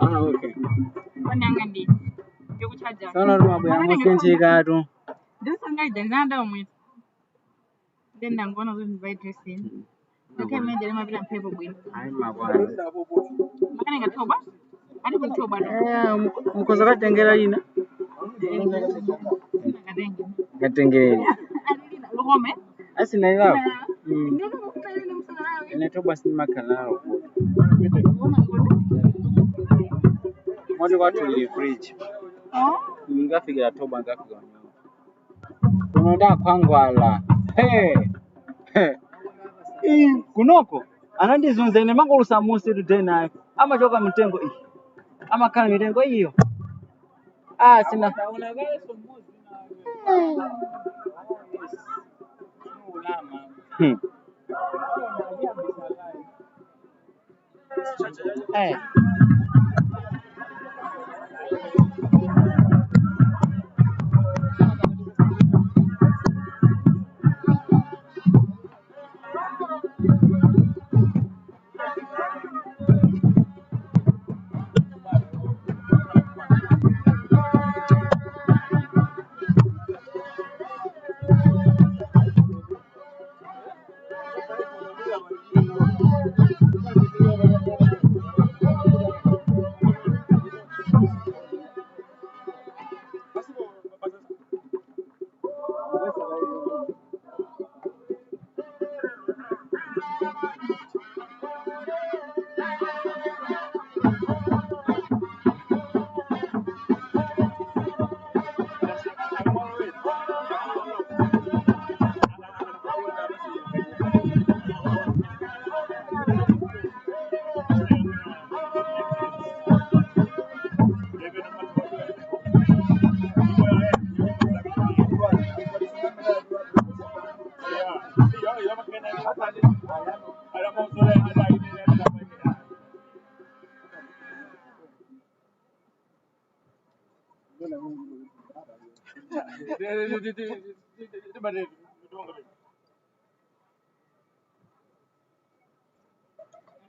Ah, okay. Foni yanga ndi yokuchaja. Tsono tumabwera mosinthikatu. Dress anga ija ndinada omwe. Then ndangoona kuti ndivaye dress ino. Ngakhale imene ija limapita mphepo bwino. Ayi makwana. Makanenga thobwa? Ati kuthobwa to. Eh, mukhoza katengera lina. Sinakatenge. Katengereni. Alilina lukome. Asina ilawo. Mm. Ndino mukutalina msana Ine thobwa sindimakhala nalo kuti. Lukome kuti. Moti kwathu lili fridge. Oh. Ngafikira thobwa ngafika kunyumba. Kuno ndakhwangwala. Hey. Hey. Ii, kunoko anandizunza ine mangolusa musi today naye amachoka mitengo iyi amakhala mitengo iyo ah sina hmm. Eh.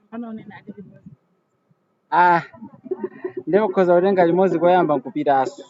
Pano unena ati limodzi. Ah, ndikukhoza kutenga limodzi koyamba nkupitaso.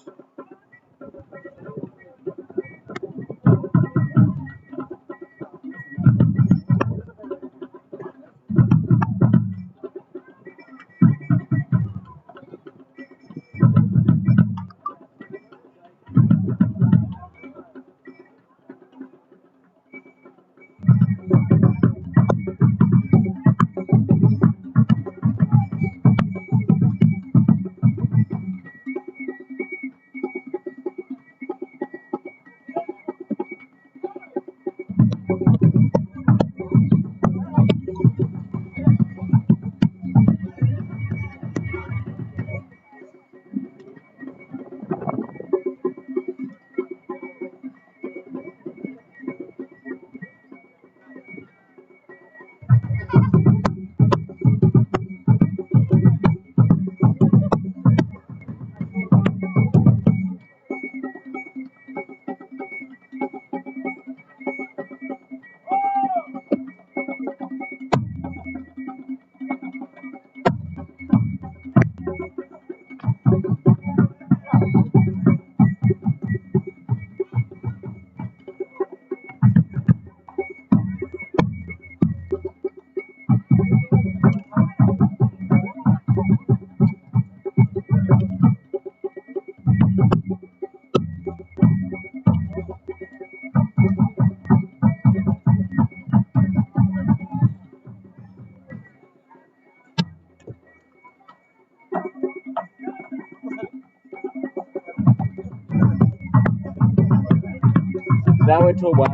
Zawe thobwa.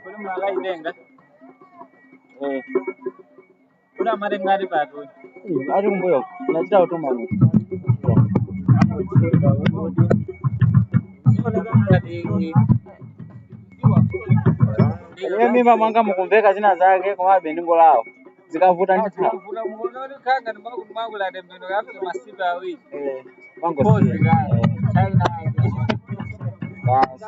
Kuli mwakaitenga Eh, kuli amatenga ati patu ati kumbuyo unachita kutuma munthu. amocheka kuti zioneka ngati Iye mimba mwanga mukumveka zina zake komabe ndingolawo. Zikavuta ndithawa. zikavuta muona kuti khanga ndimakumakula tembenuka kapita masiku awiri Eh, mpozi mangosiya. kaya Eh, china basi.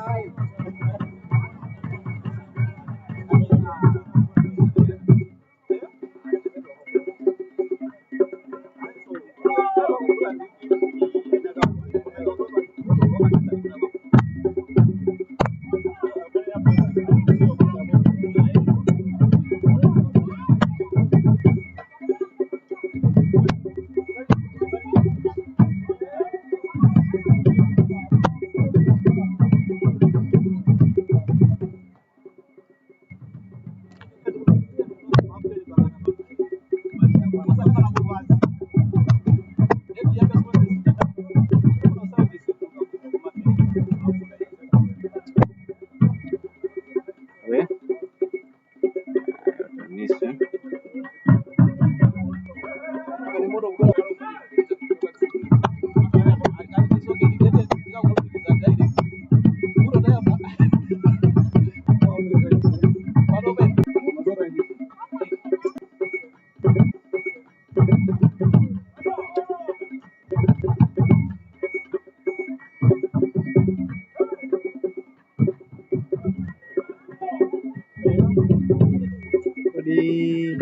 Kodi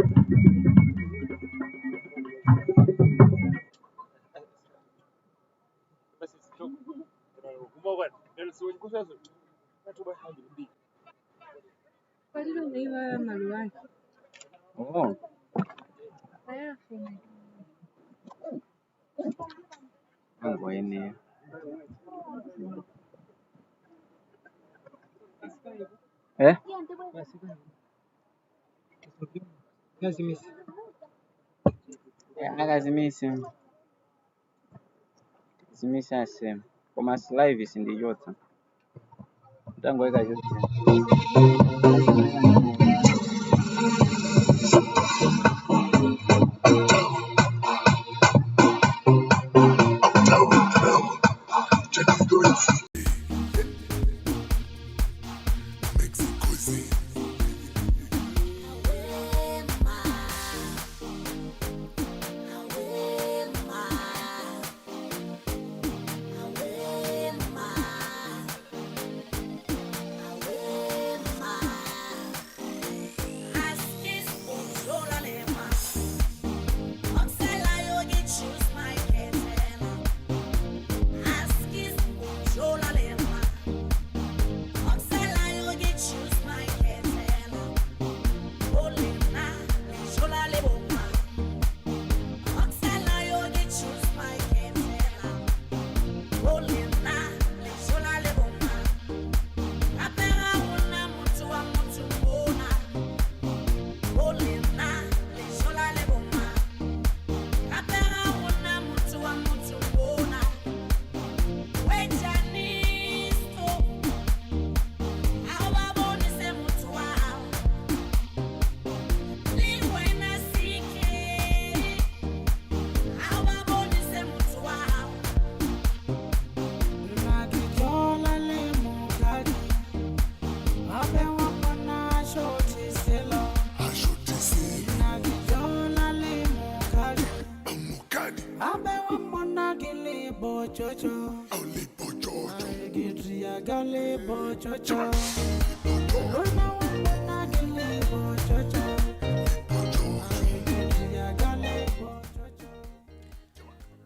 Palilo neiva maluwake. Oh, Ayafuna. angoyenera. Eh? Akazimisi. Zimisi asema. Koma live sindichotsa. Tangoika chotsa.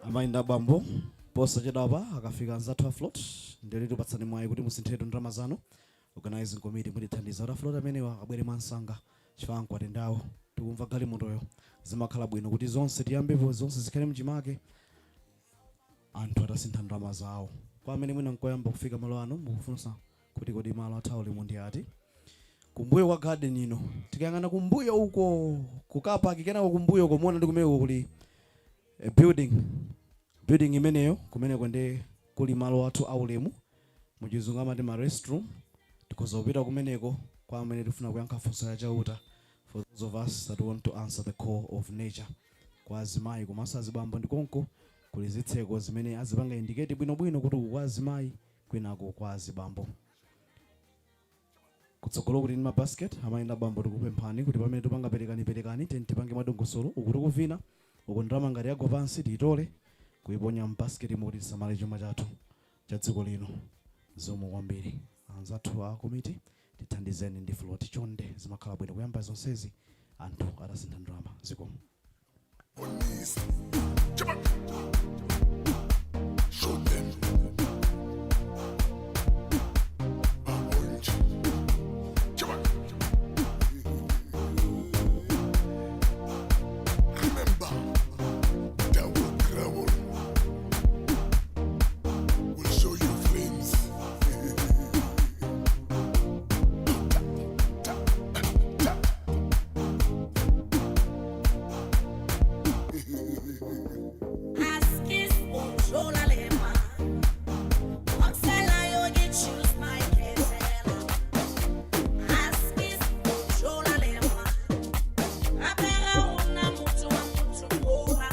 Amayi abambo, posachedwapa akafika anzathu a float, ndiye tipatsani mwayi kuti musinthire ndalama zanu. Organizing committee, mutithandiza kuti a float amenewa abwere mwansanga chifukwa nkuatendawo tikumva galimotoyo. Zimakhala bwino kuti zonse tiyambepo, zonse zikhale mchimake anthu atasintha ndalama zawo. Kwa amene mwina nkoyamba kufika malo ano, mukufunsa kuti kodi malo athawo limo ndi ati? Kumbuyo kwa garden ino, tikayang'ana kumbuyo uko kukapaki, kenako kumbuyo komuona ndi kumeneko kuli a building. Building imeneyo, kumeneko ndi kuli malo athu aulemu, muchizungu amati ma restroom. Tikhoza kupita kumeneko kwa amene tifuna kuyankha funso ya Chauta, for those of us that want to answer the call of nature. Kwa azimayi komanso azibambo ndikonko kuli zitseko zimene azipanga indicate bwinobwino kuti uku kwa azimayi, kwinako kwa azibambo. Kutsogolo kuti ndi mabasket. Amayi ndi abambo, tikupemphani kuti pamene tipanga perekani perekani, teni tipange mwadongosolo. Uku tikuvina uku, ndalama ngati yagwa pansi tiyitole kuiponya mbasket kuti tisamale chuma chathu cha dziko lino. Zikomo kwambiri. Anzathu a komiti, tithandizeni ndi float chonde. Zimakhala bwino kuyamba zonsezi anthu atasintha ndalama. Zikomo. Show them. Orange. Chaba. Remember, that will travel will show you flames. Tap, tap, tap. Askis controla lema. Oxela yogi choose my ketela. Askis controla lema. Apera una mutu wa mutu mona.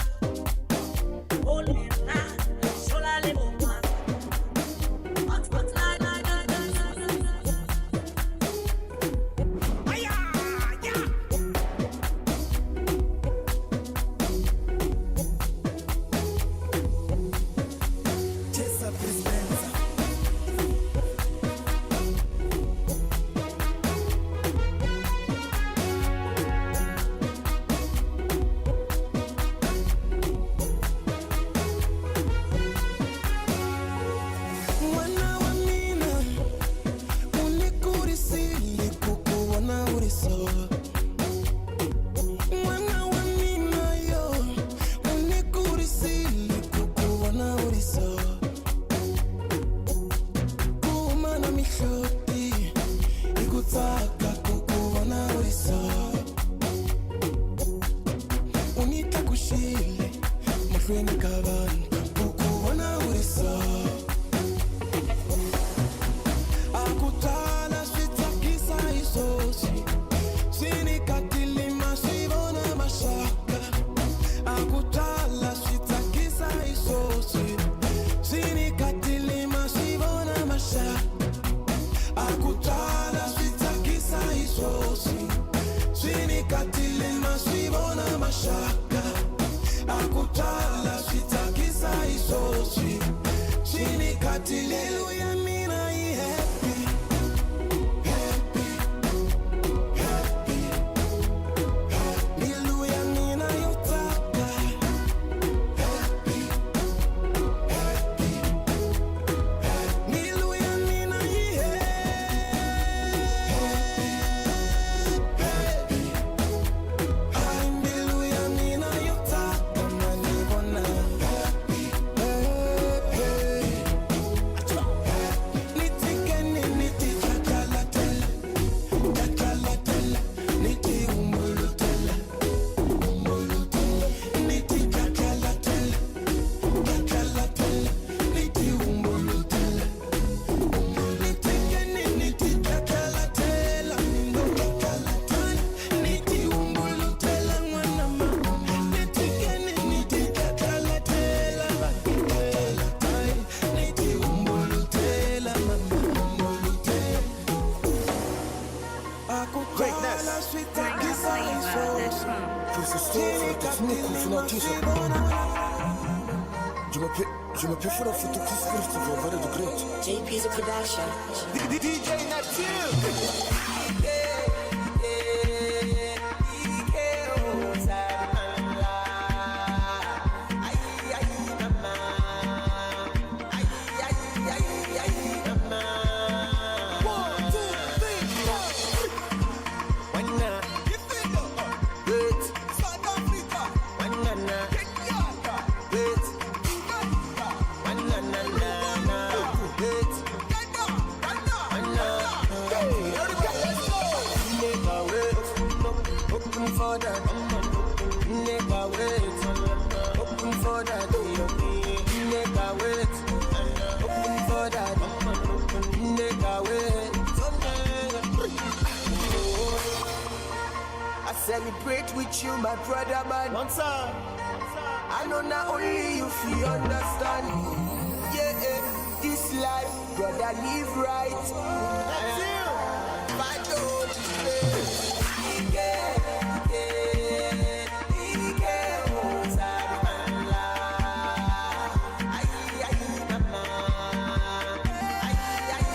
Friend kavanhu kukuona uri so akutala swi tsakisa iswoswi swi nikatilima swi vona maxaka akutala swi tsakisa iswoswi swi nikatilima swi vona maxaka akutala swi tsakisa iswoswi swi nikatilima swi vona maxaka akutala swi tsakisa iswoswi swi nikatilelu ya mina yi happy happy happy mbilu ya mina yo tsaka happy happy mbilu ya mina yi happy happy mbilu ya mina yo tsaka manivona happy happy nitikeni nitichakalatela chakalatela nitiumulutela umulutela nitichakalatela chakalatela nitiumulutela nitikeni nitichakalatela nindokakalatela nitiumulutela ngwana ma nitikeni nitichakalatela bakakalatela nitiumulutela mama umulutela akutala swi tsakisa Je me prie for the Christ Christopher, very great. JP's a production. DJ Neptune. I celebrate with you, my brother man. One time. I know not only you feel understand. Yeah, yeah, this life, brother, live right. That's you. But don't yeah, yeah,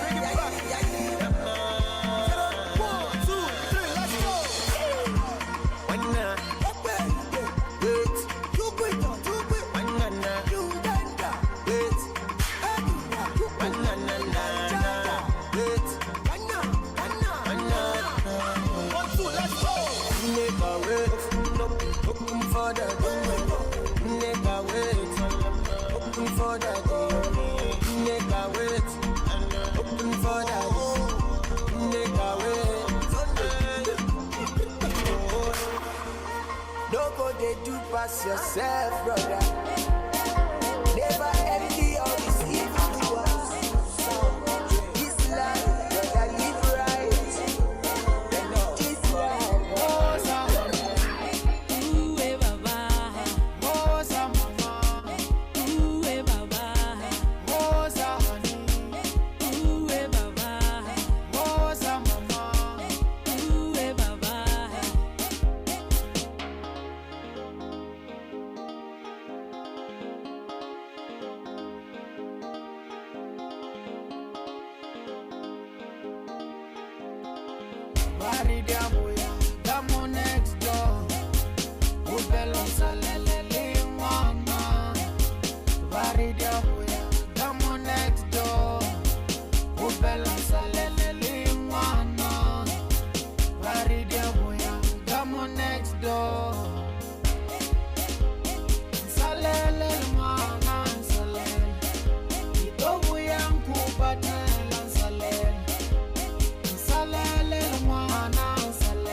Bring it back. One, two, three, let's go. One, two, let's go. No go they do pass yourself, brother. Never envy or deceive to us. This life, brother, live right. This life. Salele, mwana, salele.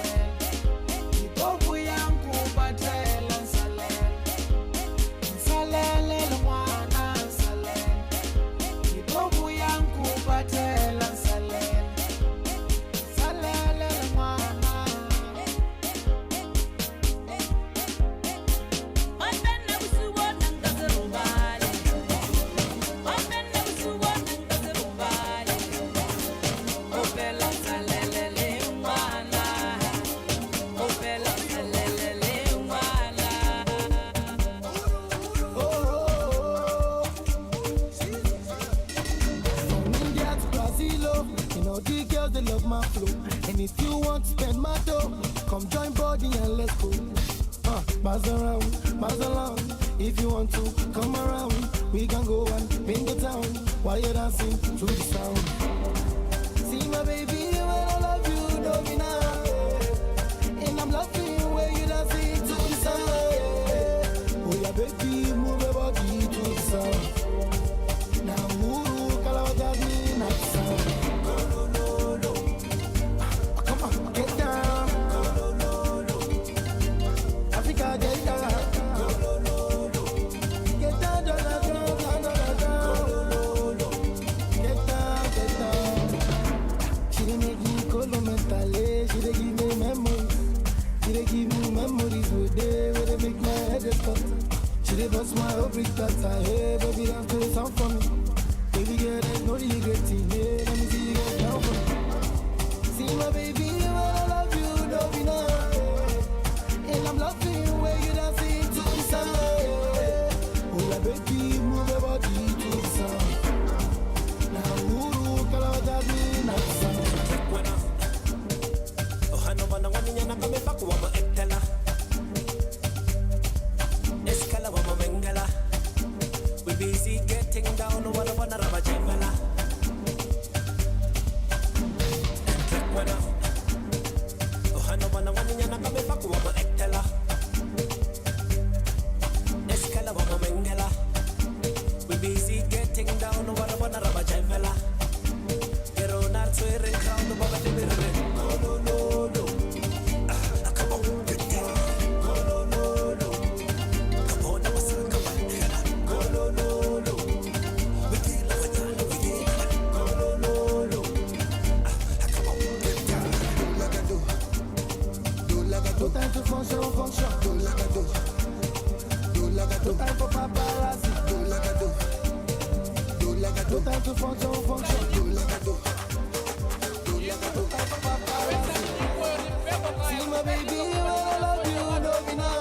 my flow. And if you want to spend my dough, come join body and let's go. Buzz around, buzz along. If you want to come around, we can go and paint the town while you're dancing to the sound. See my baby, when I love you, don't be now. And I'm loving when you dancing to the sound. Oh yeah, baby, move your body to the sound. Now, ooh, kalawajabi, not sound. No, no, no, no. Come on, get down. No, no, no, no. Africa, get down. No, no, no, no. Get down, down, down, down, down, down. No, no, no. Get down, get down. She dey make me colo mentally. She dey give me memories. She dey give me memories with day where they make my head just cut. She dey bust my every cutter. Hey, baby, dance to the song for me. Baby girl, there's no regretting. Hey, let me see you get down for me. See my baby, when I love you, don't be now. And I'm loving where you dancing to the sound. Oh, yeah, baby, move your body to the sound. Now, ooh, kalawajabi, not the sound. We busy getting down, wanna wanna rubber jevela. Trekwena. Ohana wana wana nyana kame faku wa etela. Eskala wa mengela. We busy getting down, wanna wanna rubber jevela. Gerona tswere crowd baba lebere. No no no no. Come on, get down. No no no no. Come on, come on. No no no no. We deal with that. We deal. No no no no. Come on, get down. Do like I do. Do like I do. No time to function, function. Do like I do. Do like I do. No time for paparazzi. Do like I do. Do like I do. No time to function, function. Do like I do. Do like I do. No time for paparazzi. See my baby, when I love you, don't be now.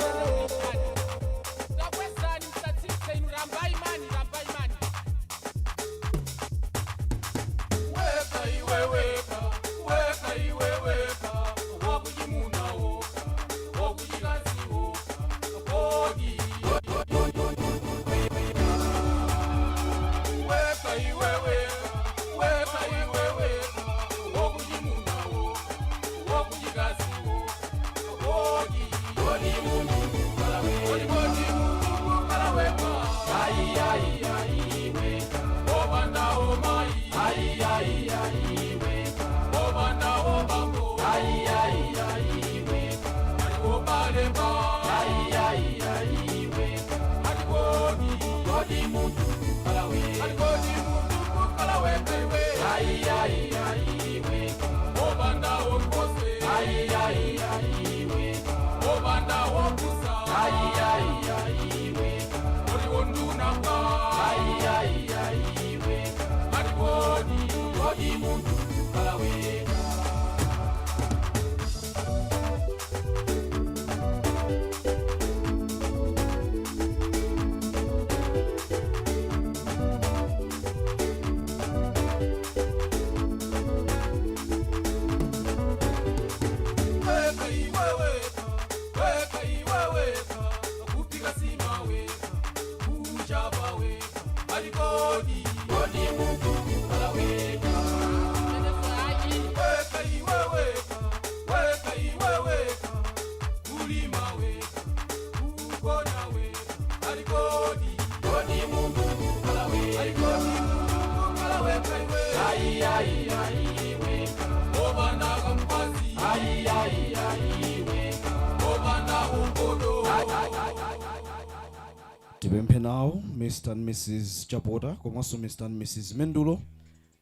Tipemphe nawo Mr and Mrs Chapota komanso Mr and Mrs Mendulo,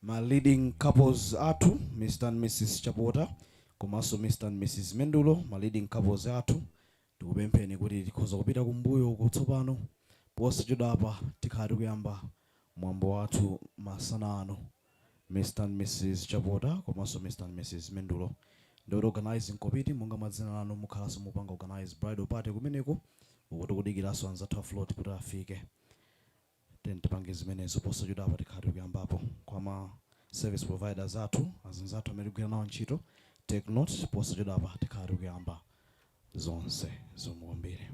ma leading couples athu. Mr and Mrs Chapota komanso Mr and Mrs Mendulo, ma leading couples athu, tikupempheni kuti tikhoza kupita kumbuyo kutsopano. Posachedwapa tikhala tikuyamba mwambo wathu masana ano. Mr and Mrs Chapota komanso Mr and Mrs Mendulo, ndikuti organizing committee, monga madzina lanu, mukhalanso mupanga organize bridal party kumeneko uko. Tikudikiranso anzathu a float kuti afike. Then tipange zimenezo. Posachedwapa tikhala tikuyambapo kwa ma Service providers athu, azinzathu amene tikugwira nawo ntchito, take note, posachedwapa tikhala tikuyamba zonse. Zikomo kwambiri.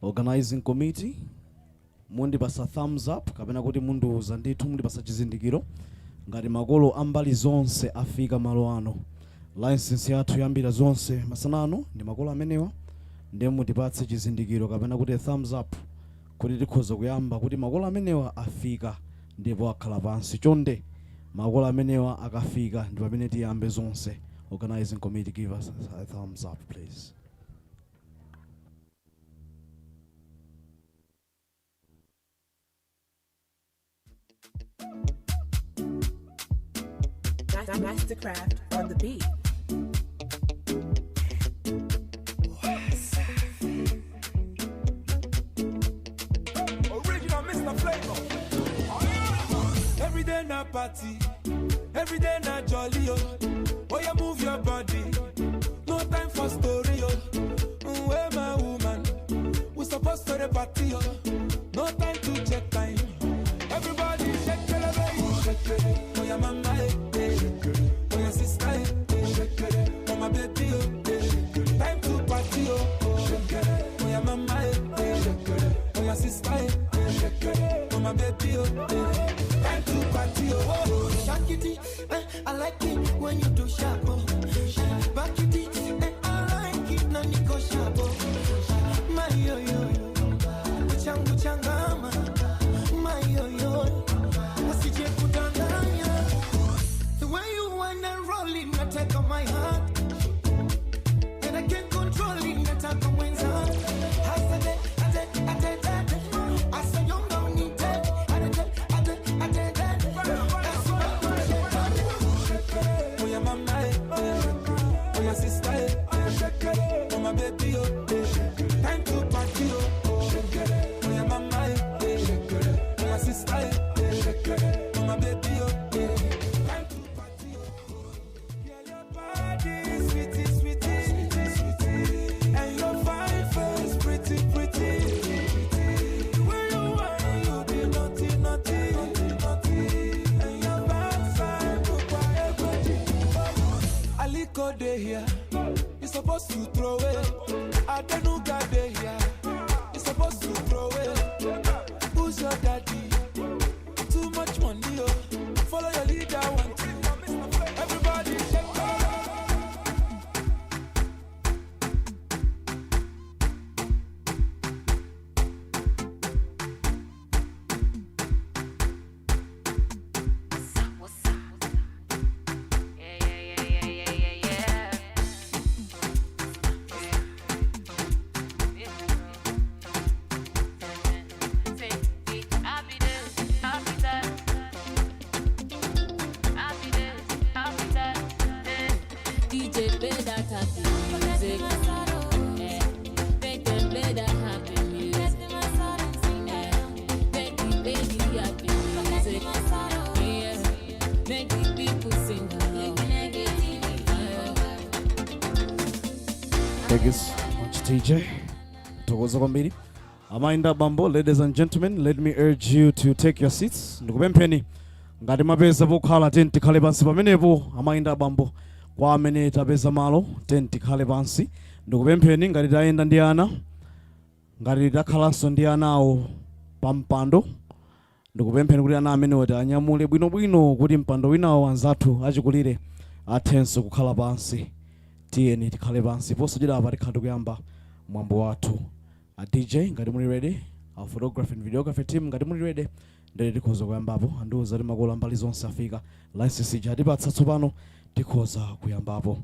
Organizing committee, mundipasa thumbs up kapena kuti mundiuza ndithu, mundipasa chizindikiro ngati makolo ambali zonse afika malo ano. License yathu yambira zonse masana ano ndi makolo amenewa, ndiye mundipatse chizindikiro kapena kuti thumbs up kuti tikhoza kuyamba, kuti makolo amenewa afika ndipo akhala pansi. Chonde, makolo amenewa akafika ndi pamene tiyambe zonse. Organizing committee, give us a thumbs up, please. Mastercraft on the beat. Original Mr. Flavor. Every day na party, every day na jolly oh. Oh yeah, move your body. No time for story oh. Where my woman? We supposed to the party oh. No time to check time. Everybody shake it, baby. Shake it. Oh yeah, mama eh, eh. Oh yeah, sister eh, eh. Shake it. Oh my baby oh eh. Time to party oh. Shake it. Oh yeah, mama eh, eh. Oh yeah, sister eh, eh. Oh my baby oh eh. Time to party oh. Shake it, eh, I like it when you do sharp. Oh. Back it, eh, I like it na niko sharp. Oh. My yo yo yo, changu changama. My yo yo, usije kudanganya. The way you wanna roll it, na take on my heart, and I can't control it, na take on mwenza. Hasade, ade, ade, ade. Asayonga unite, ade, ade, ade, ade. Oh yeah, mama eh, eh. Oh yeah, sister eh, eh. Oh my baby oh eh. Time to party oh. Oh yeah, mama eh, eh. Oh yeah, sister eh, eh. Oh my baby oh eh. Time to party oh. Yeah, your body sweetie, sweetie, sweetie, and your fine face pretty, pretty. The way you whine, you be naughty, naughty, naughty, and your backside look quite pretty. Aliko dey here, you supposed to throw it. Adenuga dey here, you supposed to throw it. Who's your daddy? Too much money, oh. Follow your leader, one two. Everybody shake it. What's up? Yeah. Say, I'll be this, I'll be that. I'll be this, I'll be that. DJ play that happy music. Eh, make them play that happy music. Eh, make the baby happy music. Yeah, make the people sing along. Yeah. Thank you so much, TJ. Thokoza kwambiri. Amayi ndi abambo, ladies and gentlemen, let me urge you to take your seats. Ndikupempheni ngati mapeza pokhala, tiyeni tikhale pansi pamenepo. Amayi ndi abambo, kwa amene tapeza malo, tiyeni tikhale pansi. Ndikupempheni ngati tayenda ndi ana, ngati takhalanso ndi anawo pa mpando, ndikupempheni kuti ana amenewo tianyamule bwinobwino kuti mpando winawo anzathu achikulire athenso kukhala pansi. Tiyeni tikhale pansi. Posachedwa apa tikhala tikuyamba mwambo wathu. A DJ, ngati muli ready, our photography and videography team, ngati muli ready, ndere tikhoza kuyambapo. Andiuza kuti makolo ambali zonse afika, license ija atipatsa tsopano, tikhoza kuyambapo.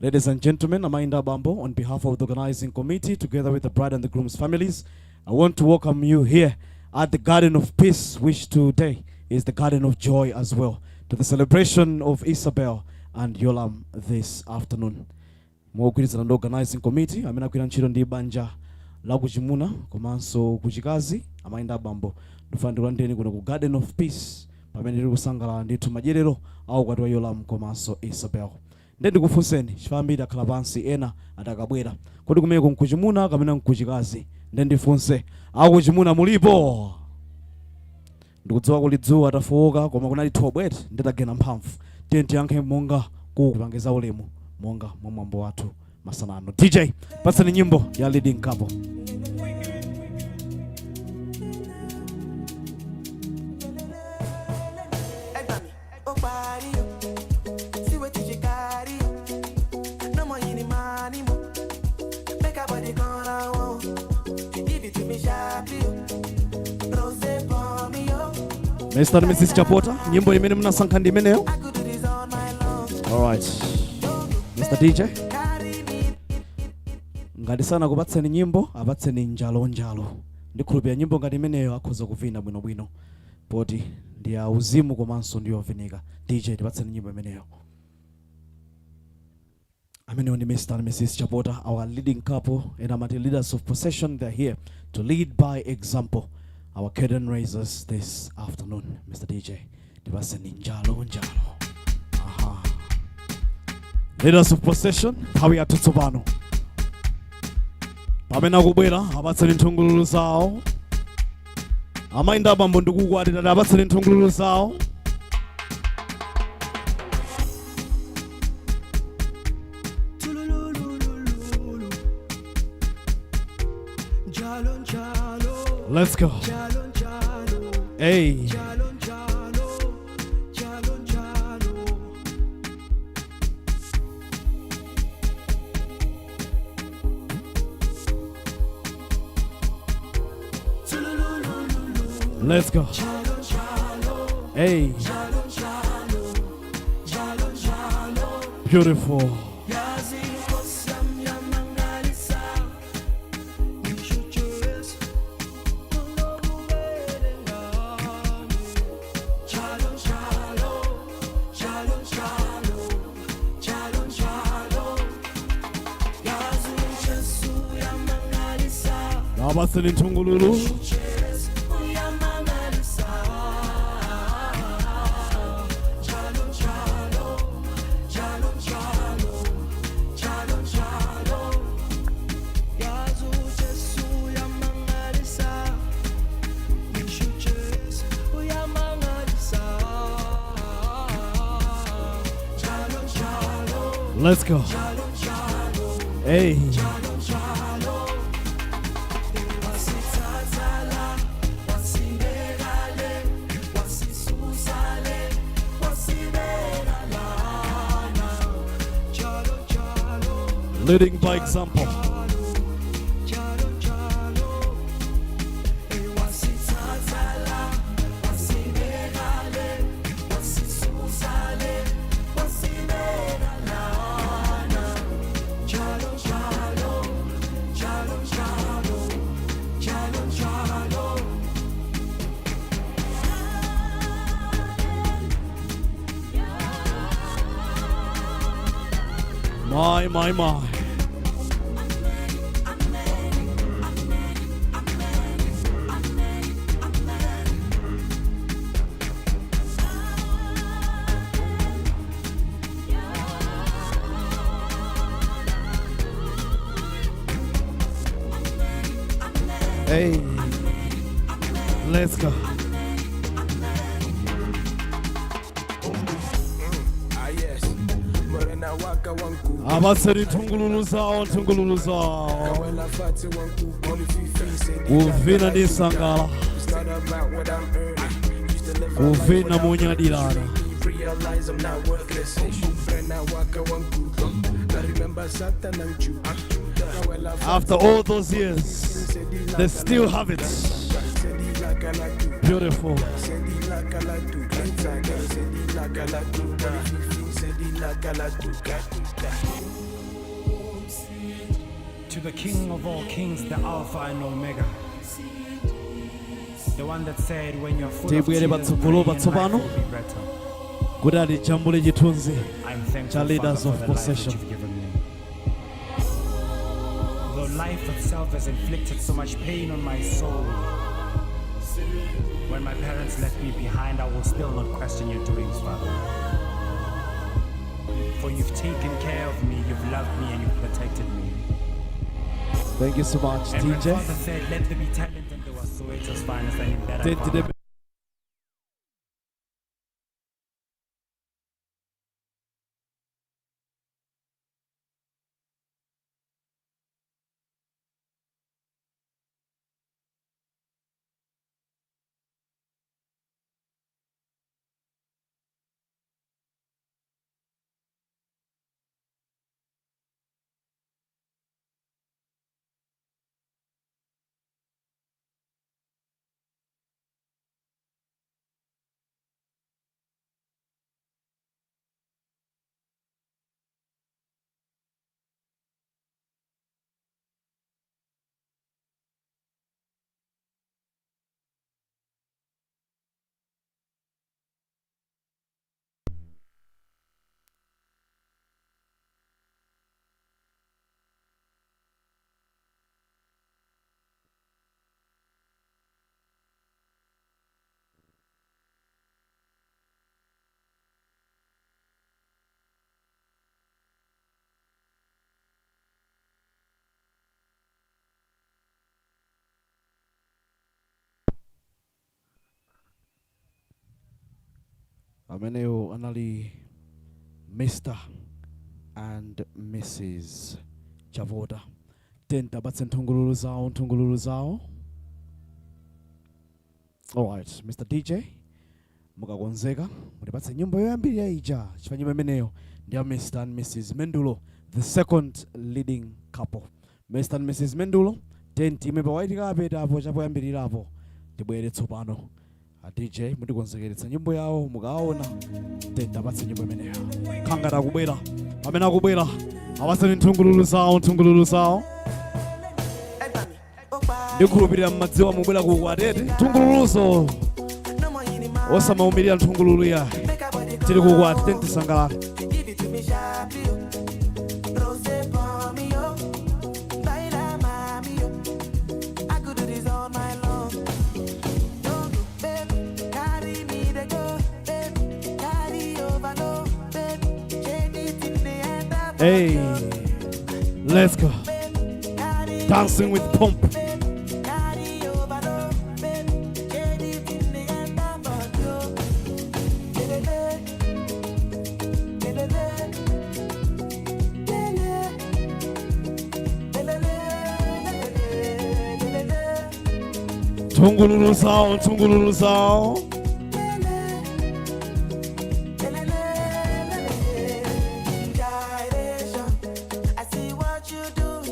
Ladies and gentlemen, amayi ndi abambo, on behalf of the organizing committee, together with the bride and the groom's families, I want to welcome you here at the Garden of Peace, which today is the Garden of Joy as well, to the celebration of Isabel and Yolam this afternoon. Mogwirizana ndi organizing committee amene agwira ntchito ndi banja la kuchimuna komanso kuchikazi, amayi ndi abambo, ndifuna ndikulandireni kuno ku Garden of Peace pamene tili kusangalala ndithu madyerero a ukwati wa Yolam komanso Isabel. Nde ndikufunseni, chifukwa ambiri akhala pansi, ena atakabwera, kodi kumeko nkuchimuna kapena nkuchikazi? Nde ndifunse, akuchimuna mulipo? Ndikudziwa kuli dzuwa, tafowoka, koma kunali thobwete, nditagena mphamvu. Tiye tiyankhe monga kupangiza ulemu monga mwa mwambo wathu masana ano. DJ, patsani nyimbo ya leading couple. Ó parí o, see wetin she carry o. No more any money mo. Make her body gone oh. Give it to me sharply o. Rose for me o. Mr. and Mrs. Chapota, nyimbo imene munasankha ndi imeneyo. Alright, Mr. DJ, ngati sanakupatseni nyimbo, apatseni njalo njalo. Ndikhulupirira nyimbo ngati imeneyo akhoza kuvina bwinobwino poti ndi ya uzimu komanso ndi yovinika. DJ, tipatseni nyimbo imeneyo. Amenewo ndi Mr. and Mrs. Chapota, our leading couple and amati leaders of procession. They're here to lead by example, our curtain raisers this afternoon. Mr. DJ, tipatseni njalo njalo. Aha, leaders of procession, nthawi yathu tsopano. Pamene akubwera, apatseni nthungululu zawo. Amayi ndi abambo, ndikukwatira, apatseni nthungululu zawo. Tululululu. Njalo njalo. Let's go. Njalo njalo. Hey. Njalo njalo. Njalo njalo. Tululululu. Let's go. Njalo njalo. Hey. Njalo njalo. Njalo njalo. Beautiful. Yazi inkosi yami yamangalisa. Ngisho Jesu unobubele ngami. Njalo njalo, njalo njalo, njalo njalo. Yazi uJesu uyamangalisa. Apatseni nthungululu. Jesu uyamangalisa. Njalo njalo, njalo njalo, njalo njalo. Yazi uJesu uyamangalisa. Ngisho uJesu uyamangalisa. Njalo njalo, Let's go. njalo njalo. Hey. Njalo njalo. Wasithatha la, wasibeka le, wasisusa le, wasibeka lana. Njalo njalo, Leading by example. Njalo njalo. Wasithatha la, wasibeka le, wasisusa le, wasibeka lana. Njalo njalo, njalo njalo, njalo njalo. My, my, my. Hey. Let's go. Ah yes, Morena waka wanku. Abatseni nthungululu zawo, nthungululu zawo. Kawela fati wanku. Only fifi say Kuvina ndi sangala. It's not about what I'm earning. Used to live a life Kuvina without monyadirana. realize I'm not worthless. Morena waka wanku. I remember Satan and Jew. Kawela After all those years, they still have it. Beautiful. To the King of all kings, the Alpha and Omega. The one that said, when you're full of Tibwere tears, patsogolo pray and life patsopano will be better. kuti atijambule chithunzi I'm thankful, cha leaders Father, of for the life that procession. you've given me. Though life itself has inflicted so much pain on my soul, when my parents left me behind, I will still not question your doings, Father. For you've taken care of me, you've loved me, and you've protected me. Thank you so much, And when DJ. Father said, let there be talent, and there was Soweto's finest, and in that I Tenti found Ameneyo anali Mr and Mrs Chavota. Tenta batse nthungululu zawo, nthungululu zawo. Alright, Mr DJ, mukakonzeka mutipatse nyimbo yoyambirira ija, chifukwa nyimbo imeneyo ndi ya Mr and Mrs Mendulo, the second leading couple. Mr and Mrs Mendulo, tenti ime pa white carpet apo chapoyambirirapo. Tibwere tsopano. A DJ mutikonzekeretsa nyimbo yawo, mukaona tenta apatse nyimbo imeneyo. Khangati akubwera, amene akubwera apatseni nthungululu zawo, nthungululu zawo. Ndikhulupirira mmadziwa mubwera ku atete nthungululuzo, osamaumirira nthungululu ya tili kukwati tenti sangalala. Give it to me sharply, oh. Rose for me, oh. Baila, mami, oh. I could do this all night long. Don't go, babe. Carry me, they go, babe. Carry over, no, babe. Shake it in the end of Hey, let's go. Dancing with pomp. Carry over, no, babe. Shake it in the end of you. Lelele. Lelele. Lele. Lelele. Lelele. Nthungululu zawo, nthungululu zawo. Gyration. I see what you do.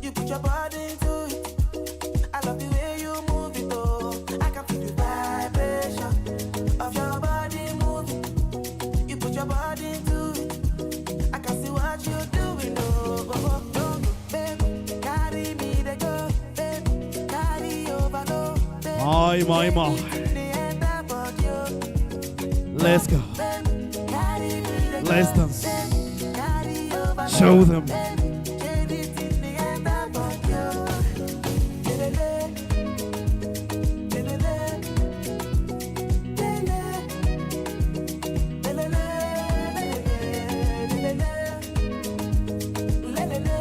You put your body into it. I love the way you move it, oh. I can feel the vibration of your body moving. You put your body into it. I can see what you're doing, oh. Oh, oh, oh. Babe, carry me, they go, babe. Carry over, no, babe. My, my, my. In the end of you. Let's go. Carry me, they go, Let's dance. carry over, Show them. Shade it in the end of you. Lelele. Lelele. Lele. Lelele. Lelele. Lelele.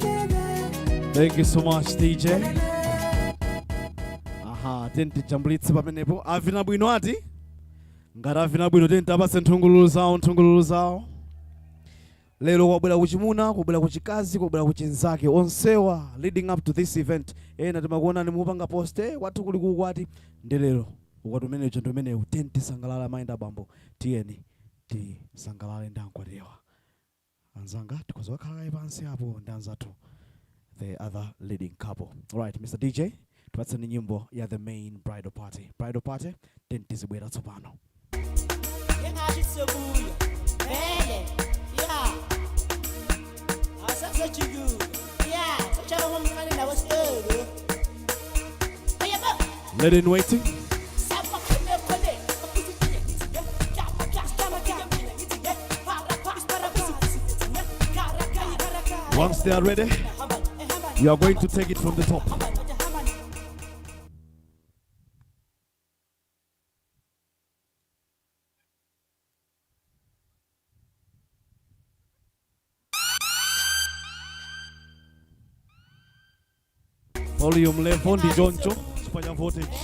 Lelele. Thank you so much, DJ. Tiyeni tijambulitse pamenepo. Avina bwino ati? Ngati avina bwino, tiyeni tiwapatse nthungululu zawo, nthungululu zawo. Lero kwabwera kuchimuna, kwabwera kuchikazi, kwabwera kuchinzake, onsewa leading up to this event. Ena timakuona nimupanga post, kwathu kuli kuukwati. Ndi lero ukwati umenewu, ndi umenewu. Tiyeni tisangalale, amayi ndi abambo, tiyeni tisangalale ndi ankwatiwa. Anzanga, tikhoza kukhala kaye pansi apo ndi anzathu, the other leading couple. Alright, Mr DJ, tipatseni nyimbo ya the main bridal party. Bridal party, tiyeni tizibwera tsopano. Engathi sobuya vele ya asasejiku ya sochaka ngomncane nawo sitolo oyabo. Lady in waiting. Once they are ready, you are going to take it from the top. Volume level ndi choncho chifukwa cha voltage.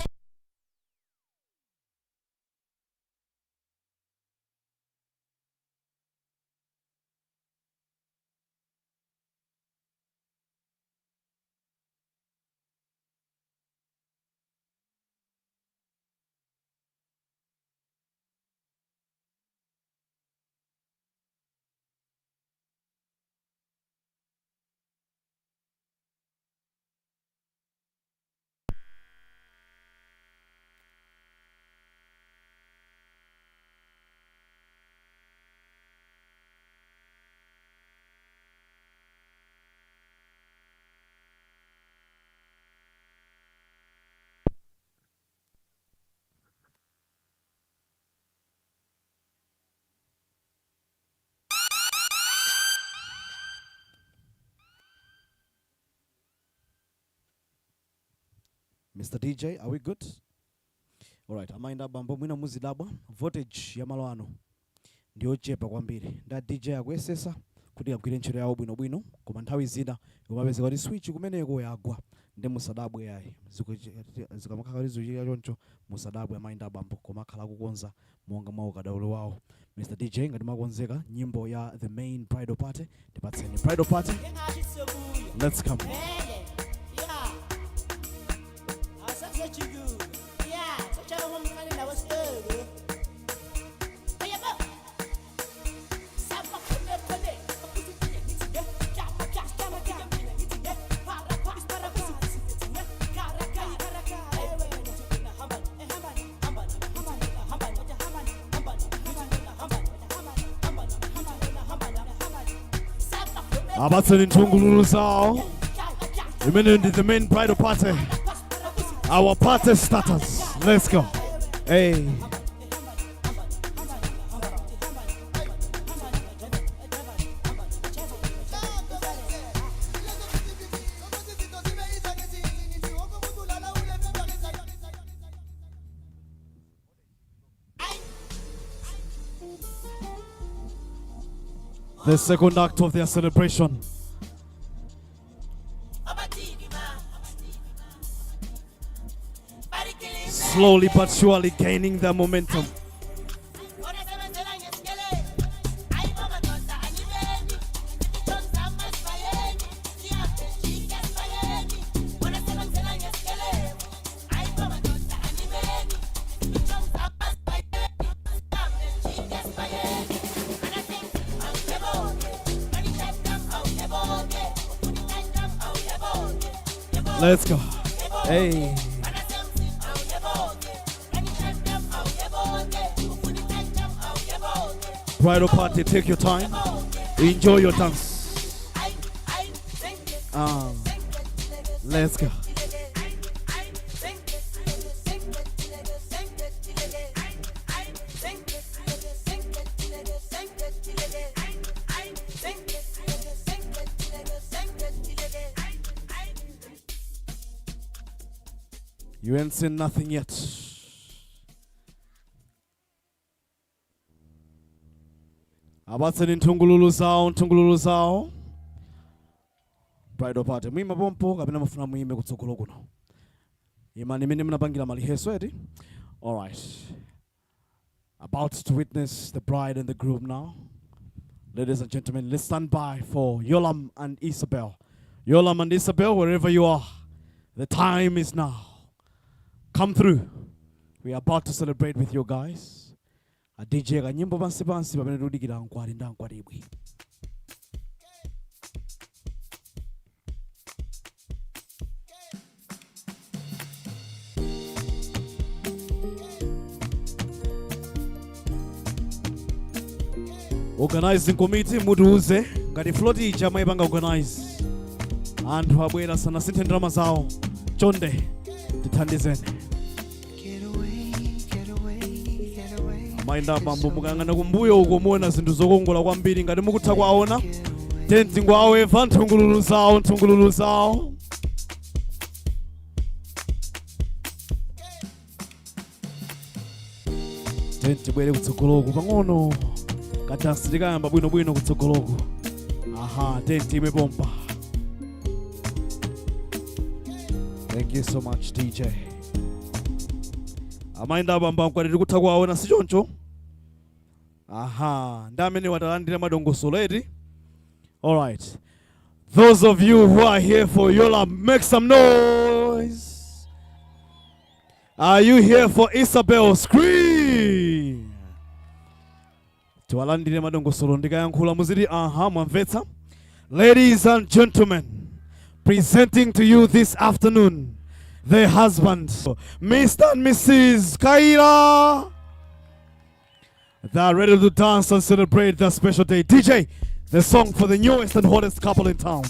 Mr. DJ, are we good? Alright, amayi ndi abambo, mwina muzidabwa voltage ya malo ano ndiyochepa kwambiri. Nda DJ akuyesesa kuti agwire ntchito yawo bwinobwino, koma nthawi zina umapezeka kuti switch kumeneko yagwa, ndi musadabwe yayi. Zikamakhala kuti zikuchitika choncho, musadabwe, amayi ndi abambo, koma akhala akukonza monga mwa ukadaulo wawo. Mr. DJ, ngati mwakonzeka, nyimbo ya the main bridal party, tipatseni bridal party. Let's come. Vele ya asasejiku ya sochaka ngomncane nawo sitolo oyabo. Apatseni nthungululu zawo. Imene ndi the main bridal party, our party starters. Let's go. Hey. The second act of their celebration. Slowly but surely gaining their momentum. Let's go. Hey. Bridal party, take your time. Enjoy your dance. Let's go. You ain't seen nothing yet. Apatseni nthungululu zawo, nthungululu zawo. Bridal party, muyima pompo kapena mufuna muyime kutsogolo kuno? Imani imene munapangira maliheso eti. Alright. About to witness the bride and the groom now. Ladies and gentlemen, let's stand by for Yolam and Isabel. Yolam and Isabel, wherever you are, the time is now. Come through. We are about to celebrate with you guys. A DJ kanyimbo pansi pansi pamene tikudikira mkwati ndi mkwatibwi. Organizing committee, mutiuze ngati float ija mwayipanga organize. Anthu abwera sanasinthe ndalama zawo. Chonde tithandizeni. Get away, get away, get away. Amayi ndi abambo, mukayang'ana kumbuyo uko muona zinthu zokongola kwambiri. Ngati mukutha kuwaona, tenzingo aweva nthungululu zawo, nthungululu zawo. Tibwere kutsogoloku pang'ono, kadansi tikayamba bwinobwino kutsogoloku. Aha, tiyime pompa. Thank you so much, DJ. Amayi ndi abambo, mkwati tikutha kuwaona, si choncho? Aha, ndi amene watalandira madongosolo eti. Alright, those of you who are here for Yola, make some noise. Are you here for Isabel? Scream. Tiwalandire madongosolo. Ndikayankhula muziti aha, mwamvetsa. Ladies and gentlemen, presenting to you this afternoon the husband, Mr. and Mrs. Kaira. They are ready to dance and celebrate their special day. DJ, the song for the newest and hottest couple in town.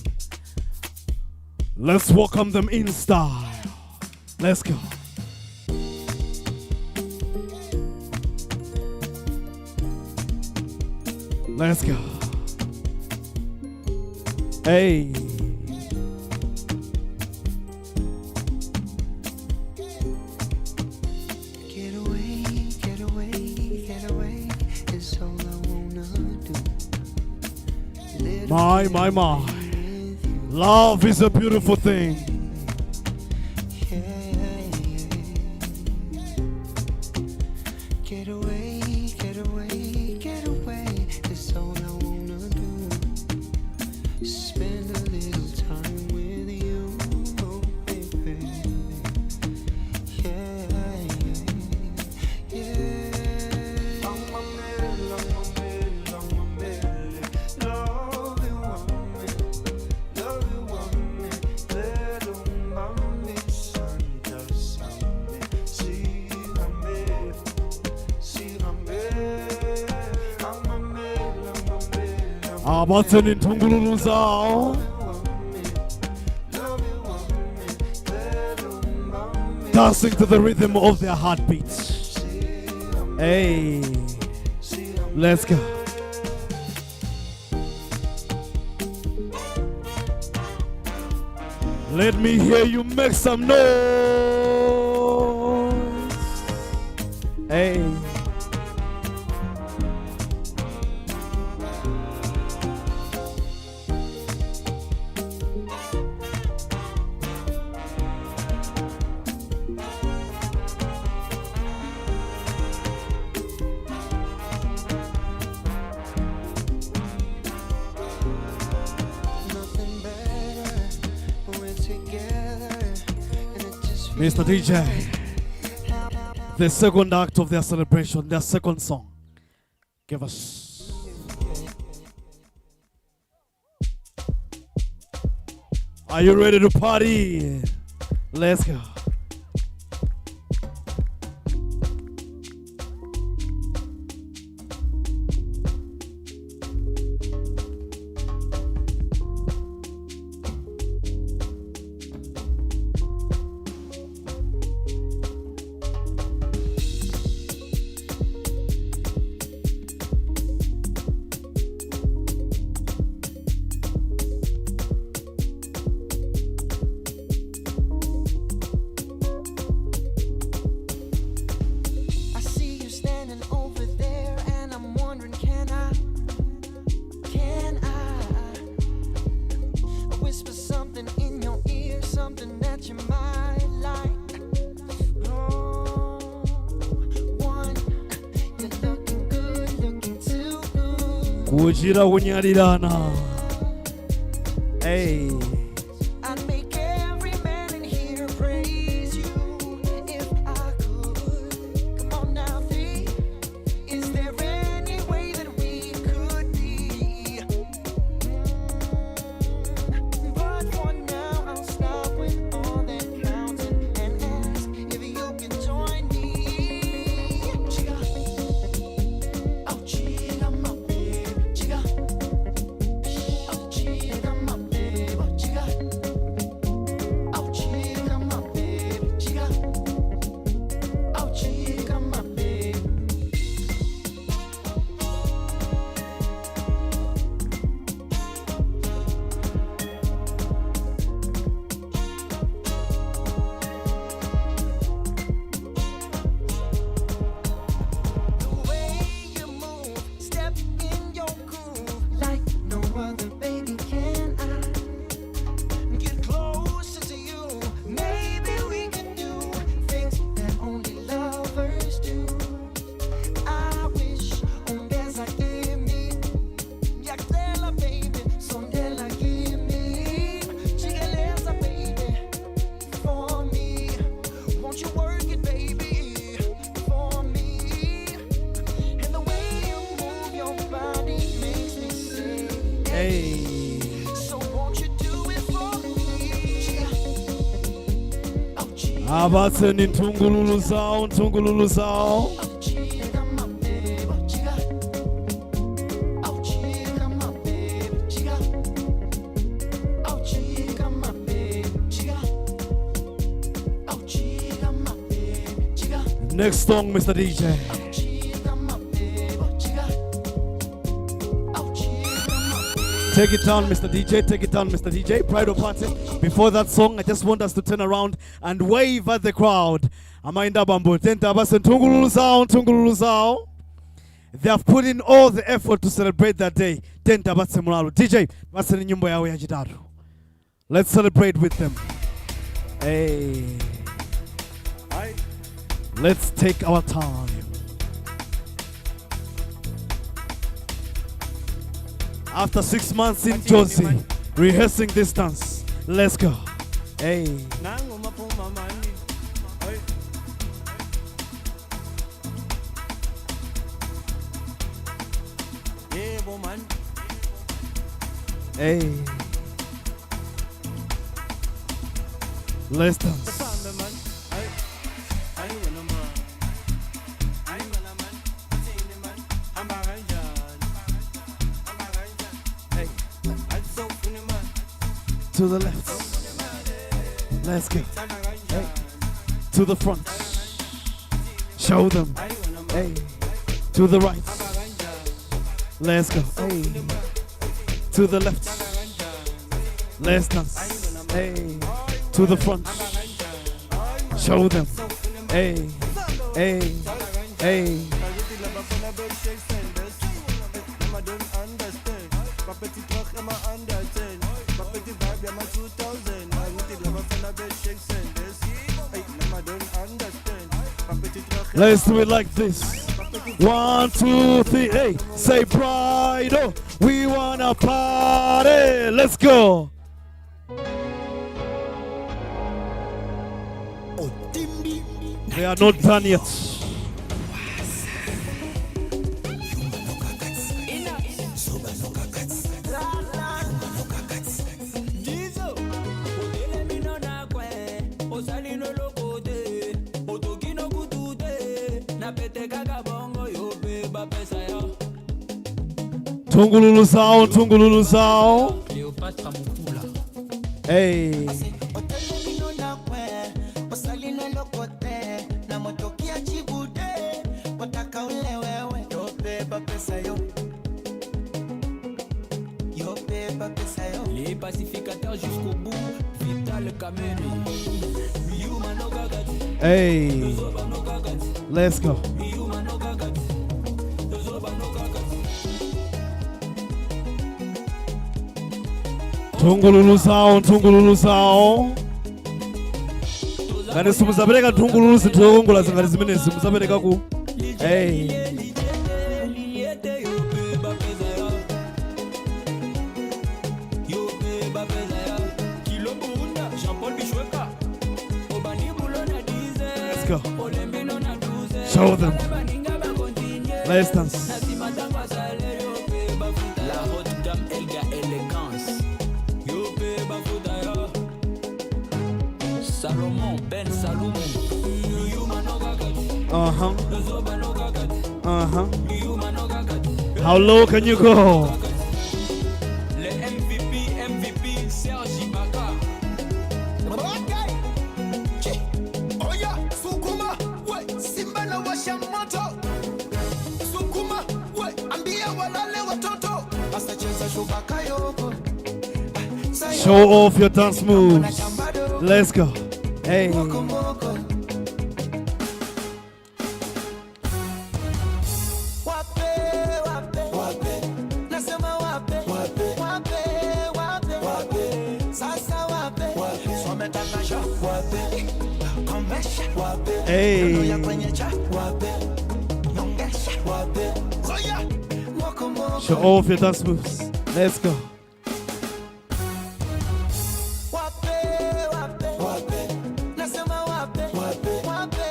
Let's welcome them in style. Let's go. Let's go. Hey. Get away, get away, get away. It's all I wanna do. Little My, my, my. Love is a beautiful thing. Yeah. Get away, get away, get away. It's all I wanna do. Spend a little time with you, oh baby. Yeah. Love you want me, love you want me. Santa sami, sihambe, sihambe. Abatheni nthungululu zawo. Dancing to the rhythm of their heartbeats. Hey, let's go. Let me hear you make some noise. Hey. Nothing better when we're together, and it just Mr. DJ, the second act of their celebration, their second song. Give us. Are you ready to party? Let's go. I see you standing over there, and I'm wondering, can I whisper something in your ear, something that you might like? Kuchita kunyalirana. Hey. I'd make every man in here praise you if I could. Come on now, three. Is there any way that we could be? But for now, I'll stop with all that counting and ask if you can join me. Chica, oh chica, my baby, chica. Oh chica, my baby, chica. Oh chica, my baby, chica. Oh chica, my baby. The way you move, step in your groove like no other baby can I get closer to you. Maybe we can do things that only lovers do. I wish ongeza kimi, ngiyacela baby, sondela kimi, jikeleza baby for me. Won't you work it, baby, for me? And the way you move your body makes me say, Hey. So won't you do it for me? Chica. Oh, chica. Abatseni nthungululu zawo, nthungululu zawo. Chica, my baby, chica. Oh, chica, my baby, chica. Oh, chica, my baby, chica. Oh, chica, my baby, chica. Next song, Mr. DJ. Chica, my baby, chica. Oh, chica, my baby. Take it down, Mr. DJ. Take it down, Mr. DJ. Bridal party. Before that song, I just want us to turn around and wave at the crowd. Amayi ndi abambo tenta abase nthungululu zawo, nthungululu zawo. They have put in all the effort to celebrate that day. Tenta abatse mulalo. DJ, batseni nyimbo yawo yachitatu. Let's celebrate with them. Hey. Let's take our time. After 6 months in Jozi, rehearsing this dance. Let's go. Hey. Nangu maphuma mani. Hey. Yebo man. Hey. Let's dance. Sambe man. Hey. Hayi wena man. Hayi wena man. Uthini man? Hamba kanjani? Hamba kanjani? Hey. Athi sofuna imali. To the left. Let's go. Hey. To the front. Show them. Hey. To the right. Let's go. Hey. To the left. Let's dance. Hey. To the front. Show them. Hey. Hey. Hey. Bakithi labafana be-shakes and this. Noma don't understand. Baphethe i-truck ema-under 10. Baphethe i-vibe yama-2000. Bakithi labafana be-shakes and this. Hey, noma don't understand. Baphethe i-truck Let's do it like this. One, two, three, hey. Say bridal. We wanna party. Let's go. They are not done yet. Jizo, otele mino na kwe, osali no lokote, otoki no kutute, na pete kaka bongo yo pe ba pesa yo. Tungululu zawo, tungululu zawo. Cleopatra Mukula. Hey. Otele mino na kwe, osali no lokote, na motoki ya chibude, wataka ule wewe, yo beba pesa yo. Yo beba pesa yo. Les pacificateurs jusqu'au bout, Vital Kameni. Yuma no gagati, Hey. Zoba no gagati, Let's go. Yuma no gagati, Zoba no gagati. Tungululu zawo, tungululu zawo. Ngati simuzapereka nthungululu zinthu zokongola zingati zimenezi muzapereka ku. Hey. Liete yo pe ba pesa yo. go. Show them. Let's dance. La haute gamme Elga élégance. Yo pe bafuta yo. Salomon Ben Saloumou. How low can you go? Le MVP, MVP, Serge Ibaka. Oya, sukuma, we, Simba na washa moto. Sukuma, we, ambia walale watoto. Asa cheza shubaka yoko. Show off your dance moves. Let's go. Hey. Moko, moko. Wape, wape, wape. Nasema wape, wape, wape, wape, wape. Sasa wape, wape. Sometaka sha, wape. Komesha, wape. Hey. Nono ya kwenye cha, wape. Nyongesha, wape. Oya, moko, moko. Show off your dance moves. Let's go. Wape, wape, wape. Nasema wape, wape, wape,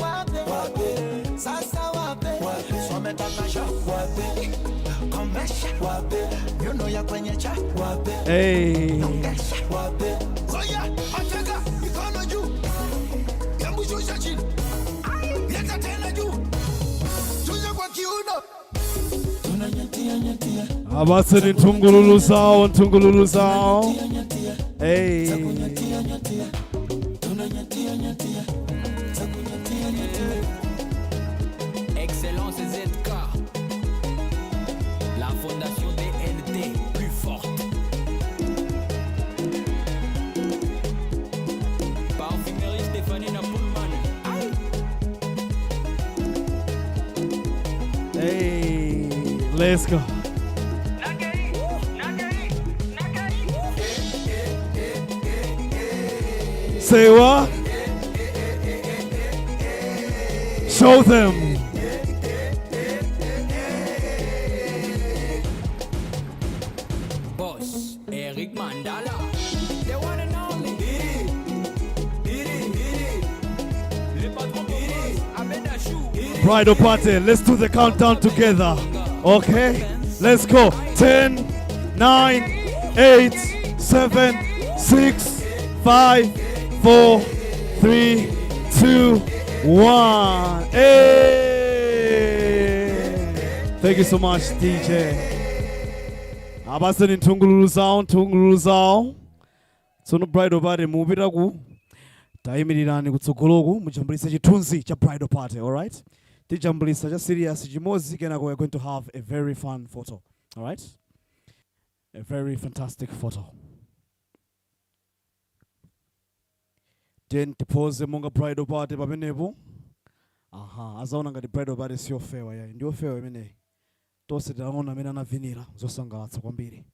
wape, wape. Sasa wape, wape. Sometaka sha, wape. Komesha, wape. Miono ya kwenye cha, wape. Hey. Nyongesha, wape. Oya, ateka mikono juu. Hebu shusha chini. Leta tena juu. Shusha kwa kiuno. Tunanyatia, nyatia. Abatseni nthungululu zawo, nthungululu zawo. Hey. Excellence ZK. La fondation DNT plus forte. Parfumerie Stéphanie Napoulman. Hey, let's go. Say what? Show them. Boss Eric Mandala. The one and only. Le patron Boss Ahmed Achou. Bridal party, let's do the countdown together. Okay? Let's go. 10, 9, 8, 7, 6, 5, 4, 3, 2, 1. Hey! Thank you so much, DJ. Abatseni nthungululu zawo, nthungululu zawo. Tsono bridal party mupita ku tayimirirani kutsogoloku mujambulise chithunzi cha bridal party, all right? Tijambulisa cha serious chimodzi kenako we're going to have a very fun photo, all right? A very fantastic photo. Then tipose monga bridal party pamenepo. Aha, azaona ngati bridal party siyofewa yayi, ndiyofewa imeneyi. Tonse taona amene anavinira zosangalatsa kwambiri.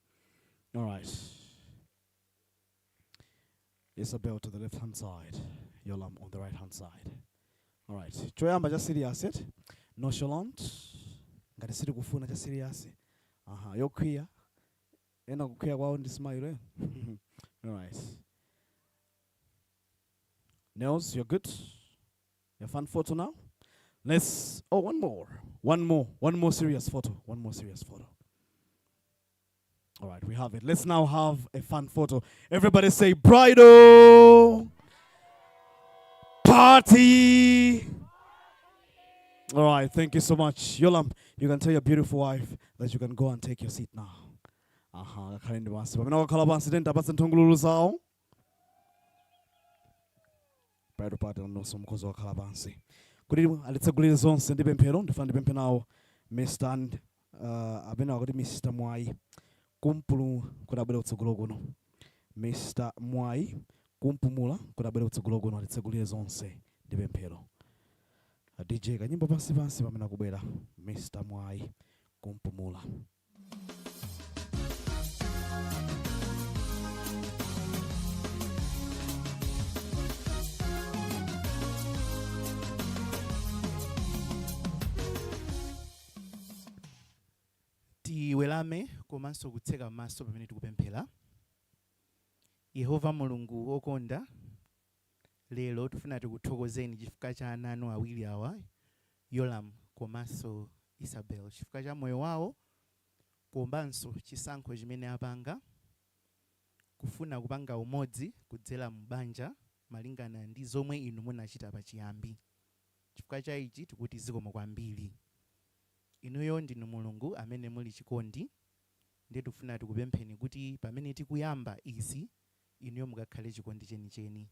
All right. Isabel to the left hand side, Yolam on the right hand side. All right. Choyamba cha serious it. Nonchalant. Ngati siri kufuna cha serious. Aha, yokwiya. Ena kukwiya kwawo ndi smile. Eh? All right. Nels, you're good. Your fun photo now. Let's, oh, one more. One more. One more serious photo. One more serious photo. All right, we have it. Let's now have a fun photo. Everybody say bridal party. All right, thank you so much. Yolam, you can tell your beautiful wife that you can go and take your seat now. Aha, kakhale ndi pansi. Pamene wakhala pansi tenti apatse nthungululu zawo. Bridal party nonso mukhoza wakhala pansi. Kuti alitsegulire zonse ndi pemphero, ndifuna ndipemphe nawo Mr. and amene akuti Mr. Mwai kumpulu kuti abwere kutsogolo kuno. Mr. Mwai kumpumula kuti abwere kutsogolo kuno alitsegulire zonse ndi pemphero. A DJ kanyimbo pansi pansi pamene akubwera Mr. Mwai kumpumula. Tiwelame komanso kutseka maso pamene tikupemphera. Yehova Mulungu wokonda, Lero tifuna tikuthokozeni chifukwa cha ana anu awiri awa, Yolam komanso Isabel, chifukwa cha moyo wawo komanso chisankho chimene apanga kufuna kupanga umodzi kudzera m'banja malingana ndi zomwe inu munachita pachiyambi. Chifukwa cha ichi tikuti zikomo kwambiri. Inuyo ndinu Mulungu amene muli chikondi, ndiye tikufuna tikupempheni kuti pamene tikuyamba izi, inuyo mukakhale chikondi chenicheni.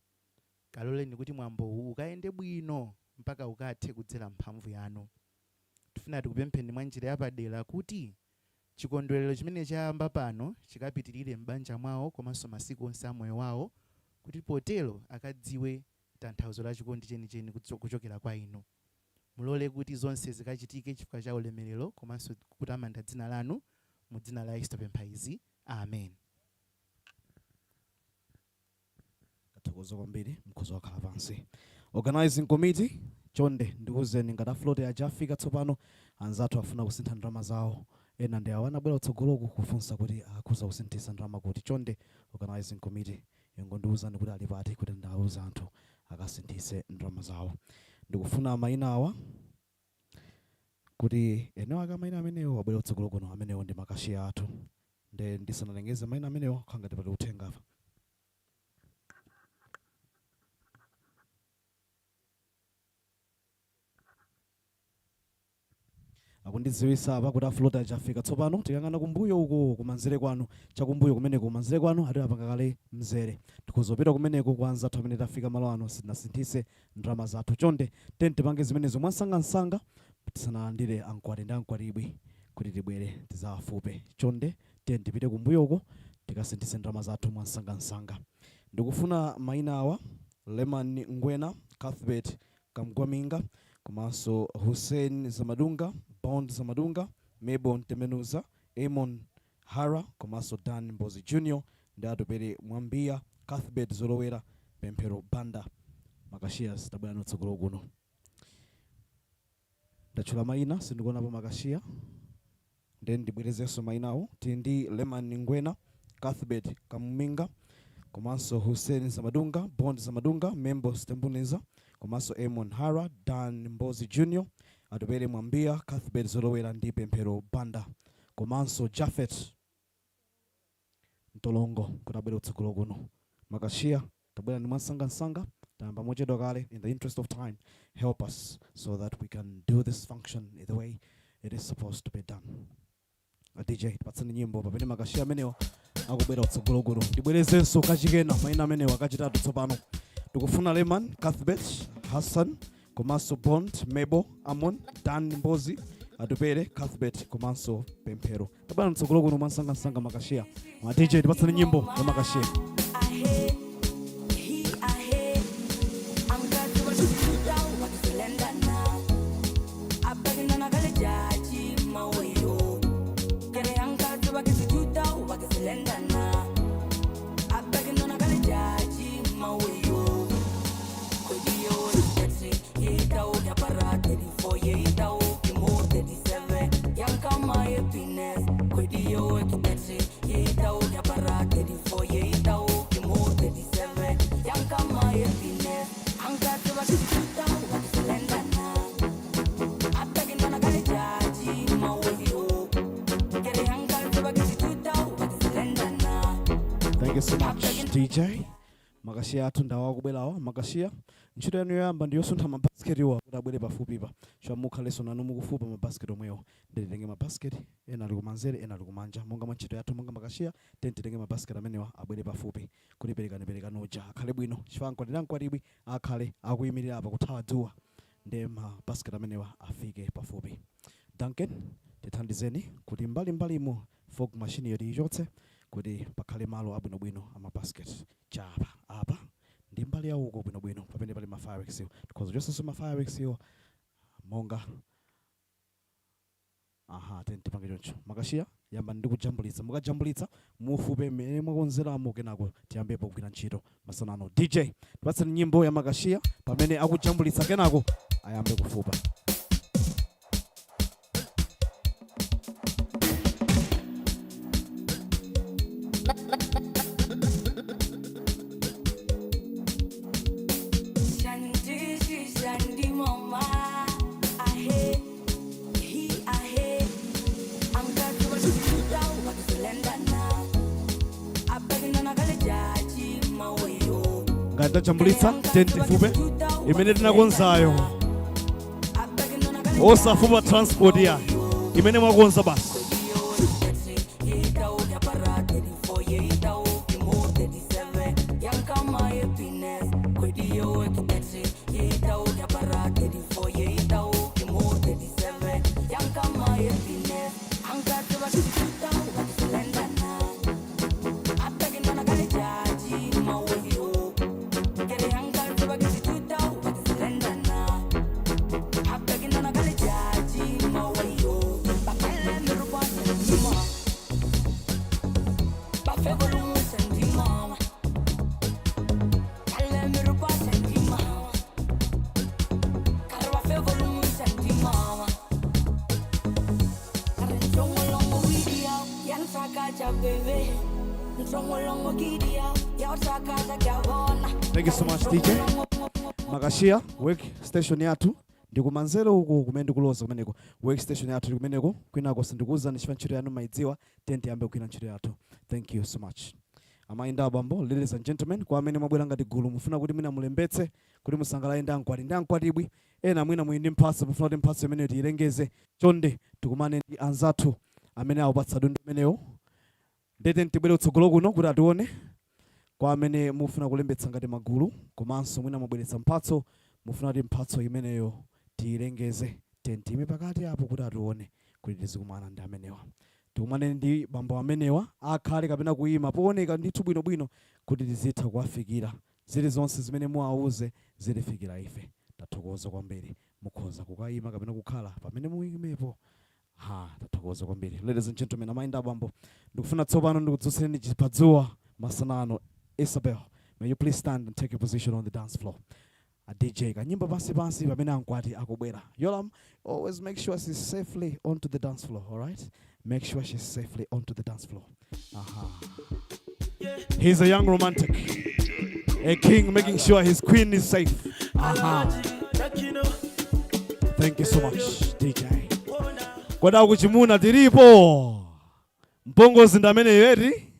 Kaloleni kuti mwambowu ukayende bwino mpaka ukathe kudzera mphamvu yanu. Tifuna tikupempheni mwa njira yapadera kuti chikondwerero chimene chayamba pano chikapitirire m'banja mwawo komanso masiku onse a moyo wawo, kuti potero akadziwe tanthauzo la chikondi chenicheni kuchokera kwa inu. Mulole kuti zonse zikachitike chifukwa cha ulemerero komanso kutamanda dzina lanu. Mu dzina la Yesu tapempha izi, amen. Tathokoza kwambiri, mukhoza kukhala pansi. Organizing committee, chonde ndikuwuzeni ngati afloat aja afika tsopano. Anzathu afuna kusintha ndalama zawo, ena ndi awo anabwera kutsogoloku kufunsa kuti akhoza kusinthisa ndalama kuti. Chonde organizing committee, ingondiwuzani kuti ali pati kuti ndawuza anthu akasinthise ndalama zawo. Ndikufuna mayina awa kuti ene ake mayina amenewo abwere kutsogolo kuno. Amenewo ndi makashiya athu. Nde ndisanalengeze mayina amenewo, khala ngati pali uthenga apa. Akundidziwitsa apa kuti afloat aja afika tsopano. Tikang'ana kumbuyo uko kumanzere kwanu, chakumbuyo kumeneko kumanzere kwanu, ati apanga kale mzere. Tikhoza kupita kumeneko kwa anzathu amene tafika malo ano sitinasinthise ndalama zathu. Chonde tiyeni tipange zimenezo mwansangansanga tisanalandire ankwati ndi ankwatibwi kuti tibwere tizawafupe. Chonde tiyeni tipite kumbuyoko tikasinthise ndalama zathu mwansangansanga. Ndikufuna mayina awa: Leman Ngwena, Cuthbert Kamgwaminga, komanso Hussein Zamadunga, Bond Zamadunga, Mabel Ntemenuza, Amon Hara, komanso Dan Mbozi Junior ndi Atupere Mwambiya, Cuthbert Zolowera, Pemphero Banda. Makashiyas, tabwera kutsogolo kuno. Ndatchula mayina, sindikuonapo makashiya, then ndibwerezenso mayinawo. Tili ndi Leman Ngwena, Cuthbert Kamuminga, komanso Hussein Zamadunga, Bond Zamadunga, Membo Stembuniza, komanso Amon Hara, Dan Mbozi Junior, Atupere Mwambiya, Cuthbert Zolowera ndi Pemphero Banda, komanso Jafet Mtolongo kuti abwere kutsogolo kuno. Makashiya, tabwera ndi mwansangansanga, tayamba mochedwa kale. In the interest of time, help us so that we can do this function the way it is supposed to be done. A DJ, tipatseni nyimbo pamene makashiya amenewa akubwera kutsogolo kuno. Ndibwerezenso kachikena mayina amenewa kachitatu tsopano. Tikufuna Leman, Cuthbert, Hassan, komanso Bond, Mabel, Amon, Dan Mbozi, Atupere, Cuthbert, komanso Pemphero. Tabwera mtsogolo kuno mwansangansanga makashiya. Ma DJ, tipatseni nyimbo ya makashiya. Thank you so much, DJ. Makashiya athu ndawa akubwerawa. Makashiya, ntchito yanu yoyamba ndi yosuntha mabasiketiwa kuti abwere pafupipa, chifukwa mukhalenso nanu mukufupa mabasiketi omwewo. Nditenge mabasiketi ena ali kumanzere, ena ali kumanja, monga mwa ntchito yathu monga makashiya. Tiyeni titenge mabasiketi amenewa abwere pafupi kuti perekaniperekani uja akhale bwino, chifukwa mkwati ndi mkwatibwi akhale akuyimirira apa kuthawa dzuwa, ndi mabasiketi amenewa afike pafupi. Duncan, tithandizeni kuti mbalimbalimo fog machine yo tiyichotse kuti pakhale malo abwinobwino a mabasket. Chapa apa ndi mbali yauko bwinobwino pamene pali ma fireworks iwo. Tikhoza kuchotsanso ma fireworks iwo monga aha. Tiyeni tipange choncho. Makashiya, yambani ndi kujambulitsa. Mukajambulitsa, mufupe mmene mwakonzeramo, kenako tiyambepo kugwira ntchito masanano. DJ, tipatseni nyimbo ya makashiya pamene akujambulitsa, kenako ayambe kufupa. Tajambulitsa tentifupe imene tinakonzayo, osafupa transport yayo imene mwakonza basi. Thank you so much, DJ. Makashiya, work station yathu ndikumanzere uku kumene ndikuloza kumeneko. Work station yathu kumeneko, kwinako sindikuwuzani chifukwa ntchito yanu maidziwa. Tiyeni tiyambe kugwira ntchito yathu. Thank you so much. Amayi ndi abambo, ladies and gentlemen, kwa amene mwabwera ngati gulu, mufuna kuti mwina mulembetse kuti musangalale ndi ankwati ndi ankwatibwi ena, mwina muli ndi mphatso, mufuna kuti mphatso imeneyo tiyilengeze, chonde tikumane ndi anzathu amene awupatsa dundu imeneyo. Ndete tibwere kutsogolo kuno kuti atione. Kwa amene mufuna kulembetsa ngati magulu, komanso mwina mwabweretsa mphatso, mufuna kuti mphatso imeneyo tiyilengeze, tiyime pakati apo kuti atione kuti tizikumana ndi amenewa. Tikumane ndi bambo amenewa, akhale kapena kuyima pooneka ndithu bwinobwino kuti tizitha kuwafikira. Zilizonse zimene muwauze zitifikira ife. Tathokoza kwambiri. Mukhoza kukayima kapena kukhala pamene muyimepo. Ha, tathokoza kwambiri. Ladies and gentlemen, amayi ndi abambo, ndikufuna tsopano ndikudzutsireni chipadzuwa masana. Isabel, may you please stand and take a position on the dance floor. A DJ, kanyimbo pansi pansi pamene ankwati akubwera. Yolam, always make sure she's safely onto the dance floor, all right? Make sure she's safely onto the dance floor. Aha. He's a young romantic, a king making sure his queen is safe. Aha. Thank you so much, DJ. Kwada kuchimuna tilipo. Mpongozi ndi ameneyo eti,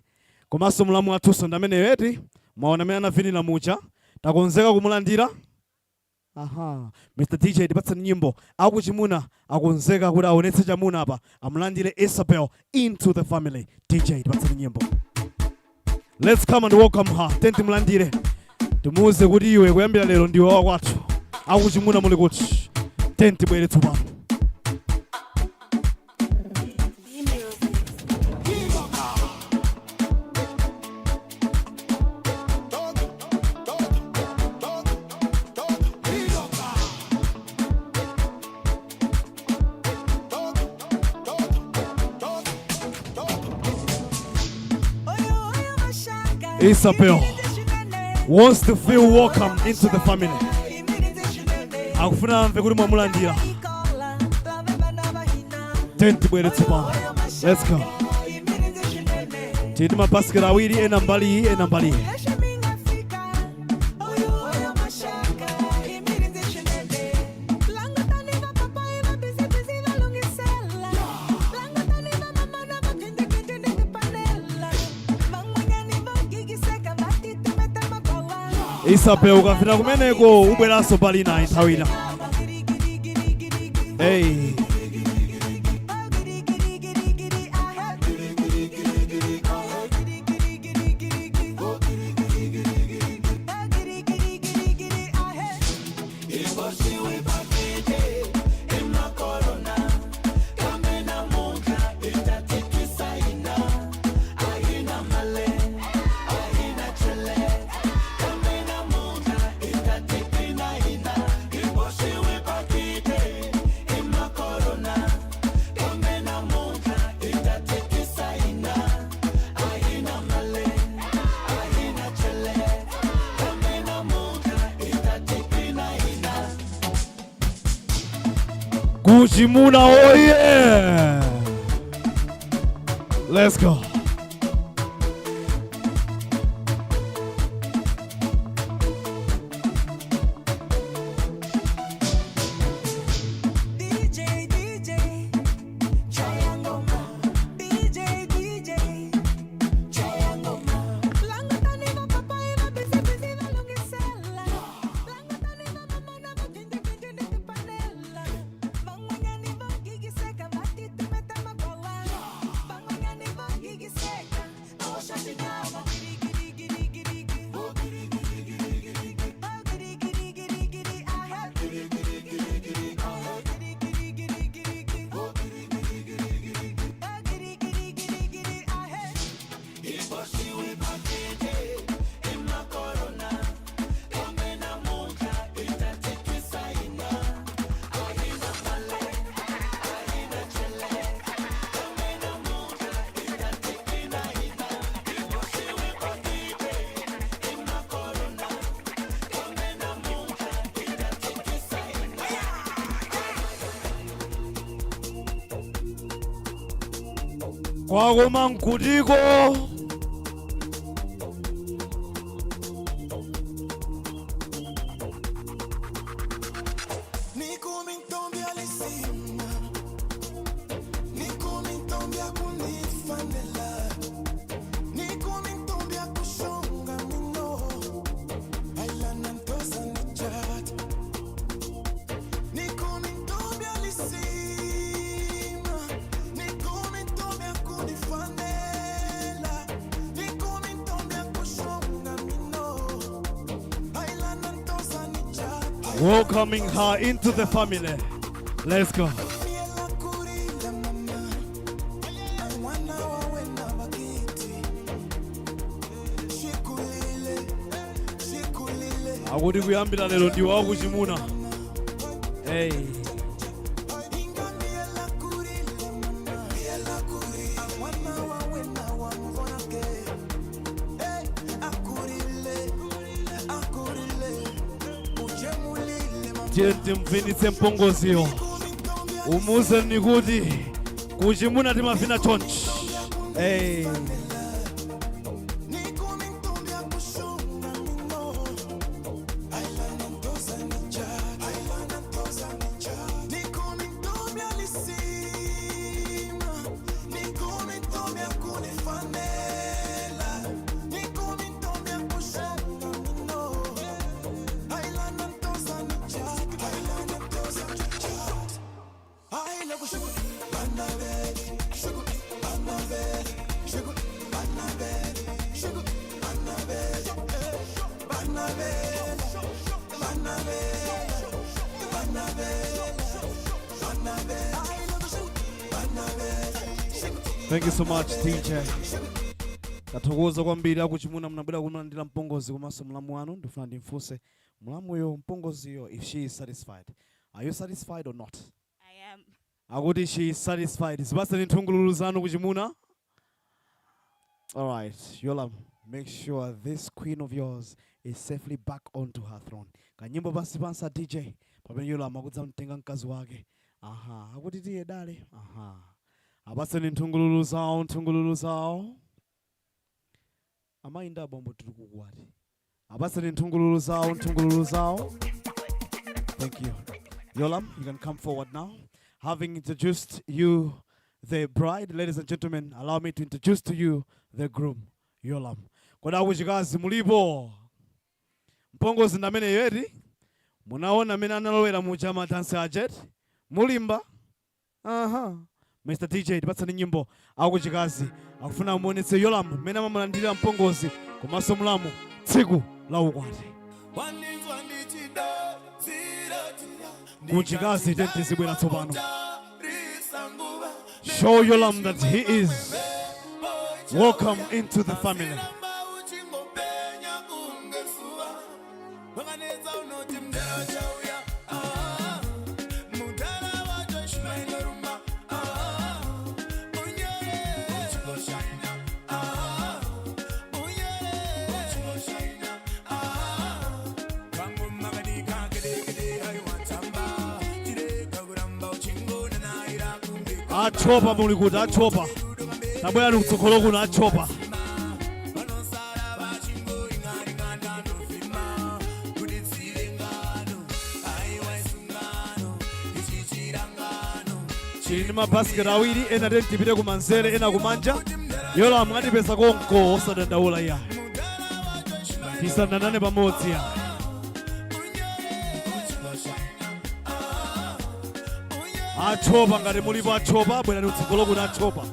komanso mlamu wathunso ndi ameneyo eti. Mwaona amene anavinira mucha, takonzeka kumulandira. Aha, Mr DJ, tipatseni nyimbo. Akuchimuna akonzeka kuti aonetse chamuna apa, amulandire Isabel into the family. DJ, tipatseni nyimbo. Let's come and welcome her. Tenti mulandire, timuuze kuti iwe kuyambira lero ndiwe wakwathu. Akuchimuna muli kuti? Tenti bwere tsopano. Isabel wants to feel welcome into the family. Akufuna amve kuti mwamulandira. Tenti bwere tsopano. Let's go. Tili mabasiketi awiri, ena mbali iyi, ena mbali iyi. Isabel, ukafika kumeneko ubweranso mbali inayi nthawi ina. Hey. Kuchimuna oye! Let's go. DJ, DJ, Chayangoma. DJ, DJ, Chayangoma. Langutani va papa va busy busy va lungisela. Kwakoma nkutiko. Welcoming her into the family. Let's go. Akuti kuyambira lero ndi wakuchimuna. Hey. Tiye timvinitse mpongoziyo, umuze nikuti kuchimuna timavina chonchi. Hey. Thank you so much, DJ. Tathokoza kwambiri akuchimuna, mnabwera kulandira mpongozi komanso mlamu wanu. Ndifuna ndimfunse mlamuyo, mpongoziyo, if she is satisfied. Are you satisfied or not? I am. Akuti she is satisfied. Zipatseni nthungululu zanu kuchimuna. All right, Yolam, make sure this queen of yours is safely back onto her throne. Kanyimbo pansi pansa, DJ, pamene Yolam akudza mtenga mkazi wake. Aha, akuti tiye dale. Aha. Apatseni nthungululu zawo, nthungululu zawo. Amayi ndi abambo, tiri kukwati. Apatseni nthungululu zawo, nthungululu zawo. Thank you. Yolam, you can come forward now. Having introduced you the bride, ladies and gentlemen, allow me to introduce to you the groom, Yolam. Kodi akuchikazi mulipo? Mpongozi ndamene yeti munaona amene analowera muja madansi ajet mulimba. Aha. Mr DJ, tipatsani nyimbo. Akuchikazi akufuna amuonetse Yolam mmene amamulandira mpongozi komanso mlamu tsiku la ukwati. Kuchikazi, tizibwera tsopano. Show Yolam that he is welcome into the family. Achopa muli kuti? Achopa, tabwerani kutsogolo kuno, achopa. Chili ndi mabasiketi awiri, ena tenti tipite kumanzere, ena kumanja. Yola mwatipeza konko, osadandaula iya, tisandanane pamodzi ya. Achopa, ngati mulipo achopa, bwerani kutsogolo kuno, achopa.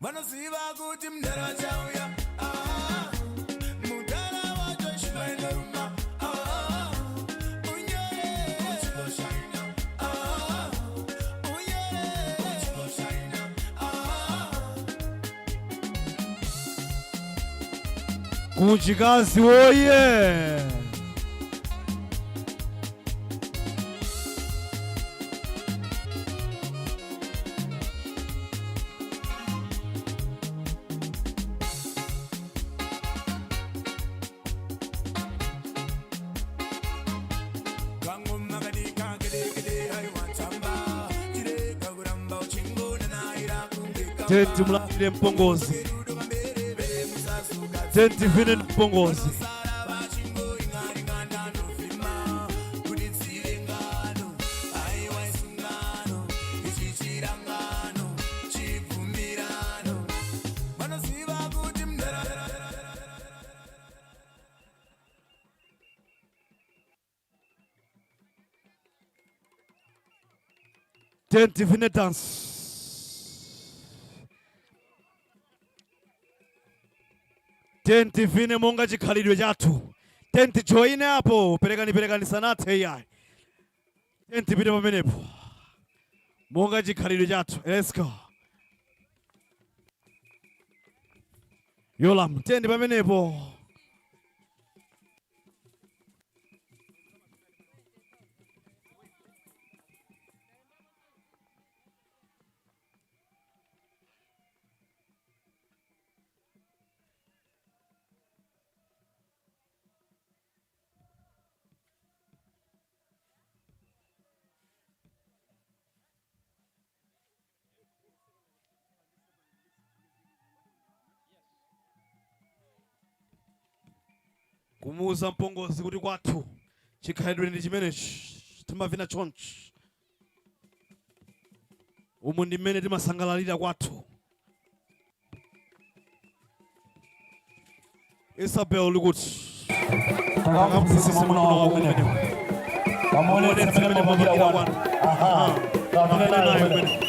Vanoziva kuti mudhara vachauya, mudhara wacho shimainoruma unyere uchingoshaina, unyere uchingoshaina. Kuchikazi woye! Tenti mulandire mpongozi, tenti vine mpongozi. Tenti vine dance. Tenti vine monga chikhalidwe chathu. Tenti joine apo, perekani perekani sanathe iyayi. Tenti pite pamenepo monga chikhalidwe chathu. Let's go. Yolam, tendi pamenepo. Kumuuza mpongozi kuti kwathu chikhalidwe ndi chimenechi, timavina chonchi, umu ndi mmene timasangalalira kwathu. Isabel, likuti Takamphunzitse mwamuna wako kumeneko. Kamuonetse mmene mumapangira kwanu. Aha, kavine naye kumeneko.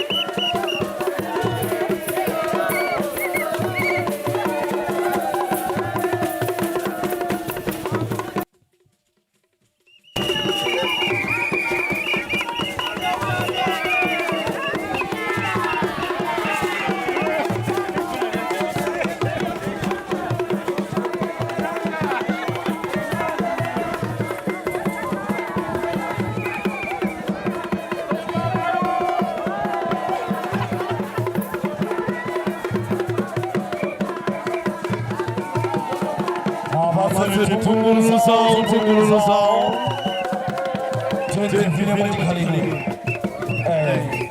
Mthungululu zawo, mthungululu zawo. Tenti vine mwachikhalidwe. Eh.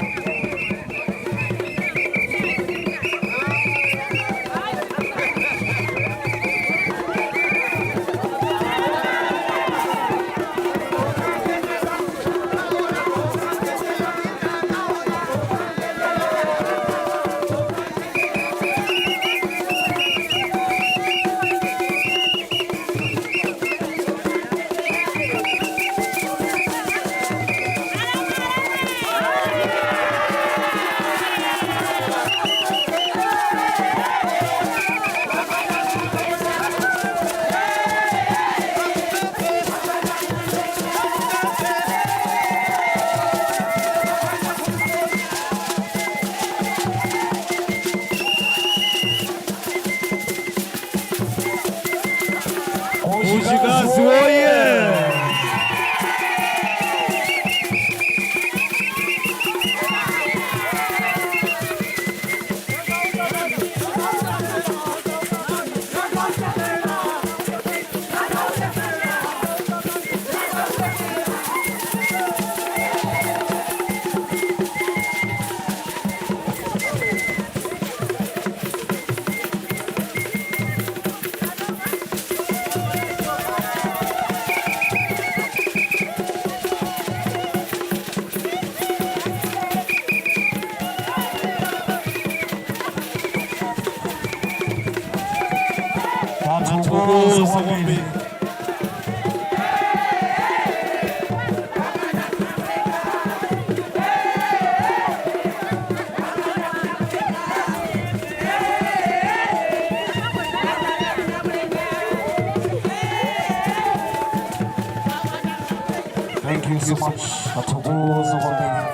Uchikazi woye! Tathokoza kwambiri. Thank you so much. Tathokoza kwambiri.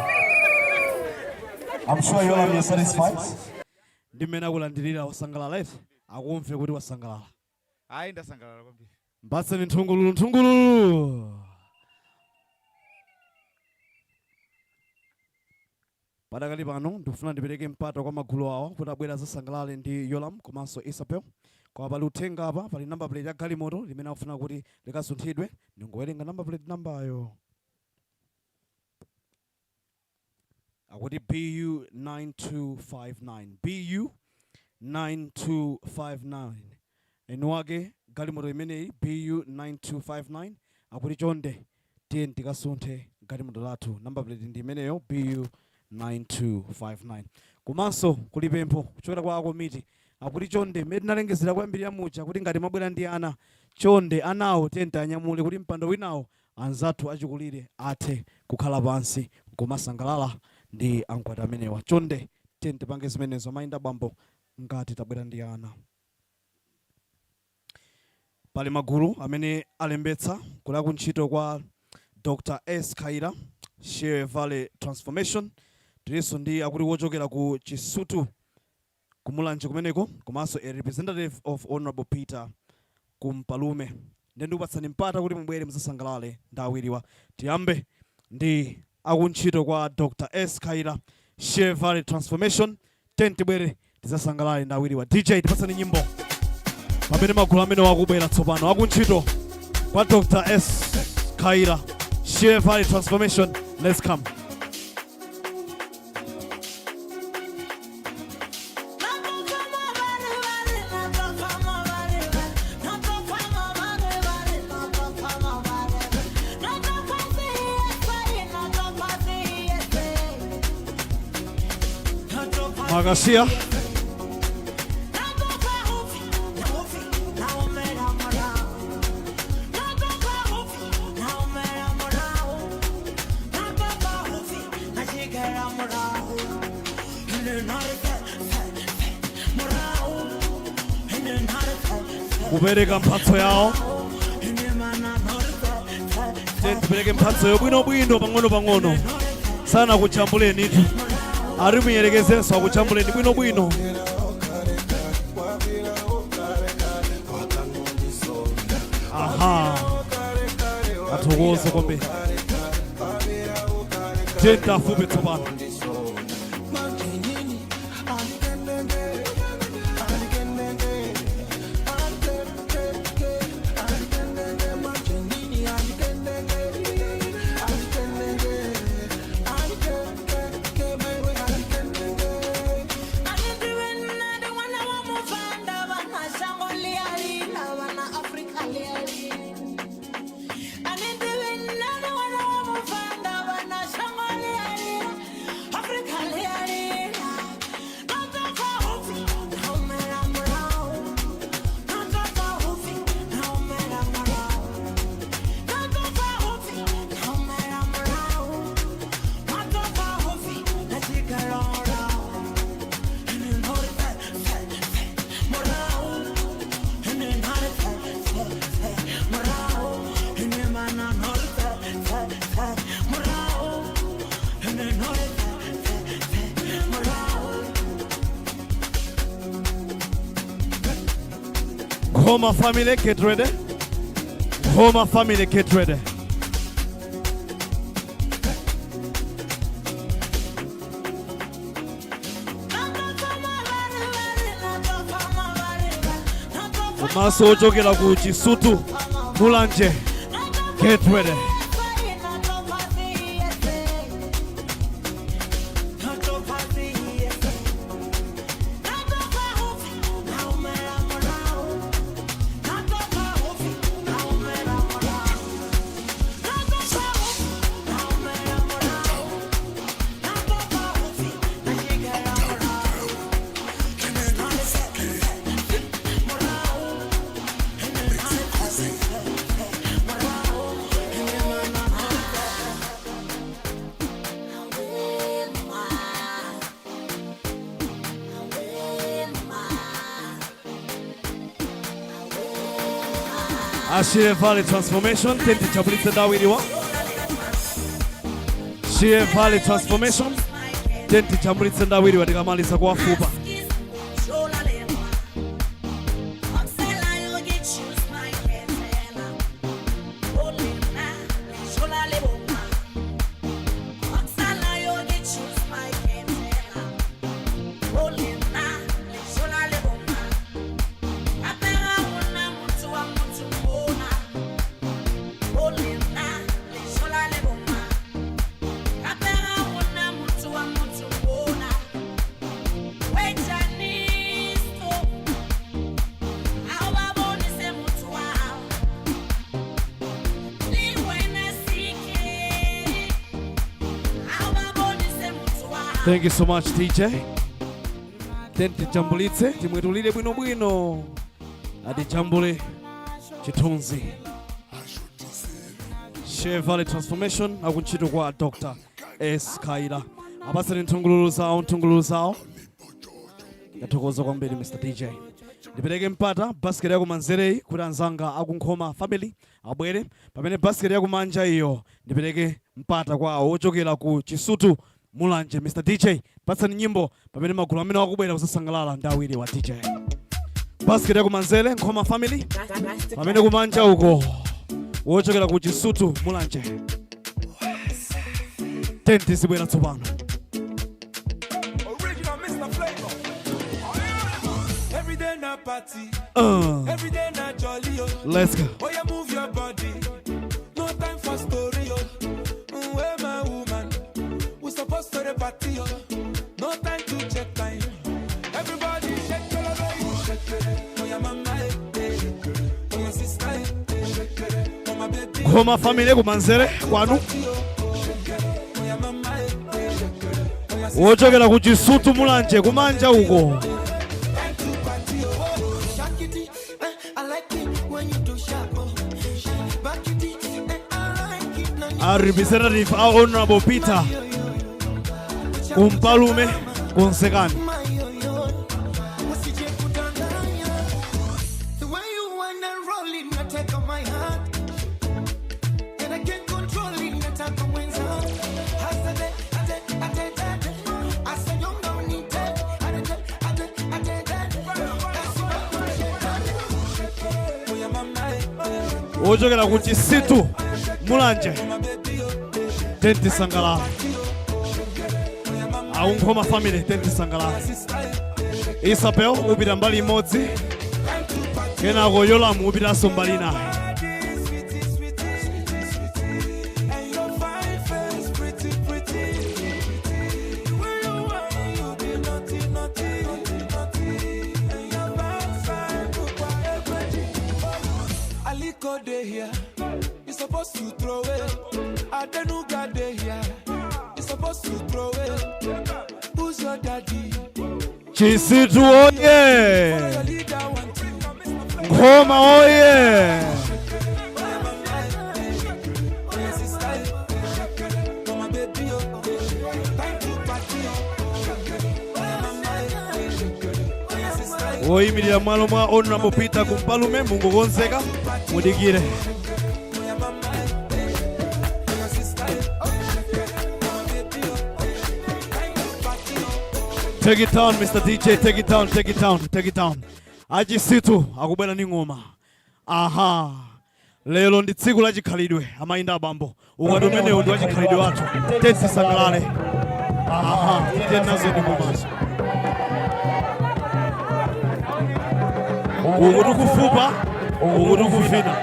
I'm sure you all are satisfied. Ndi mmene akulandirira, wasangalala eti? Akumve kuti wasangalala. Hayi, ndasangalala kwambiri. Mpatseni nthungululu, nthungululu. Padakali pano ndikufuna ndipereke mpata kwa magulu awa kuti abwere azasangalale ndi Yolam komanso Isabel, koma pali uthenga apa. Pali number plate ya galimoto limene akufuna kuti likasunthidwe. Ndingowerenga number plate nambayo. Akuti BU 9259, BU 9259. Eni ake galimoto imeneyi BU 9259 akuti chonde tiye tikasunthe galimoto lathu. Number plate ndi imeneyo, BU 9259. Komanso kuli pempho kuchokera kwa akomiti, akuti chonde, mmene tinalengezera kwambiri muja kuti ngati mwabwera ndi ana, chonde anawo tiye tanyamule kuti mpando winawo anzathu achikulire athe kukhala pansi nkumasangalala ndi ankwati amenewa. Chonde tiye tipange zimenezo, amayi ndi abambo, ngati tabwera ndi ana. Pali magulu amene alembetsa kula kuntchito kwa Dr S Khaira, Shire Valley Transformation. Tilinso ndi akuti wochokera ku Chisutu, kumulanje kumeneko, komanso a representative of Honorable Peter Kumpalume. Ndiye ndikupatsani mpata kuti mubwere muzasangalale ndi awiriwa. Tiyambe ndi akuntchito kwa Dr S Khaira, Shire Valley Transformation. Ten tibwere tizasangalale ndi awiriwa. DJ, tipatsani nyimbo pamene magulu amene wakubwera tsopano, akuntchito kwa Dr S Khaira, Shire Valley Transformation. Let's come. Magasia. Kupereka mphatso yawo. Tipereke mphatso yobwinobwino pang'ono-pang'ono. Sana kuchambuleni itu, ari muyerekezenso akuchambuleni bwinobwino. Aha, athokoze kwambiri. Tentafupi tsopano. Homa family, get ready. Homa family, get ready. Komanso ochokera ku Chisutu, Mulanje, get ready. Shire Valley Transformation, tenti chapulitse ndawiriwa. Shire Valley Transformation, tenti chapulitse ndawiriwa tikamaliza kuwafupa. Thank you so much, DJ. Then tijambulitse, timwetulire bwinobwino, atijambule chithunzi. Share Valley Transformation akuntchito kwa Dr. S. Kaira. Apatseni nthungululu zawo, nthungululu zawo. Ndathokoza kwambiri, Mr. DJ. Ndipereke mpata basket yakumanzereyi kuti anzanga akunkhoma family abwere, pamene basket yakumanja iyo ndipereke mpata kwa awo ochokera ku Chisutu Mulanje. Mr. DJ, patsani nyimbo pamene magulu amene akubwera kusasangalala ndi awiri wa DJ. Basket yakumanzere, Nkhoma family, pamene kumanja uko wochokera ku Chisutu Mulanje. Tenti zibwera tsopano. Original Mr. Flavor. Every day na party. Every day na jolly. Oh. Let's go. Oh yeah, move your body. No time for story. Oh. Where my woman? We supposed to the party. Oh. No time to check time. Everybody shake your baby. Shake it. Oh yeah, mama. Eh, eh. Oh yeah, sister. Eh, eh. Shake it. Oh my baby. Nkhoma family kumanzere kwanu, Oh yeah, mama. Eh, eh. Oh yeah, wochokera ku Chisutu Mulanje kumanja uko. Shake it, I like it when you do sharp. Oh. Back it, I like it now. A representative a Honorable Peter Kumpalume Konsekani. Usije kudanganya. The way you wanna roll it, na take on my heart. And I can't control it, nataka mwenza. Hasade, ate, ate, ate. Asanyonga unite. Ate, ate, ate, ate. Oh yeah, mama. Eh, eh. Wochokera ku Chisitu Mulanje, tenti sangalala. Aunkhoma family, tenti sangalala. Isabel upita mbali imodzi, kenako Yolamu upitanso mbali inayo. And your fine face, pretty, pretty. The way you whine, you be naughty, naughty, naughty. And your backside, look what everybody. Aliko dey here, you supposed to throw it. Adenuga dey here, you supposed to throw it. Who's your daddy? Chisitu oye! Nkhoma oye! Oh yeah, sister, oh my baby, oh, time to party, oh, oh yeah, mama, oh yeah, sister. Woyimirira mwalo mwa Honorable Peter Kumpalume, mungokonzeka, mudikire. Take it down, Mr. DJ, take it down, take it down, take it down. Achisitu akubwera ndi ng'oma. Aha. Lero ndi tsiku la chikhalidwe, amayi ndi abambo. Ukwati umenewu ndi wa chikhalidwe wathu. Tisangalale. Aha, tiye nazo ndi ng'omazo. Uku tikufupa, uku tikuvina.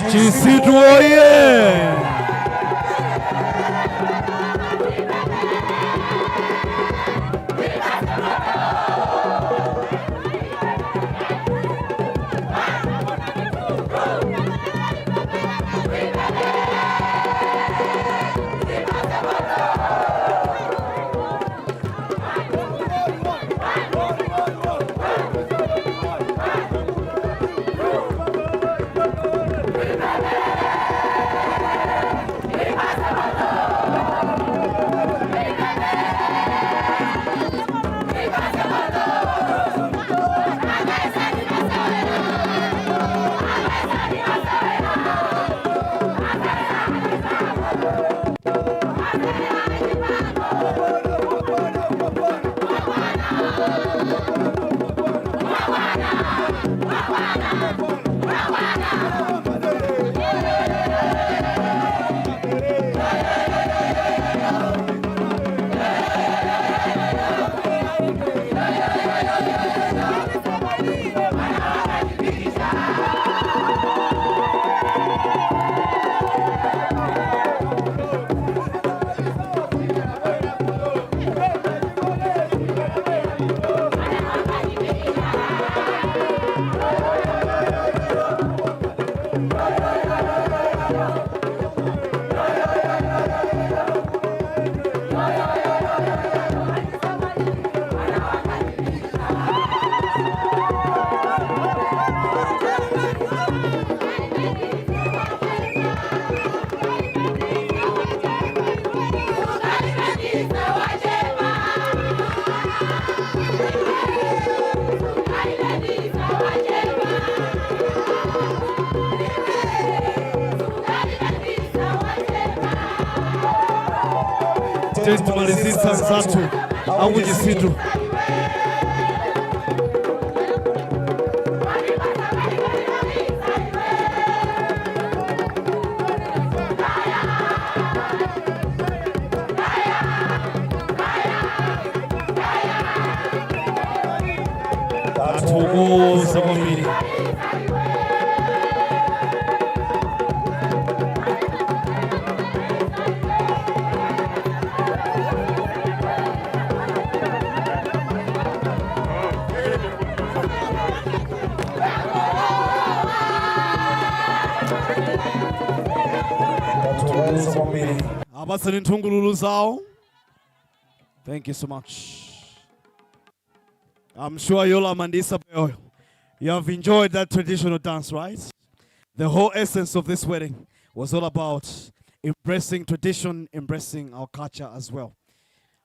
Chisitu oye! Timalizitsa nzathu akuchisitu. Tathokoza kwambiri. Tathokoza kwambiri. Apatseni nthungululu zawo. Thank you so much. I'm sure Yolam and Isabel, you have enjoyed that traditional dance, right? The whole essence of this wedding was all about embracing tradition, embracing our culture as well.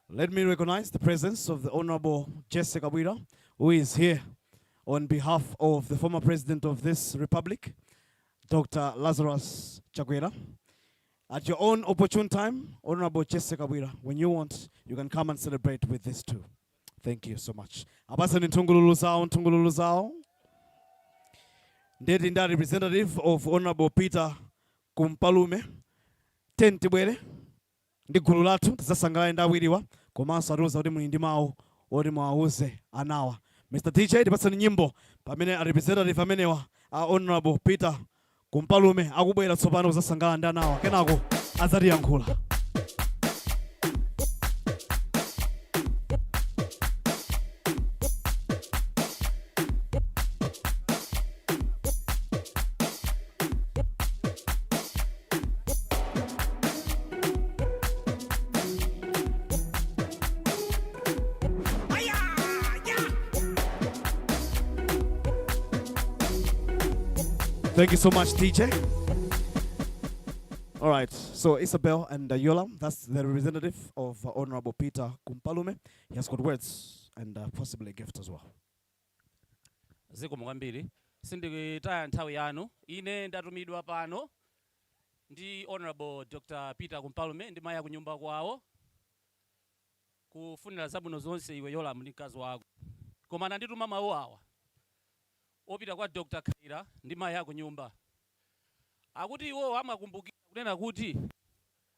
Let me recognize the presence of the Honorable Jessica Kabwila, who is here on behalf of the former president of this republic, Dr. Lazarus Chakwera. At your own opportune time, Honorable Jessica Kabwila, when you want, you can come and celebrate with this too. Thank you so much. Apatseni nthungululu zawo, nthungululu zawo. Ndeti nda representative of Honorable Peter Kumpalume. Tiyeni tibwere ndi gulu lathu tidzasangalale ndi awiriwa, komanso atiuza kuti muli ndi mawu oti muwauze anawa. Mr. DJ, tipatseni nyimbo pamene a representative amenewa a Honorable Peter Kumpalume akubwera tsopano kudzasangalala ndi anawa, kenako adzatiyankhula. Thank you so much, DJ. All right, so Isabel and Yolam, that's the representative of Honorable Peter Kumpalume. He has got words and possibly a gift as well. Zikomo kwambiri. Sindikutaya nthawi yanu. Ine ndatumidwa pano ndi Honorable Dr. Peter Kumpalume ndi mayi akunyumba kwawo kufunira zabwino zonse iwe Yolam ndi mkazi wako, koma anandituma mawu awa opita kwa Dr. Khaira ndi mayi akunyumba, akuti iwo amakumbukira kunena kuti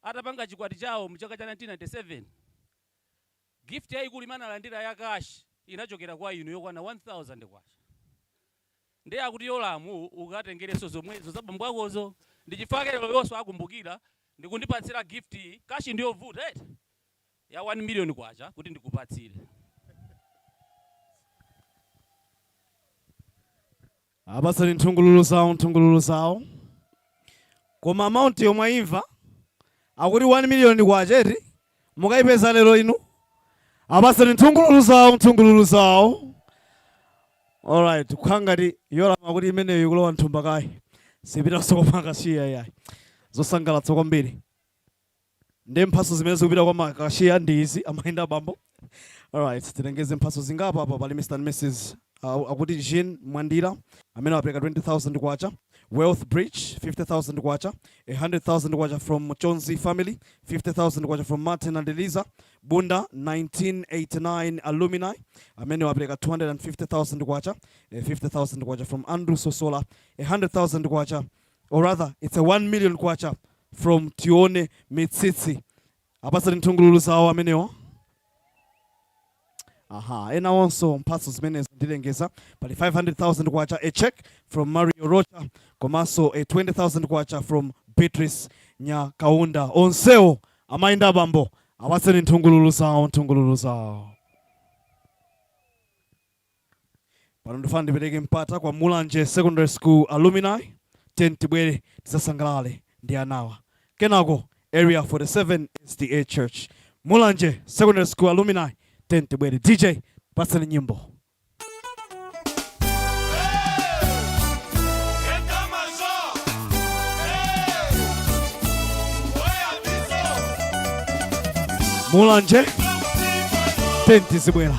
atapanga chikwati chawo mchaka cha 1997, gift yayikulu imene analandira ya cash inachokera kwa inu, yokwana 1000 kwacha. Ndiye akuti Yolamu ukatengereso zomwezo za bambo akozo. Ndi chifukwa lero yonso akumbukira ndikundipatsira gift cash, ndiyovuta eti, ya 1 million kwacha kuti ndikupatsire. Apatseni nthungululu zawo, nthungululu zawo. Koma amount yomwe ayimva akuti 1 million kwacha eti, mukayipeza lero inu? Apatseni nthungululu zawo, nthungululu zawo. Alright, kukhala ngati Yolama kuti imeneyo ikulowa nthumba kayi, sipitanso kwa makashiya yayi. Zosangalatsa kwambiri. Ndi mphatso zimene zikupita kwa makashiya ndi izi, amayenda abambo. Alright, tilengeze mphatso zingapo apa. Pali Mr and Mrs akuti Jean Mwandira amene wapereka 20,000 kwacha, Wealth Bridge 50,000 kwacha, 100,000 kwacha from Chonzi family, 50,000 kwacha from Martin and Eliza Bunda 1989 alumni amene wapereka 250,000 kwacha, 50,000 kwacha from Andrew Sosola, 100,000 kwacha, or rather it's a 1 million kwacha from Tione Mitsitsi. Apatseni nthungululu zawo amenewo. Aha, ena onso mphatso zimenezo ndilengeza. Pali 500,000 kwacha, a check from Mario Rocha, komanso a 20,000 kwacha from Beatrice Nyakaunda. Onsewo, amayenda abambo, apatseni nthungululu zawo, nthungululu zawo. Pano ndifuna ndipereke mpata kwa Mulanje Secondary School alumni. Tiyeni tibwere tidzasangalale ndi anawa, kenako Area 47 SDA Church. Mulanje Secondary School alumni, tiyeni tibwere. DJ, patseni nyimbo. Mulanje, tiyeni tizibwera.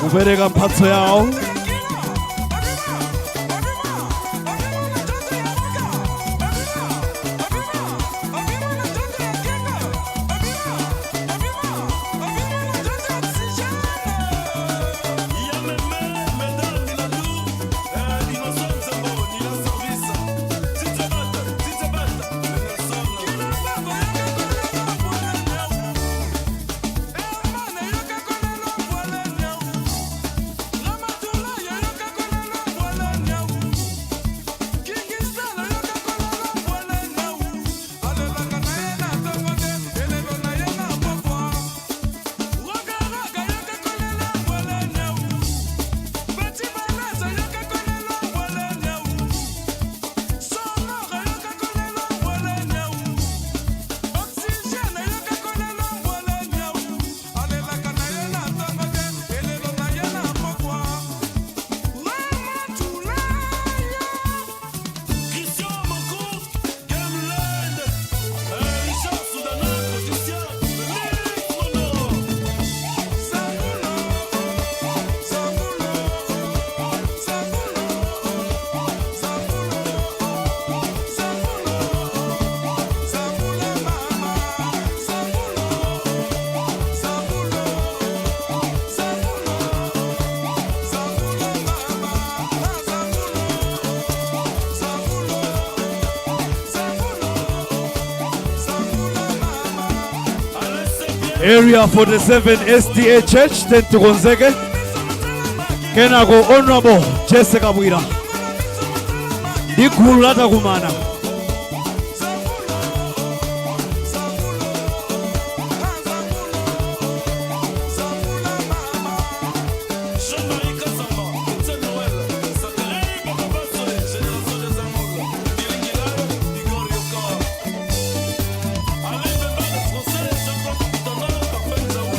Kupereka mphatso yawo. Area 47 SDA Church tentikonzeke. Kenako Honorable Jesse Kabwira ndi gulu latakumana.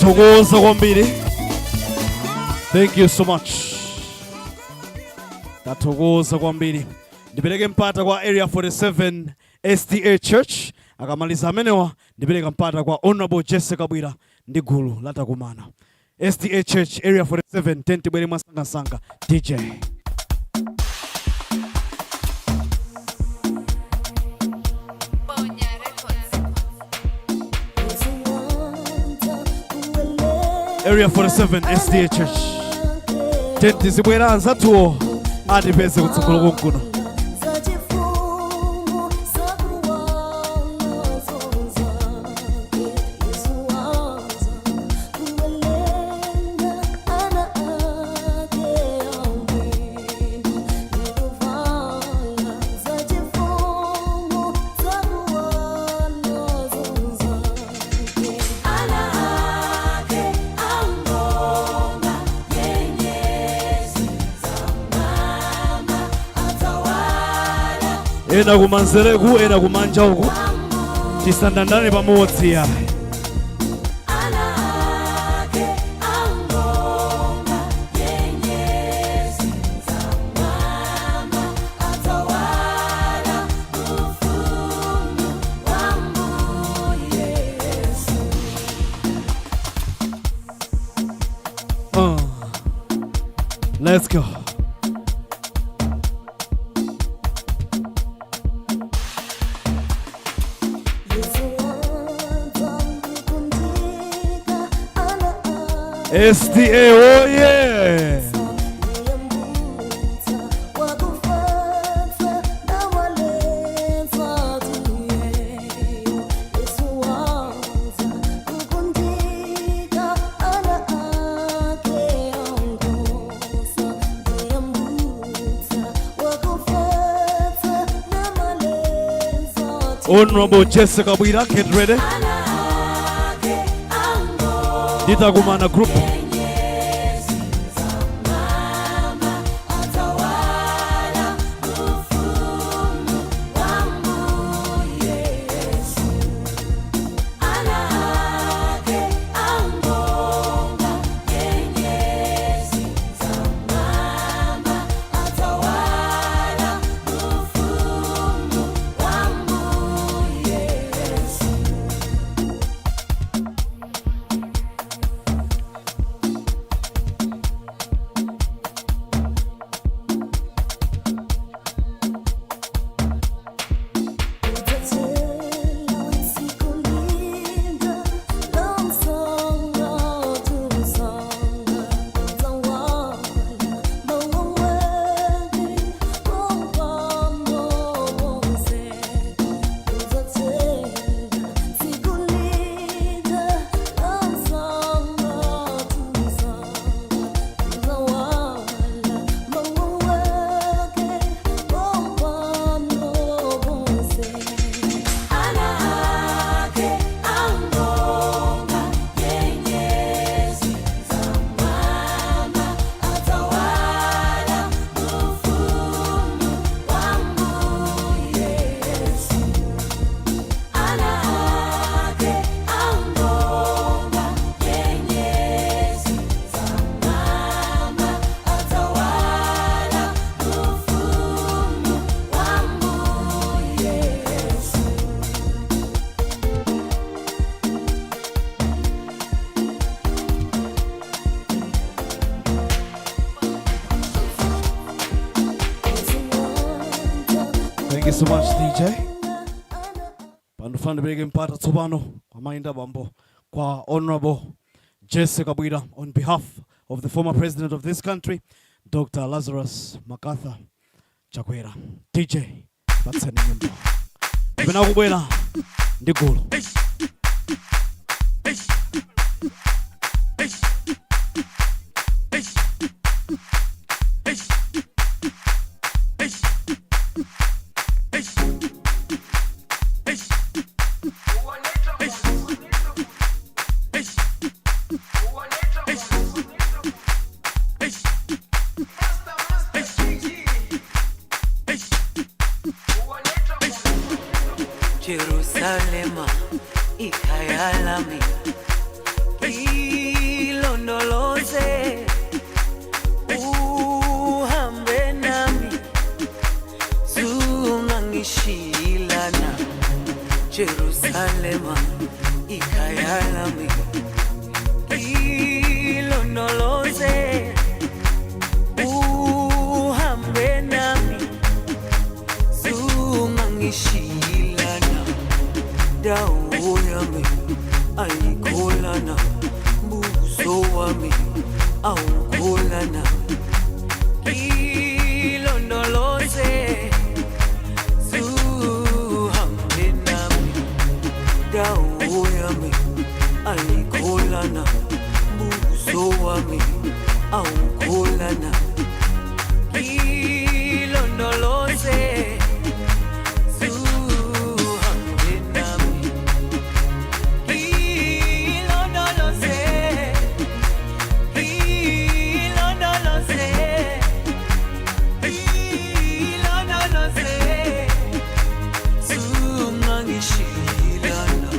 Thokoza kwambiri. Thank you so much. Tathokoza kwambiri. Ndipereke mpata kwa Area 47 SDA Church. Akamaliza amenewa ndipereka mpata kwa Honorable Jesse Kabwira ndi gulu latakumana. SDA Church Area 47 tentibwere mwasangasanga. DJ. Area 47 SDA Church. Tenti zibwera anzathuwo atipeze kutsogolo konkuno. Ena kumanzereku, ena kumanja uku, tisandandane pamodzi ya. Let's go. SDA, oh yeah! Honorable Jesse Kabwira, get ready. Nditakumana group. You so much, DJ. Pandofana ndipereke mpata tsopano kwa mayi ndi abambo, kwa Honorable Jesse Kabwira, on behalf of the former president of this country, Dr. Lazarus MacArthur Chakwera. DJ, patsani nyimbo kapena kubwera ndi gulu. Jerusalema ikhaya lami, ilondoloze uhambe nami, zungangishilana. Jerusalema ikhaya lami, ilondoloze uhambe nami, zungangishilana. Dawo yami ayikholana, buso wami awukholana, ilondoloze zuhambe nami. Dawo yami ayikholana, buso wami awukholana, ilondoloze zuhambe nami, ilondoloze, ilondoloze, ilondoloze, zungangishilana.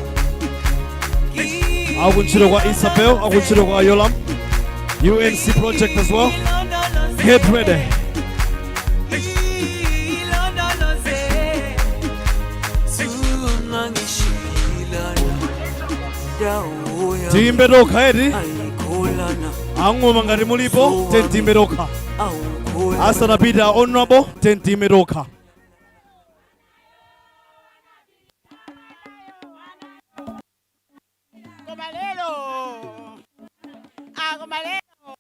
Akuntchito kwa Isabel, akuntchito kwa Yolam, UNC project as well. Get ready. Ilondoloze zungangishilana, dawo yami Tiyimbe tokha eti. ayikholana, Ang'oma ngati mulipo, tiyimbe tokha. Awukholana. Asanapita Honorable, tiyimbe tokha. Koma lero, ah, koma lero,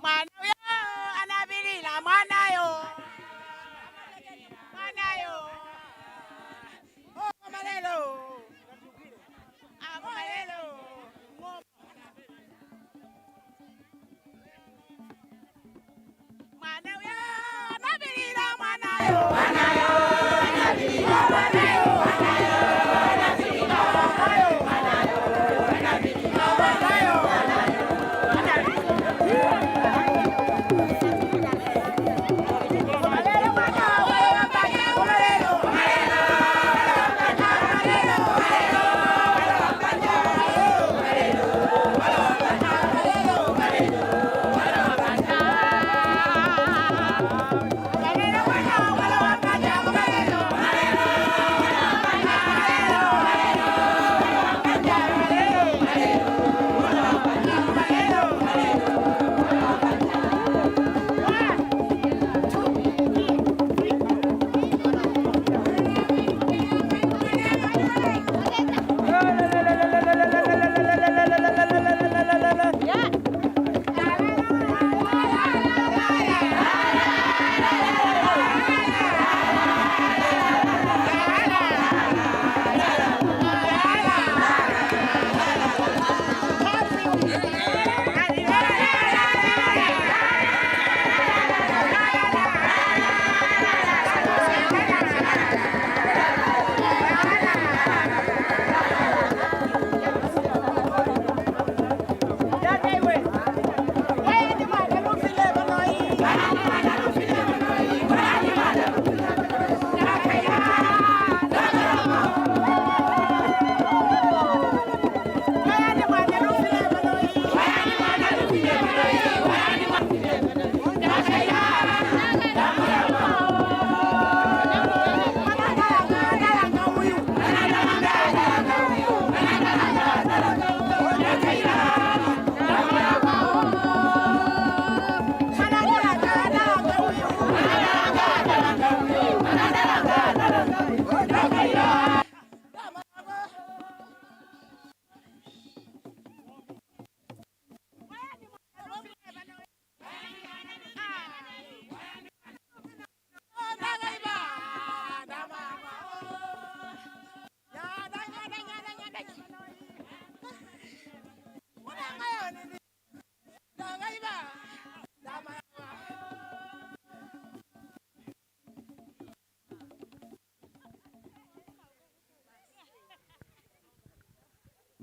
mwana uyo anabilila mwanayo, mwanayo. Oh, koma lero, ah, koma lero. Mwana uyo anabilila mwanayo, mwanayo anabilila mwanayo, mwanayo anabilila mwanayo, mwanayo.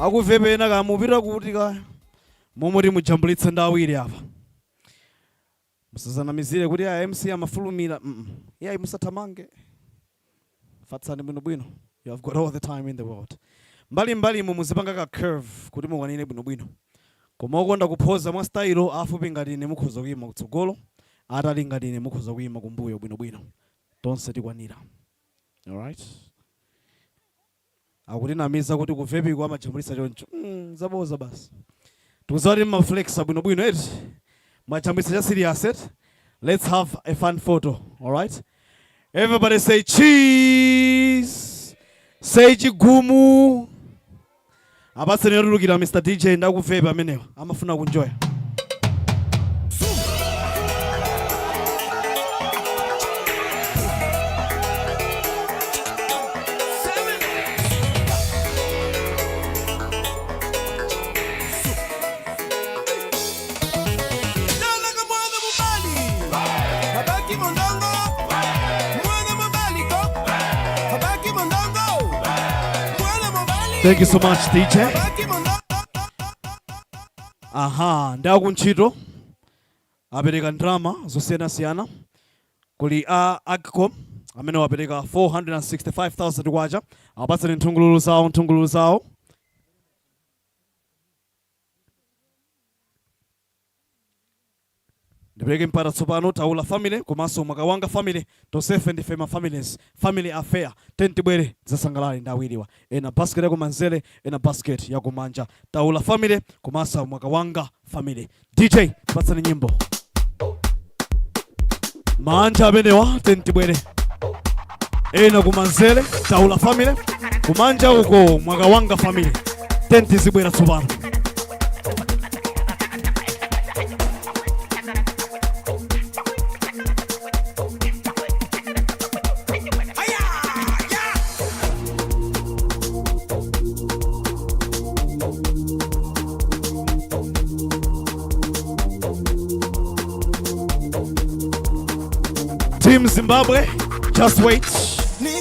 Akuvepena kamupita kuti ka momwe mujambulitse ndi awiri apa. Musazanamizire kuti a MC amafulumira. Iyayi, musathamange. Fatsani bwinobwino. You have got all the time in the world. Mbalimbali muzipanga ka curve kuti mukwanire bwinobwino. Koma okonda kuphoza mwa style, afupi ngati ine mukhoza kuyima kutsogolo, atali ngati ine mukhoza kuyima kumbuyo bwinobwino. Tonse tikwanira. Alright, akutinamiza kuti kuvepiko amajambulitsa choncho. Zaboza basi. Tikudziwa kuti mmaflexa bwinobwino eti. Mwajambulitsa cha serious eti. Let's have a fun photo. Alright, everybody say cheese, say chigumu. Apatseni yotulukira, Mr DJ. Ndakuvepa amenewa amafuna kunjoya. Nalaka mwana mobali abaki mondongo, mwana mobali ko abaki mondongo, mwana mobali. Thank you so much, DJ. Abaki mondongo. Aha, ndakuntchito apereka ndalama zosiyanasiyana. Kuli a Agcom amene wapereka 465,000 kwacha. Apatseni nthungululu zawo, nthungululu zawo. Ndipereke mpata tsopano Taula family komanso Mwakawanga family. Tonsefe ndife ma families, family affair. Tentibwere zasangalale ndi awiriwa, ena basket yakumanzere, ena basket yakumanja. Taula family komanso Mwakawanga family. DJ, patsani nyimbo. Manja amenewa, tentibwere. Ena kumanzere Taula family, kumanja uko Mwakawanga family. Tenti zibwera tsopano. Team Zimbabwe, just wait.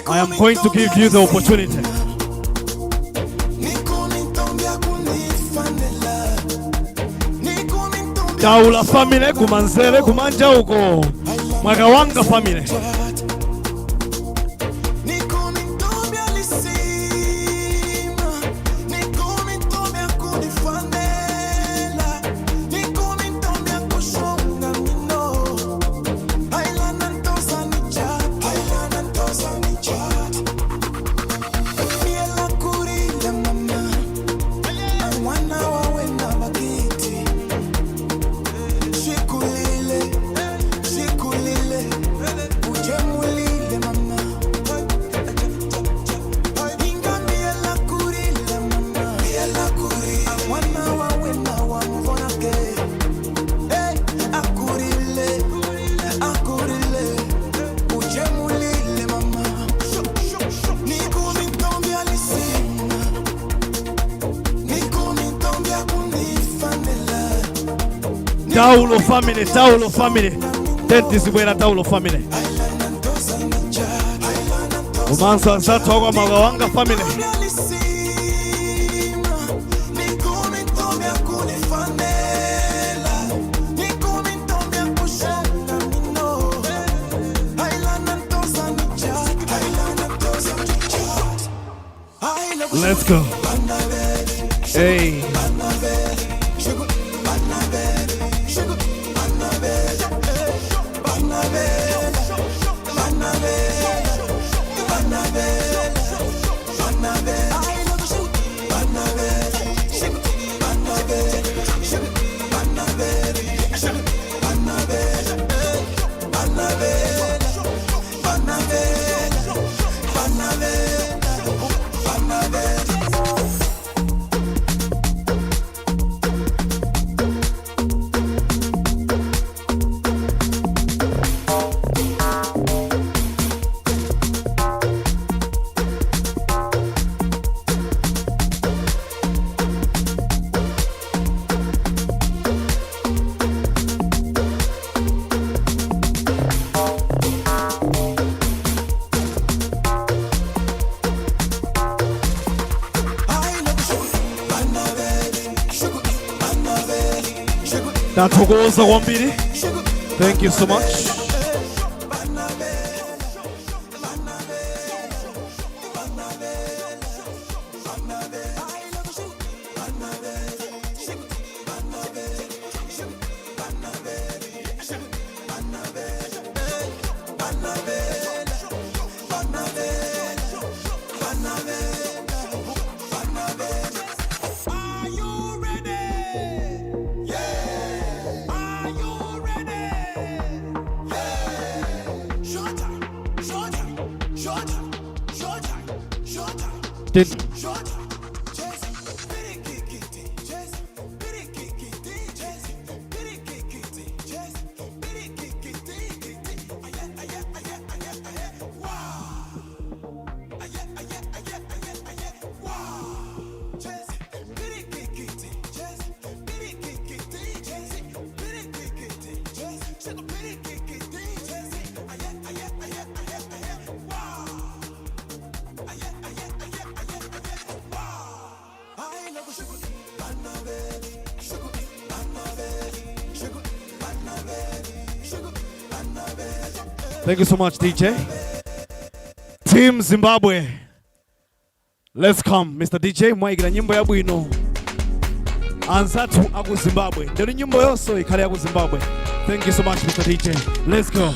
I am going to give you the opportunity. Nikumintombya kunifanela. Taula family kumanzere, kumanja uko Mwakawanga family. Nikumintombya lisima. Nikumintombya kunifanela. Nikumintombya kushonga mino. Ailana ntosa ni chat. Ailana ntosa ni chat. Miela kurile mama. Mwana wawe na bakiti. Shikulile, shikulile, ujemulile mama. Inga miela kurile mama. Miela kurile. Mwana wawe na wamvonake. Hey, akurile, akurile, ujemulile mama. Nikumintombya lisima. Nikumintombya kunifanela. Taulo family, Taulo family. Tenti zibwera, Taulo family. Komanso anzathu akwa Mwakawanga family. Nikumintombya kunifanela. Nikumintombya kushonga mino. Ailana ntosa ni chat. Ailana ntosa ni chat. Let's go. Hey. Tathokoza kwambiri. Thank you so much. Are you ready? Yeah. Are you ready? Yeah. Showtime, showtime, showtime, showtime, showtime, showtime. Chase, pirikikiti, chase, pirikikiti, chase, pirikikiti, chase, pirikikiti, kiti. Aye, aye, aye, aye, aye. Wow. Aye, aye, aye, aye, aye. Wow. Chase, pirikikiti, chase, pirikikiti, chase, pirikikiti, chase, chase, pirikikiti, chase. Aye, aye, aye, aye, aye. Wow. Aye, aye, aye, aye, aye. Wow. I love sugar, banana baby, sugar, banana baby, sugar, banana baby, sugar, banana baby. Thank you so much, DJ. Team Zimbabwe. Let's come, Mr. DJ mwayikira nyimbo yabwino. Anzathu aku Zimbabwe. Ndero nyimbo yonso ikhale ya ku Zimbabwe. Thank you so much, Mr. DJ. Let's go.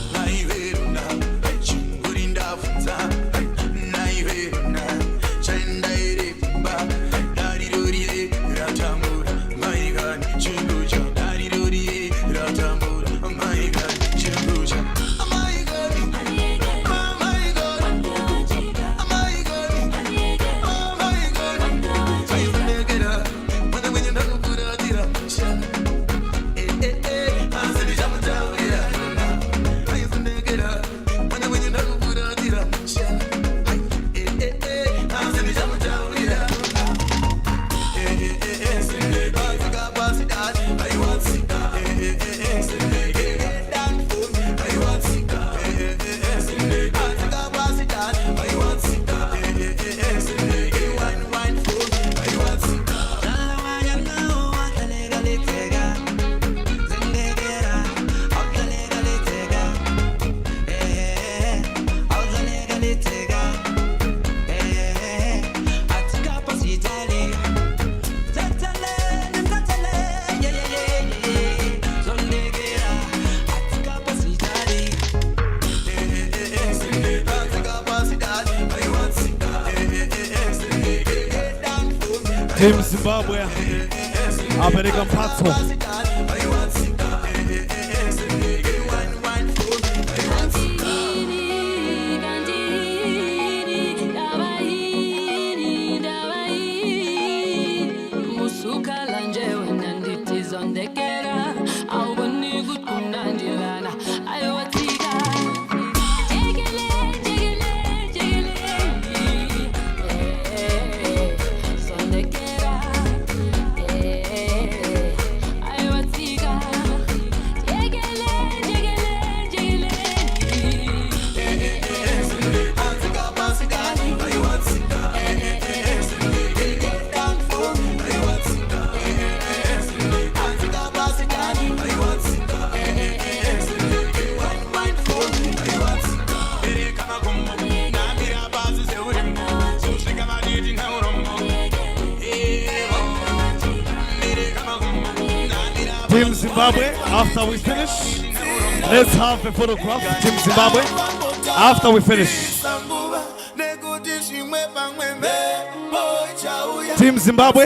Team Zimbabwe apereka mphatso. Team Zimbabwe, after we finish, let's have a photograph. Team Zimbabwe, after we finish. Team Zimbabwe,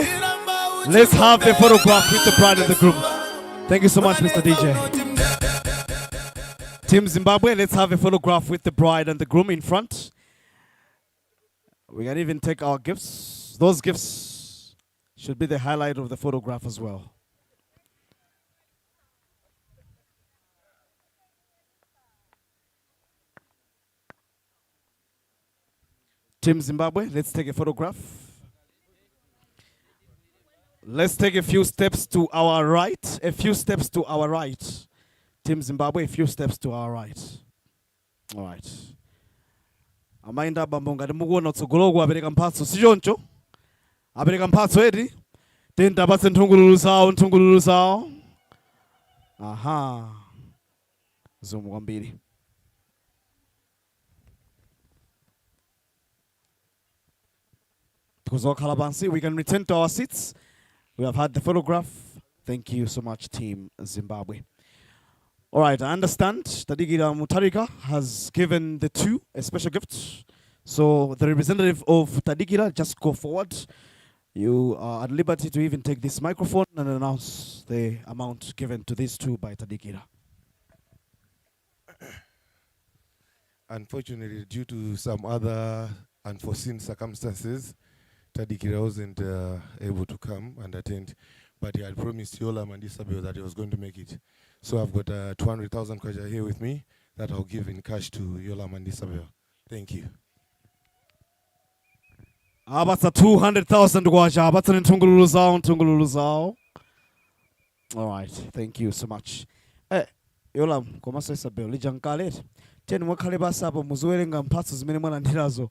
let's have a photograph with the bride and the groom. Thank you so much, Mr. DJ. Team Zimbabwe, let's have a photograph with the bride and the groom in front. We can even take our gifts. Those gifts should be the highlight of the photograph as well. Team Zimbabwe, let's take a photograph. Let's take a few steps to our right. A few steps to our right. Team Zimbabwe, a few steps to our right. All right. Amayi ndi abambo, ngati mukuona utsogoloku apereka mphatso, si choncho? Apereka mphatso eti? Tiyeni tiwapatse nthungululu zawo, nthungululu zawo. Aha, zikomo kwambiri. Tikuzokhala pansi. We can return to our seats. We have had the photograph. Thank you so much, Team Zimbabwe. All right, I understand Tadikira Mutharika has given the two a special gift. So the representative of Tadikira, just go forward. You are at liberty to even take this microphone and announce the amount given to these two by Tadikira. Unfortunately, due to some other unforeseen circumstances, Tadikira wasn't able to come and attend, but he had promised Yolam and Isabel that he was going to make it. So I've got 200,000 kwacha here with me that I'll give in cash to Yolam and Isabel. Thank you. Abatsa 200,000 kwacha, abatsani nthungululu zawo, nthungululu zawo. All right, thank you so much. Yolam komanso Isabel, lija nkale tiyeni mwakhale basi apo muziwerenga mphatso zimene mwalandirazo.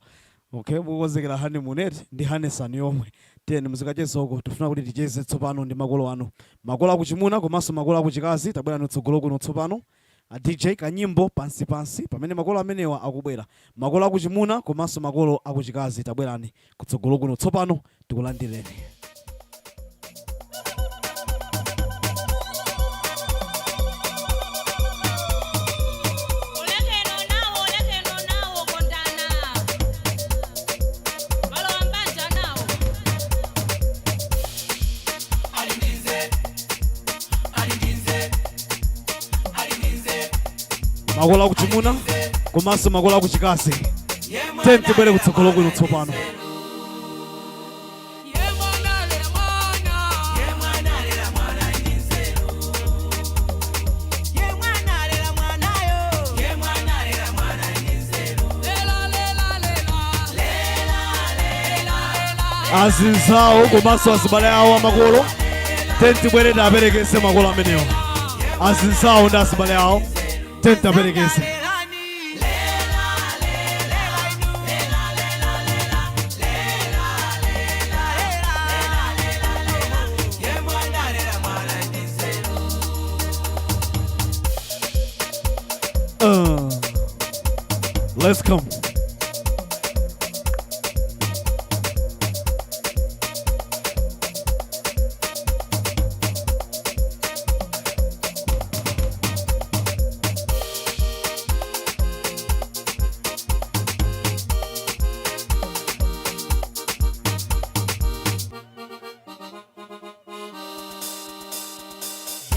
Okay, mukukonzekera honeymoon eti ndi honeysun yomwe. Tiyeni muzikacheza uko, tifuna kuti ticheze tsopano ndi makolo anu, makolo akuchimuna komanso makolo akuchikazi. Tabwerani tsogolo kuno tsopano. A DJ, kanyimbo pansi pansi pamene makolo amenewa akubwera, makolo akuchimuna komanso makolo akuchikazi. Tabwerani kutsogolo kuno tsopano, tikulandireni. Olekeno nawo, olekeno nawo, kondana. Balowa mbanja nawo. Alindinze, alindinze, alindinze. Makolo akuchimuna komanso makolo akuchikazi, tiyeni tibwere kutsogolo kuno tsopano. Ye mwana lela mwana, ye mwana lela mwana indinzelo. Ye mwana lela mwana yo, ye mwana lela mwana indinzelo. Lela, lela, lela. Lela, lela, lela. Azinzawo komanso azibale awo amakolo, tiyeni tibwere tiaperekeze makolo amenewo. Azinzawo ndi azibale awo, tiyeni tiaperekeze. Ye mwana lela mwana indinzelo. Let's come.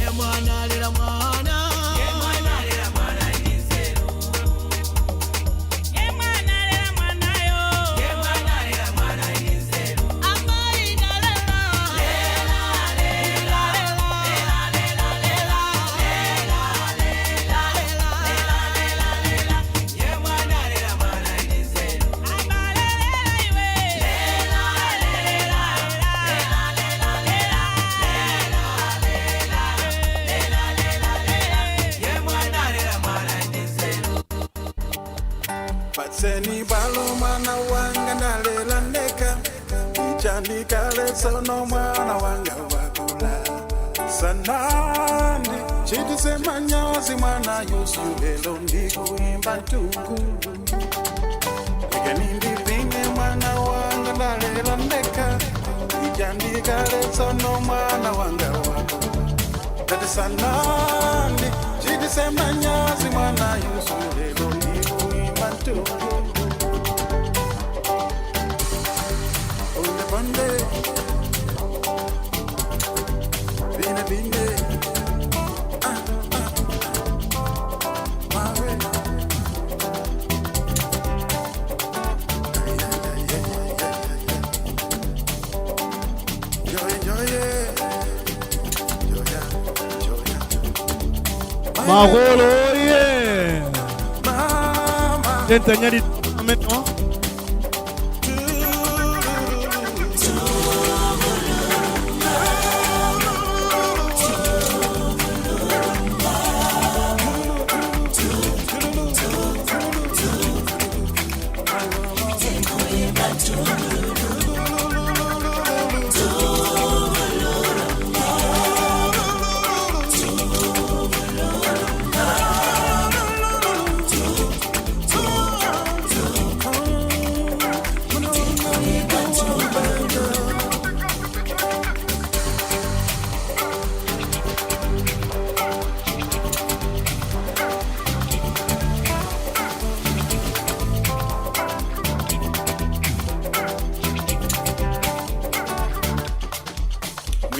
Ye mwana lela mwana, ye mwana lela mwana indinzelo. Ye mwana lela mwana yo. Ye mwana lela mwana indinzelo. Amaina lela. Lela, lela, lela, lela, lela, lela, lela, lela, lela, lela. Ye mwana lela mwana indinzelo. Abalelela iwe. Lela, lela, lela, lela, lela, lela, lela, lela, lela. Ye mwana lela mwana indinzelo. Patseni balo mwana wanga ndalela ndeka ichandikale tsono mwana wanga wakula sanani chitise manyazi mwana yusu lelo ndikuimba ntungu ikenindipine mwana wanga ndalela ndeka ichandikale tsono mwana wanga wakula tati sanani chitise manyazi mwana yusu lelo ndikuimba ntungu. Ponde ponde, bine bine, ah ah, mare. Ay ay ay ay ay ay ay. Joy joy, joya joya. Makolo oye! Mama. Tentanyali amenewa.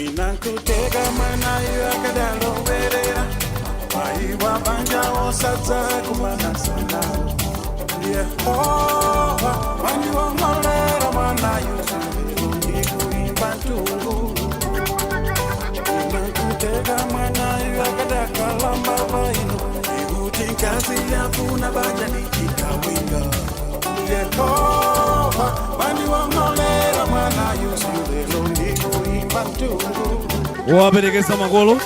Mwina nkuteka mwanayo akadalowerera maiwa banja osadza kumana sanao. Yehova wandiwongolera mwanayo ndikuimba ntungu. Mwina nkuteka mwanayo akadakalamba vaino ikuti nkazi yafuna banja nikikawinga. Yehova wandiwongolera mwanayo lelo ndikuimba ntungu. Waperekeza makolo,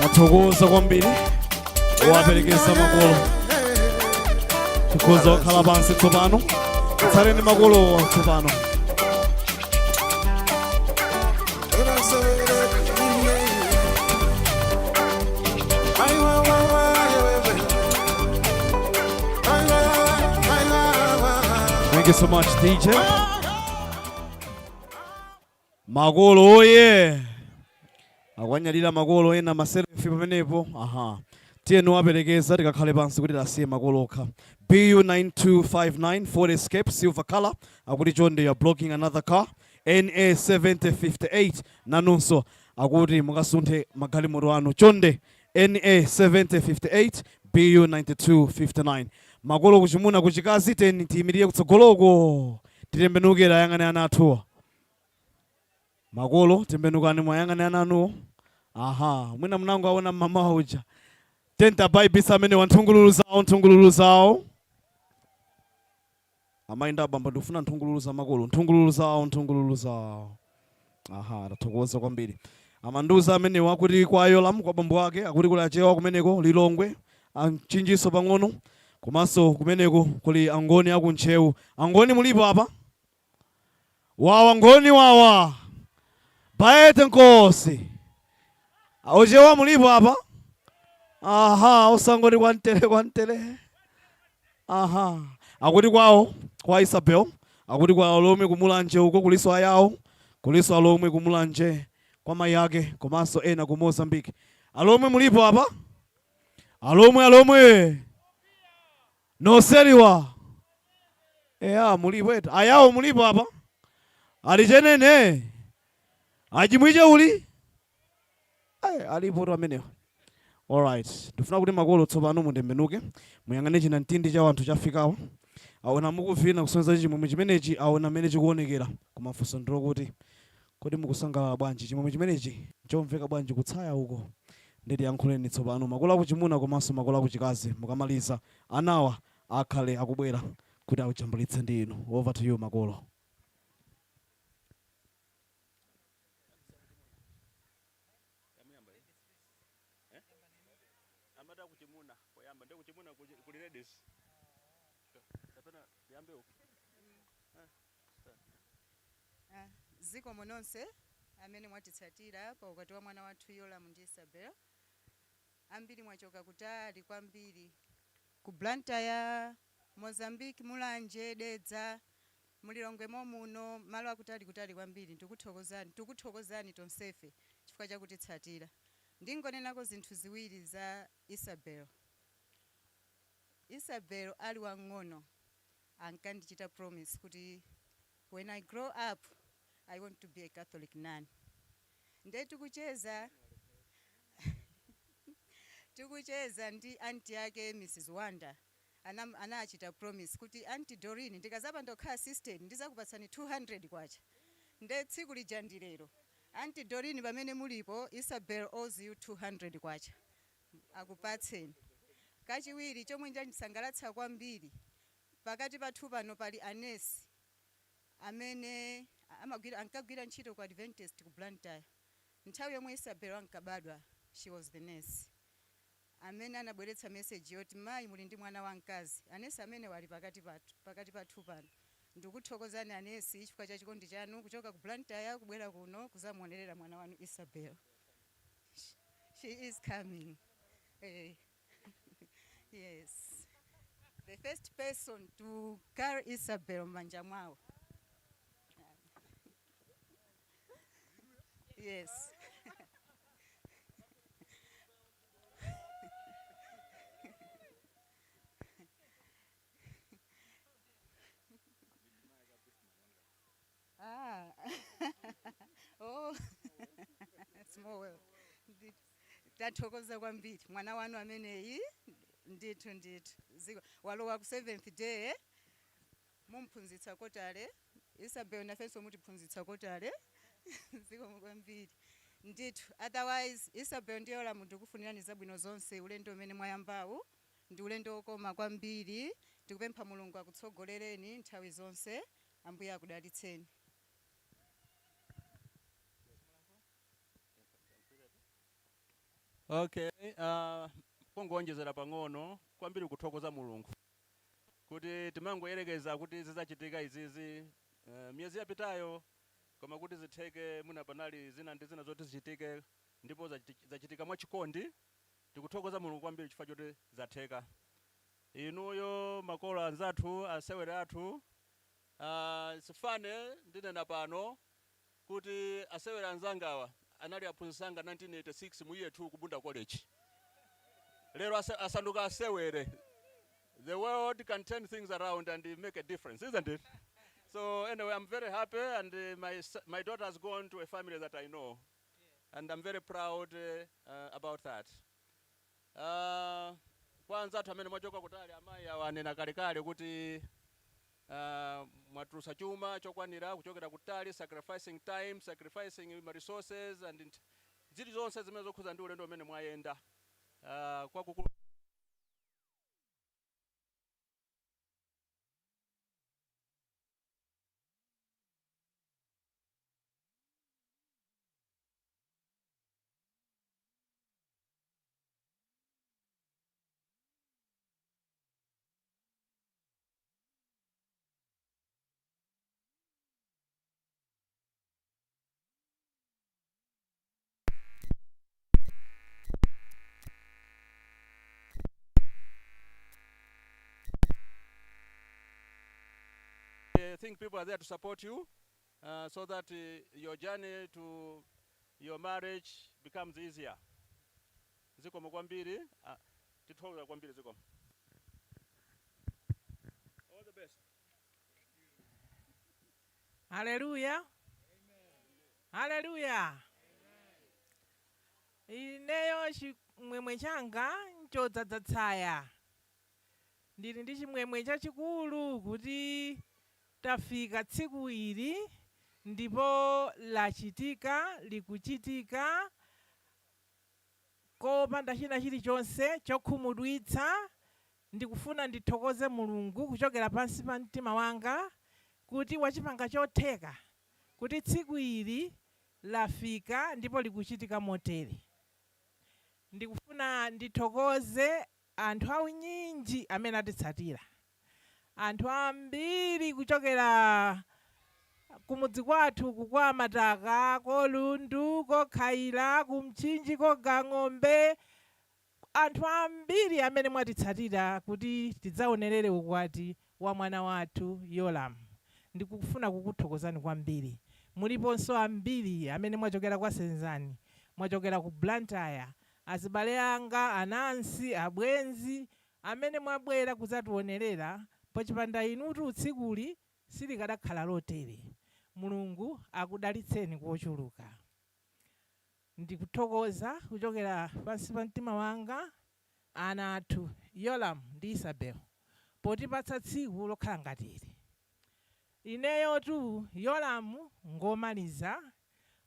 athokoza kwambiri. Waperekeza makolo, tikhoza kukhala pansi tsopano. Tsaleni makolowa tsopano. Thank you so much, DJ. Makolo oye! Akwanyalira makolo ena ma selfie pamenepo. Aha. Tiyeni waperekeza tikakhale pansi kuti tasiye makolo okha. BU 9259 Ford Escape silver color akuti chonde, you are blocking another car. NA 7058 nanunso akuti mukasunthe magalimoto anu chonde. NA 7058, BU 9259. Makolo kuchimuna, kuchikazi, teni tiyimirire kutsogoloko, titembenukira ayang'ane ana athuwa. Makolo, tembenukani mwayang'ane ana anuwo. Aha, mwina mnango aona mama uja tenta baibisa amene wanthungululu zawo, nthungululu zawo. Amayi ndi abambo, ndikufuna nthungululu za makolo, nthungululu zawo, nthungululu zawo. Aha, tathokoza kwambiri. Amandiuza amenewa akuti kwa Yolamu, kwa bambo ake, akuti kuli Achewa kumeneko Lilongwe, amchinjiso pang'ono, komanso kumeneko kuli Angoni akuntchewu. Angoni mulipo apa? Wawa Ngoni, wawa Bayete Nkosi. Ochewa mulipo apa? Aha, osangoti kwantere kwantere. Aha, akuti kwawo kwa Isabel, akuti kwa Alomwe kumulanje uko kuliso ayawo, kuliso Alomwe kumulanje kwa mayi ake, komanso ena ku Mozambique. Alomwe mulipo apa? Alomwe, Alomwe noseriwa eya mulipo eta? Ayawo mulipo apa? Ali chenene achimwiche uli. Ay, alipo tu amenewa. Alright, ndifuna kuti makolo tsopano mutembenuke muyang'ane china mtindi cha wanthu chafikawo. Aona mukuvina kusonyeza chimwemwe chimenechi, aona mmene chikuonekera, koma funso ndilokuti kodi mukusangalala bwanji? Chimwemwe chimenechi chomveka bwanji kutsaya uko? Nditi yankhuleni tsopano makolo akuchimuna komanso makolo akuchikazi. Mukamaliza, anawa akhale akubwera kuti akujambulitse ndi inu. Over to you, makolo. Amata kuchimuna poyamba, ndi kuchimuna kuli ladies kapena tiyambe uku? Ah, zikomo nonse amene mwatitsatira pa ukwati wa mwana wathu Yolamu ndi Isabel. Ambiri mwachoka kutali kwambiri, ku Blantyre, Mozambique, Mulanje, Dedza, mulilongwe muno, malo akutali kutali kwambiri. Ndikuthokozani, tikuthokozani tonsefe chifukwa chakutitsatira. Ndingonenako zinthu ziwiri za Isabel. Isabel ali wang'ono ankandichita promise kuti, "When I grow up, I want to be a Catholic nun." Nde tikucheza ndi anti yake Mrs Wanda, anachita promise kuti, "Auntie Doreen, ndikazapanda kukhala sister ndizakupatsani 200 kwacha." Nde tsiku lija ndi lero. Auntie Doreen, pamene mulipo, Isabel owes you 200 kwacha, akupatseni. Kachiwiri, chomwe chandisangalatsa kwambiri, pakati pathu pano pali anesi amene ankagwira ntchito ku Adventist ku Blantyre nthawi yomwe Isabel ankabadwa. She was the nurse amene anabweretsa message yoti mayi muli ndi mwana wamkazi. Anesi amene wali pakati pathu pano, ndikuthokozani anesi chifukwa cha chikondi chanu kuchoka ku Blantyre kubwera kuno kuzamuonerera mwana wanu Isabel. She is coming. Yes, the first person to carry Isabel m'manja mwawo. Yes. Ah. Tathokoza kwambiri mwana wanu ameneyi ndithu ndithu. Ziko walowa ku seventh day, mumphunzitsa kotale. Isabel, nafenso mutiphunzitsa kotale. Zikomo kwambiri ndithu. Otherwise, Isabel ndi Yolamu, ndikufunirani zabwino zonse. Ulendo umene mwayambawu ndi ulendo wokoma kwambiri. Ndikupempha Mulungu akutsogolereni nthawi zonse. Ambuye akudalitseni. Okay, kungonjezera pang'ono kwambiri, kuthokoza Mulungu kuti timangoyerekeza kuti zizachitika izizi miyezi yapitayo, koma kuti zitheke mwina panali zina ndi zina zoti zichitike, ndipo zachitika mwachikondi. Tikuthokoza Mulungu kwambiri chifukwa choti zatheka. Inuyo makolo anzathu, asewere athu, sifane ndinena pano kuti asewere anzangawa anali aphunzitsi anga 1986 mu year 2 ku Bunda College. Lero asanduka asewere. The world can turn things around and make a difference, isn't it? So anyway, I'm very happy, and my daughter has gone to a family that I know, and I'm very proud about that. Kwa anzathu amene mwachoka kutali, amayi awa anena kalekale kuti mwatulusa chuma chokwanira kuchokera kutali, sacrificing time, sacrificing ma resources and zilizonse zimene zokhuza ndi ulendo umene mwayenda kwakukulu. I think people are there to support you so that your journey to your marriage becomes easier. Zikomo kwambiri, tithokoza kwambiri, zikomo. All the best. Haleluya, haleluya! Ineyo chimwemwe changa nchodzaza tsaya. Ndili ndi chimwemwe chachikulu kuti tafika tsiku ili ndipo lachitika, likuchitika kopanda china chilichonse chokhumudwitsa. Ndikufuna ndithokoze Mulungu kuchokera pansi pa mtima wanga kuti wachipanga chotheka kuti tsiku ili lafika ndipo likuchitika motere. Ndikufuna ndithokoze anthu aunyinji amene atitsatira, anthu ambiri kuchokera kumudzi kwathu kwa Mataka, koLundu, koKhaila, kuMchinji, koGang'ombe, anthu ambiri amene mwatitsatira kuti tidzaonerere ukwati wa mwana wathu Yolam. Ndikufuna kukuthokozani kwambiri. Muliponso ambiri amene mwachokera kwa Senzani, mwachokera ku Blantyre, azibale anga, anansi, abwenzi amene mwabwera kudzationerera. Pochipanda inutu tsikuli silikadakhala lotere. Mulungu akudalitseni kochuluka. Ndikuthokoza kuchokera pansi pa mtima wanga ana athu Yolam ndi Isabel potipatsa tsiku lokhala ngati ili. Ineyotu Yolamu ngomaliza,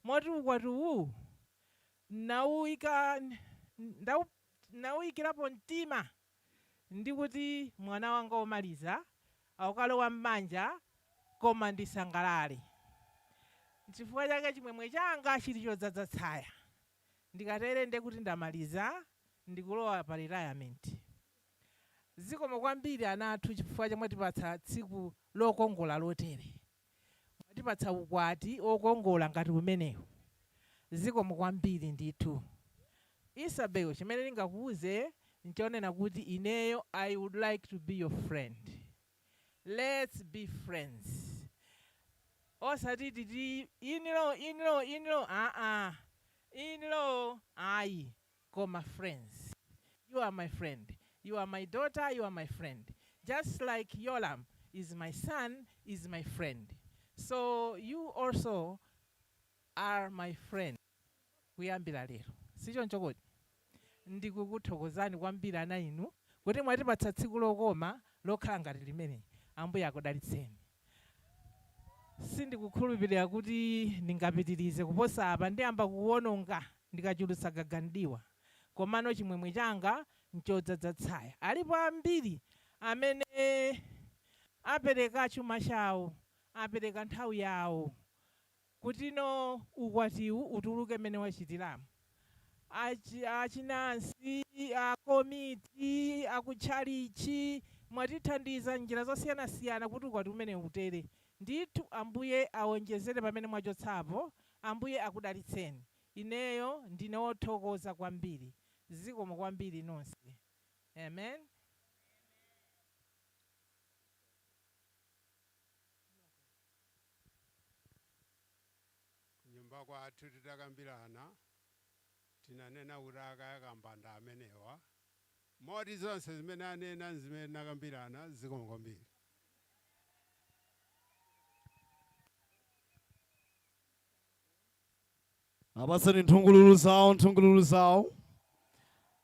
moti ukwatiwu nawuyikirapo mtima ndi kuti mwana wanga womaliza akukalowa m'banja, koma ndisangalale. Chifukwa chake chimwemwe changa chili chodzaza tsaya. Ndikatere nde kuti ndamaliza, ndikulowa pa retirement. Zikomo kwambiri ana athu chifukwa chomwatipatsa tsiku lokongola lotere, mwatipatsa ukwati wokongola ngati umenewu. Zikomo kwambiri ndithu. Isabel, chimene ndingakuuze nchonena kuti ineyo I would like to be your friend. Let's be friends, osati titi in-law, in-law, in-law, aa, in-law ayi, koma friends. You are my friend, you are my daughter, you are my friend, just like Yolam is my son, is my friend, so you also are my friend kuyambira lero. Sichoncho kodi? Ndikukuthokozani kwambiri ana inu kuti mwatipatsa tsiku lokoma lokhala ngati limene. Ambuye akudalitseni. Sindikukhulupirira kuti ndingapitirize kuposa apa, ndiyamba kuwononga ndikachulutsa gagandiwa, komano chimwemwe changa nchodzaza tsaya. Alipo ambiri amene apereka chuma chawo, apereka nthawi yawo kuti no ukwatiwu utuluke mmene wachitiramo. Achinansi, akomiti akutchalichi, mwatithandiza njira zosiyanasiyana kuti ukwati umene utere. Ndithu Ambuye awonjezere pamene mwachotsapo. Ambuye akudalitseni. Ineyo ndine wothokoza kwambiri. Zikomo kwambiri nonse. Amen. Nyumba kwathu titakambirana, tinanena kuti akayakambanda amenewa moti zonse zimene anena zimene nakambirana. Zikomo kwambiri. Apatseni nthungululu zawo, nthungululu zawo.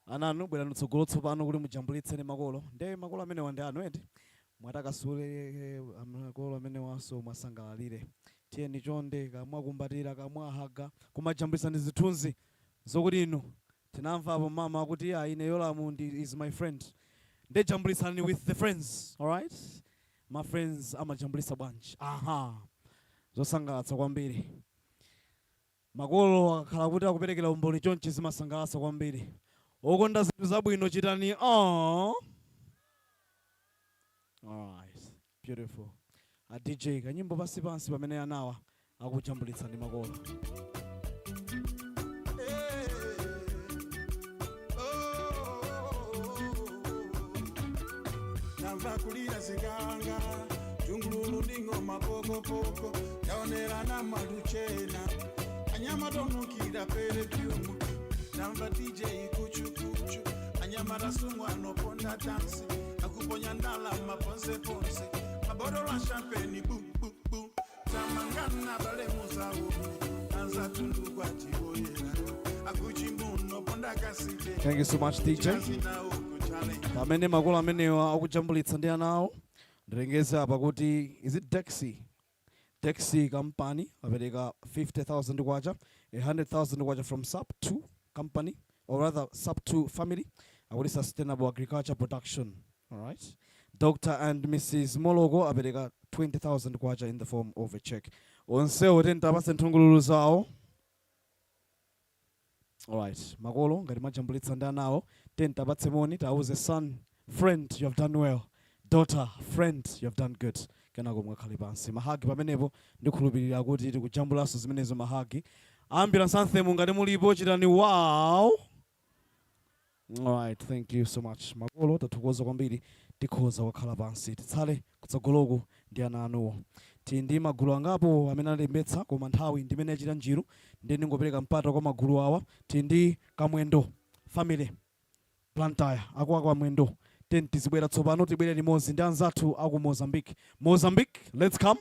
Ananu, bwerani tsogolo tsopano kuti mujambulitseni makolo. Nde makolo amenewa ndi anu eti? Mwatakasule makolo amenewanso, mwasangalalire. Tiyeni chonde, kamwakumbatira, kamwahaga, kumajambulitsani zithunzi zokuti inu tinamvapo mama akuti, "Ah, ine Yolamu ndi is my friend." Nde jambulitsani with the friends. Alright, my friends amajambulitsa bwanji? Aha, zosangalatsa kwambiri. Makolo akakhala kuti akuperekera umboni chonchi, zimasangalatsa kwambiri. Okonda zinthu zabwino, chitani oh. Alright, beautiful. A DJ, kanyimbo pansi pansi pamene anawa akujambulitsa ndi makolo. Namva kulira ziganga, tungululu ndingoma pokopoko, yaonera na maluchena anyama tonukira perfume. Namva DJ kuchukuchu, anyama rasungwa anoponda dansi, akuponya ndalama ponse ponse, mabotolo a champagne bu bu bu. Tamangana bale muzawo anza tundugwa tiboyera akuchimbuno ponda kasite. Thank you so much, DJ. Pamene makolo amenewa akujambulitsa ndi ana awo, ndilengeze apa kuti is it Dexy, Dexy company apereka 50,000 kwacha, 100,000 kwacha from SAP 2 company, or rather SAP 2 family, akuti sustainable agriculture production. Alright, Dr and Mrs Moloko apereka 20,000 kwacha in the form of a check. Onsewo tentapatse nthungululu zawo. Alright, makolo ngati mwajambulitsa ndi anawo, tentapatse moni, tauze son, friend, you have done well, daughter, friend, you have done good. Kenako mwakhale pansi, ma hug pamenepo. Ndikhulupirira kuti tikujambulanso zimenezo, ma hug. Ambulance anthem ngati mulipo, chitani wow. Alright, thank you so much. Makolo, tathokoza kwambiri. Tikhoza kukhala pansi, titsale kutsogoloku ndi ana anuwo. Tili ndi magulu angapo amene alembetsa, koma nthawi ndimene yachita njiru, ndiye ndingopereka mpata kwa magulu awa. Tili ndi Kamwendo family, Blantyre, akuako Amwendo. Ten tizibwera tsopano, tibwere limodzi ndi anzathu aku Mozambique. Mozambique, let's come.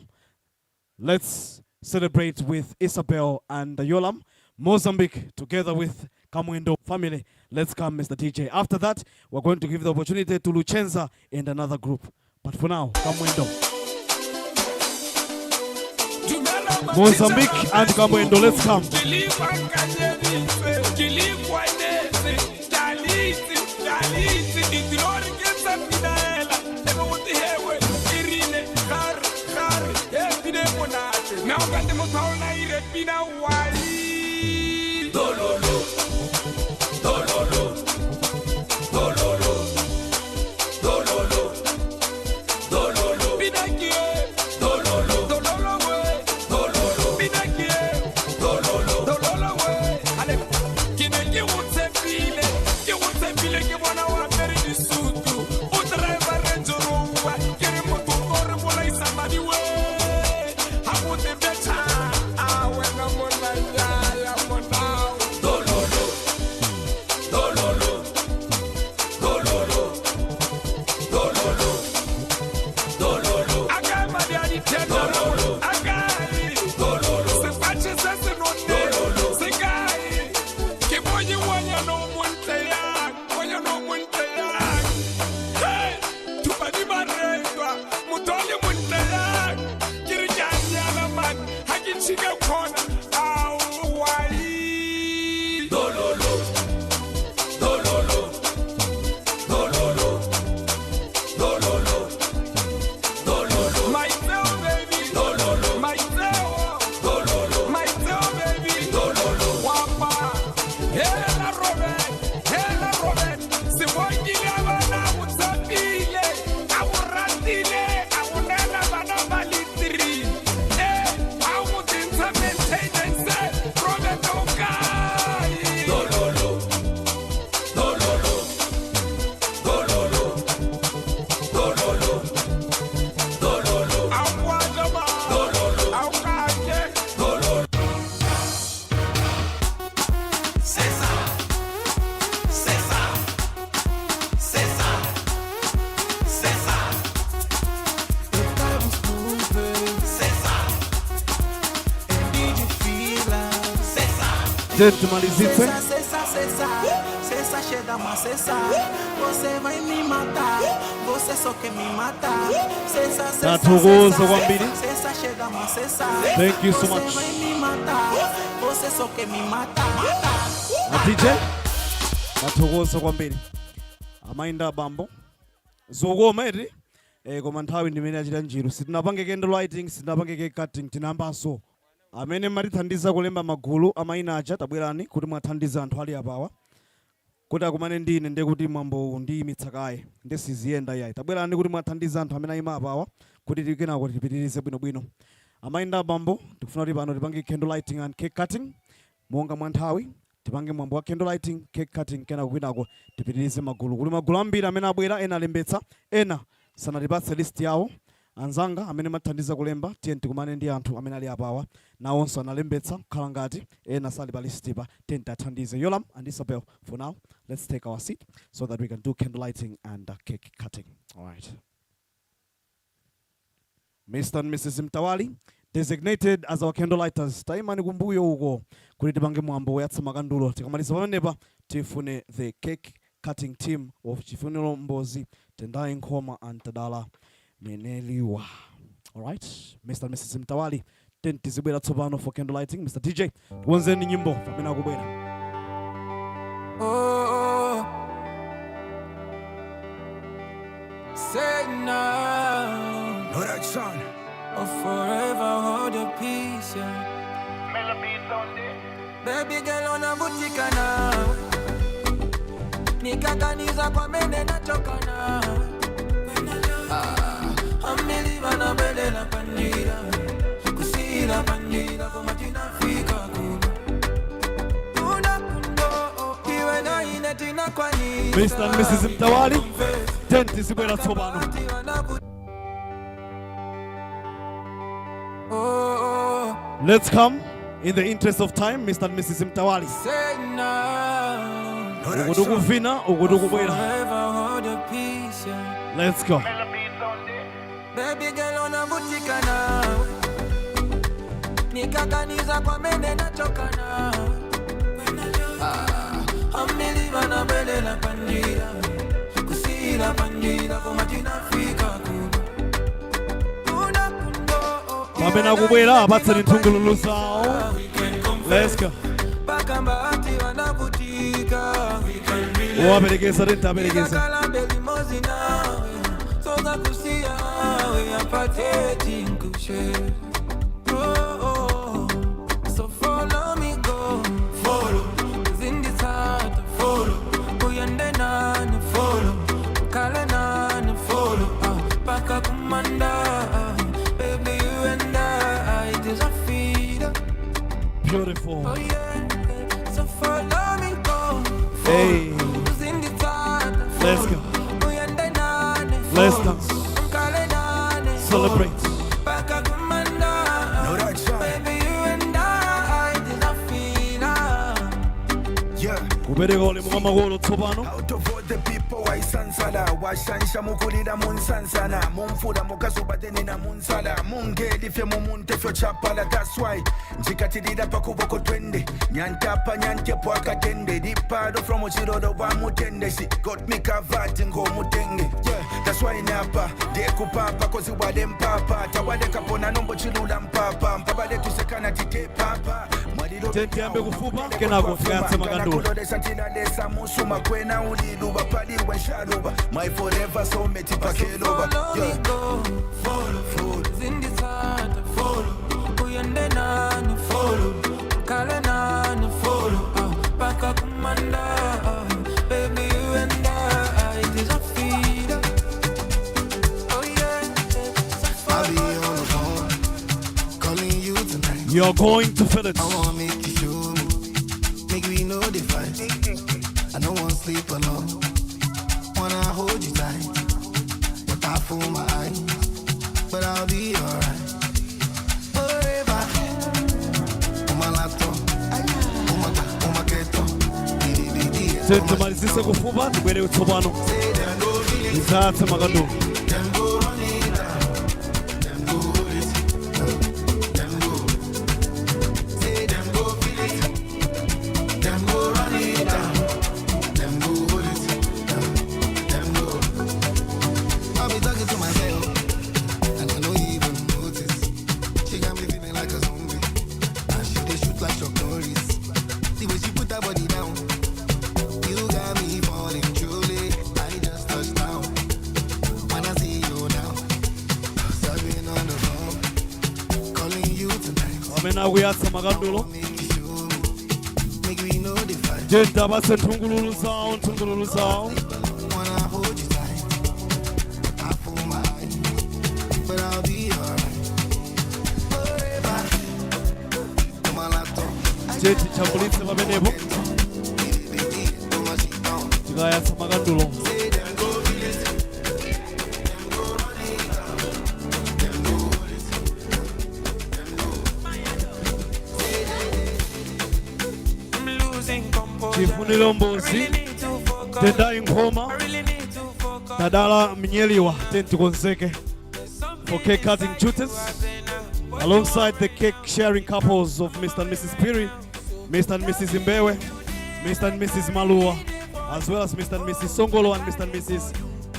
Let's celebrate with Isabel and Yolam. Mozambique, together with Kamwendo family. Let's come, Mr. DJ. After that, we're going to give the opportunity to Luchenza and another group. But for now, Kamwendo. Mozambique and Kamwendo, let's come. Dololo, dololo, dololo, dololo, dololo, dololo, dololo, dololo, dololo, dololo. Ale, ke ne ke go tshepile, ke go tshepile, ke bona o apere disutu, o driver Range Rover, ke re motho o re bolaisa madi we. Ha go te betha, a wena monna ya ya monna. Then timalizitse. Cessa, cessa, cessa, cessa, chega, mas cessa. Você vai me matar, você só quer me matar. Cessa, cessa, Tathokoza cessa, kwambiri. cessa, chega, mas cessa. Thank you so Você much. vai me matar, você só quer me matar. A DJ, tathokoza kwambiri. Amayi ndi abambo, zokoma eti, koma nthawi ndimene achita njiru. Sitinapange candle lighting, sitinapange cake cutting, tinambanso. Amene matithandiza kulemba magulu amayina aja, tabwerani kuti mwathandiza anthu ali apawa kuti akumane ndi ine, ndiye kuti mwambo ndiyimitsa kaye, ndi siziyenda yayi. Tabwerani kuti mwathandiza anthu amene ayima apawa kuti kenako tipitirize bwinobwino. Amayi ndi abambo, tikufuna kuti pano tipange candle lighting and cake cutting monga mwa nthawi. Tipange mwambo wa candle lighting, cake cutting, kenako kwinako tipitirize magulu. Kuli magulu ambiri amene abwera, ena alembetsa, ena sanatipatse list yawo. Anzanga amene mathandiza kulemba, tiye tikumane ndi anthu amene ali apawa, nawonso analembetsa, kukhala ngati ena sali pa list pa. Tiye tiathandize. Yolam and Isabel, for now let's take our seat so that we can do candle lighting and cake cutting. All right, Mr. and Mrs. Mtawali, designated as our candle lighters, taimani kumbuyo uko kuti tipange mwambo woyatsa makandulo. Tikamaliza pamenepa, tifune the cake cutting team of Chifuniro Mbozi, Tendai Nkhoma and Tadala Meneliwa. All right, Mr. and Mrs. Mtawali, tizibwera tsopano for candle lighting. Mr. DJ, tikonzeni nyimbo pamene akubwera. Oh, say now. Know that son. Oh, forever hold your peace, yeah. Baby girl, unavutika nawe, nikaganiza kwa mene nachoka nawe. Ah, ambiliva na belela panjira, kusira panjira, koma tinafika kuno. Tuna kuno, iwe na ine tinakwanisa. Mr. and Mrs. Mtawali, tizibwera tsopano. Oh, Let's come in the interest of time, Mr. and Mrs. Mtawali. say now. Uku tikuvina, uku tikubwera. Forever hold your peace, yeah. Let's go. Baby girl, unavutika nawe, nikaganiza kwa mene nachoka nawe. Ah, ambiliva na belela panjira, kusira panjira, koma tinafika kuno. Tuna kuno, Pamene akubwera, apatseni nthungululu zawo. Let's go. Bakamba ati wanavutika. Waperekeza, tenti aperekeza. Kalambe limozi nawe, soza kusia we apate tinkushe. Oh, oh. So follow me, go. Follow. Zindisata, follow. Uyende nani, follow. Ukale nani, follow. Ah, paka kumanda, ah. Baby, you and I, it is a feeder. Beautiful. Oh yeah. So follow me, go. Hey. Zindisata, Let's go. Uyende nani, Let's follow. dance. Ukale nani, Celebrate. Paka kumanda, baby, you and I, it is a feeder. Yeah. Kupereka ulemu kwa makolo tsopano. Out of all the people waisansala washansha mukulira munsansana mumfula mukasuba tenina munsala mungelifye mumuntefyo chapala. That's why njikatilira pakuboko twende nyantapa nyantepo akatende dipado from chiroro wamutende. She got me covered ngomutenge. Yeah, that's why napa ndekupapa kozi wale mpapa tawalekapona nombo chilula mpapa mpapa letusekana tite papa. Tiyambe kufupa, kenako tikayatse makandulo. Kulolesa ntilalesa musuma kwena uliluba paliwe nshaluba my forever soulmate pakeloba. Follow me, go. Follow, follow. Zindisata, follow. Uyende nani, follow. Ukale nani, follow. Ah, paka kumanda, ah. Baby, you and I, it is a feeder. Oh yeah. I'll be on the phone, calling you tonight. You're going to feel it. I wanna make you show me, make we know the fight. I don't wanna sleep alone, wanna hold you tight, but I fool my eyes, but I'll be alright. Forever, on my laptop, on my ghetto. Timalizise kufupa, tibwere tsopano tizatse makandulo. Them go run it down, them go hold it, them go. Say them go feel it, like Chuck Norris. The way she put her body down, you got me falling truly. I just touched down when I see you now. Serving on the phone, calling you tonight. Amene akuyatsa makandulo Make we know the vibe. Tenta apatse nthungululu zawo, nthungululu zawo. Wanna hold you tight. I fool my eyes, but I'll be alright. Forever. On my laptop, Tenti chambulitse pamenepo tikayatsa makandulo. Say them go feel it. Them go run it down. Them go hold it. Them go. Say I'm losing composure. Chifuniro Mbuzi, Tendai Nkhoma, Tadala Mnyeliwa, tentikonzeke for cake cutting duties alongside the cake sharing couples of Mr. and Mrs. Piri, Mr. and Mrs. Mbewe, Mr. and Mrs. Malua, as well as Mr. and Mrs. Songolo and Mr. and Mrs.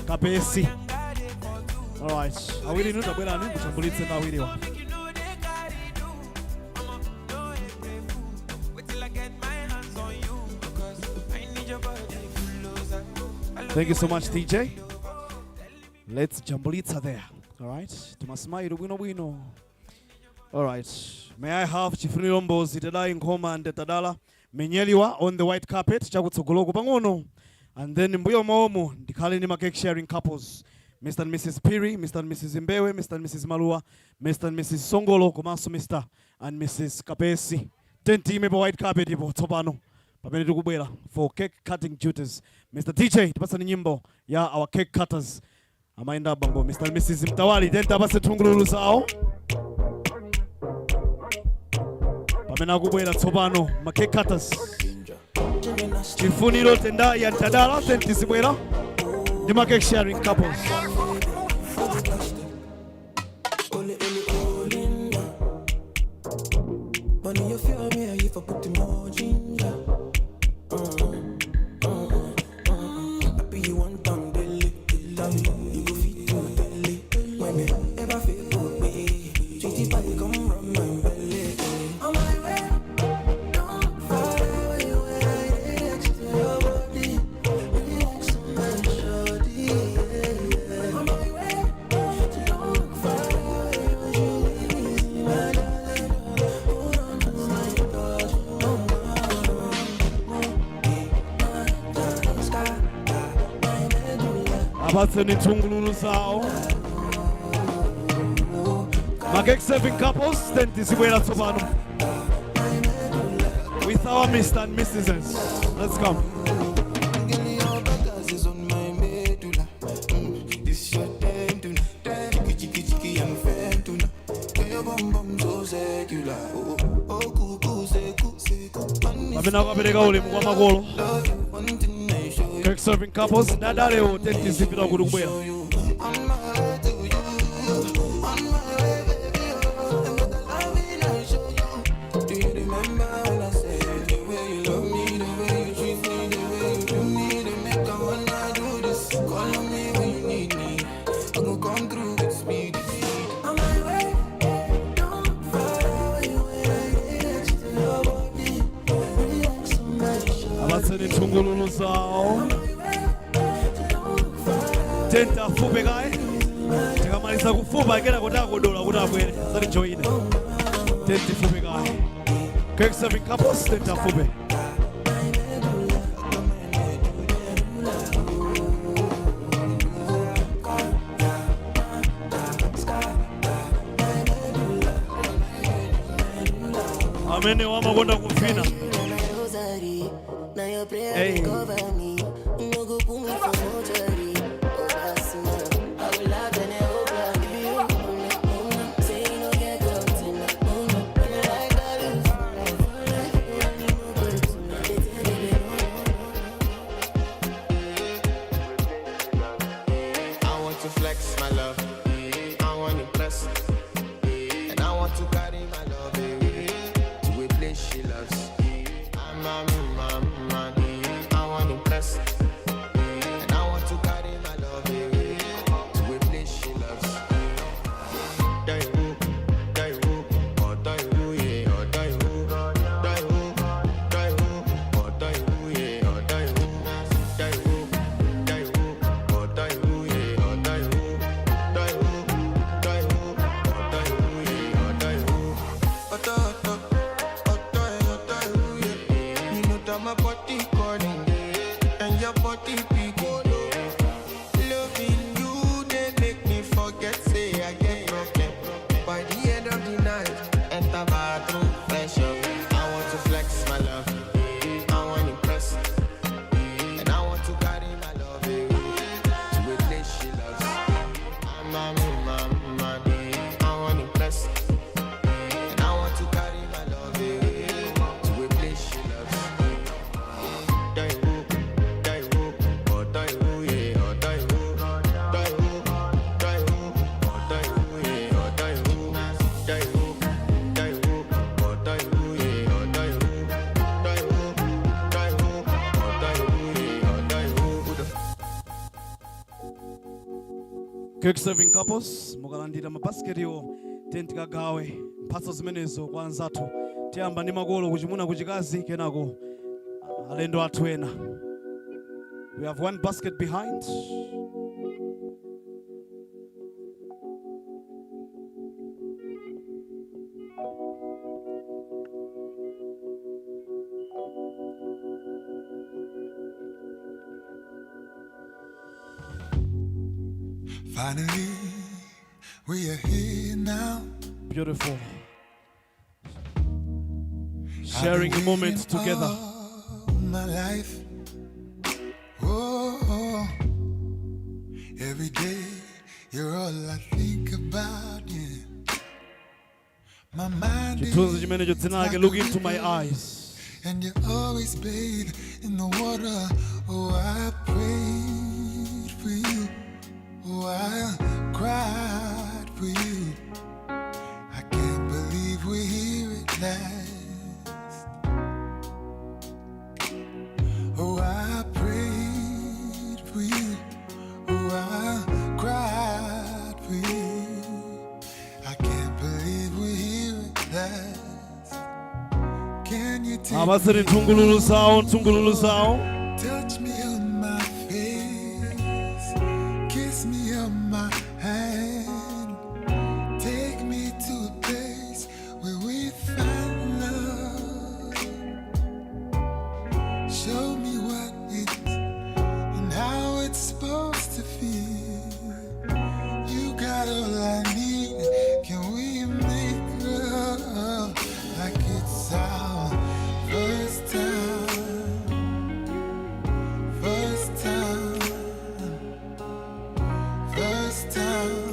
Kapesi. All right, awiri inu tabwerani muchambulitse ndi awiriwa. Thank you so much, DJ. Let's jambulitsa there. All right. Tumasmairu bwino bwino. All right. May I have Chifuniro Mbozi, Tendai Nkhoma and Tadala Menyeliwa on the white carpet chakutsogoloko pang'ono. And then mbuyo mwawomo ndikhale ndi ma cake sharing couples. Mr. and Mrs. Piri, Mr. and Mrs. Mbewe, Mr. and Mrs. Malua, Mr. and Mrs. Songolo, komanso Mr. and Mrs. Kapesi. Tentime pa white carpet ipo tsopano pamene tikubwera for cake cutting duties. Mr. DJ, tipatsani nyimbo ya our cake cutters. Amayi abambo Mr. and Mrs. Mtawali, tenti apatse nthungululu zawo pamene akubwera tsopano ma cake cutters. Chifuniro, Tendai and Tadala, tenti zibwera ndi ma cake sharing couples. Ole, ole, ole, na. Money you feel me if I put the more ginger. Happy you want on daily, you go fit to daily. When you ever feel good, baby, sweetie pie come from my belly. On my way, don't far away, relax to your body, relax on my shoulder. On my way, don't far away, you my darling, hold on to my touch, oh my, sky. Apatseni nthungululu zawo ma cake serving couples, tenti zibwera tsopano with our Mr. and Mrs. Let's come. Girl, your backers is on my medulla. This your time tonight. Chiki chiki chiki, I'm fan tonight. Girl, your bum bum so secular. Oh oh, cuckoo, seku seku. Pamene akupereka ulemu kwa makolo, cake serving couples ndadalewo, tenti zipita kuti kubwera. On my way to you, on my way, baby. Oh, and with the love I show you. Do you remember when I said the way you love me, the way you treat me, the way you do me, they make I wanna do this. Call on me when you need me. I go come through with speed. On my way, don't far away, relax to your body, relax on my shoulder. Apatseni nthungululu zawo, tenti afupe kaye. Tikamaliza kufupa ikena kuti akodola kuti abwere asatijoyine. Tenti fupe kaye, cake serving couples, tenti afupe. Amene wamakonda kuvina. Rosary. Now your prayer Hey. dey cover me. No go put me for mortuary. Oh, that's my. I will laugh and I hope I give you. Oh, no. Say you no get caught in a- oh, no. When you like that, you fall like, fall like, when you no go to me. They tell me they no, no, no. I want to flex my love. I want to press. And I want to carry my love away to a place she loves. I'm a man, man. I want to press. And I want to carry Cake serving couples, mukalandira mabasiketiwo tikagawe mphatso zimenezo kwa anzathu. Tiyamba ndi makolo kuchimuna kuchikazi, kenako alendo athu ena. We have one basket behind. Finally, we are here now. Beautiful. Sharing a moment together. All my life. Oh, oh, every day you're all I think about. Yeah. My mind Chithunzi chimenecho dzina lake is Look like a Into My river, Eyes. and you're always bathed in the water. Oh, I prayed for you. Oh, I cried for you. I can't believe we're here at last. Oh, I prayed for you. Oh, I cried for you. I can't believe we're here at last. Can you take Apatseni nthungululu zawo, nthungululu zawo. Touch me on my face, kiss me on my hand, take me to a place where we find love. Show me what it and how it's supposed to feel. You got all I need. Can we make love like it's our first time? First time, first time.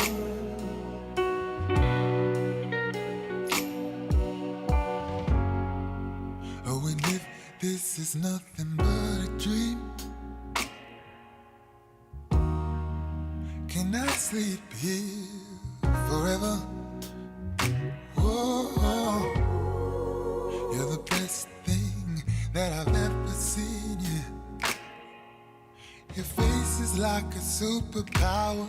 Oh, and if this is nothing but a dream, can I sleep here forever? Whoa, you're the best thing that I've ever seen. Yeah. Your face is like a superpower.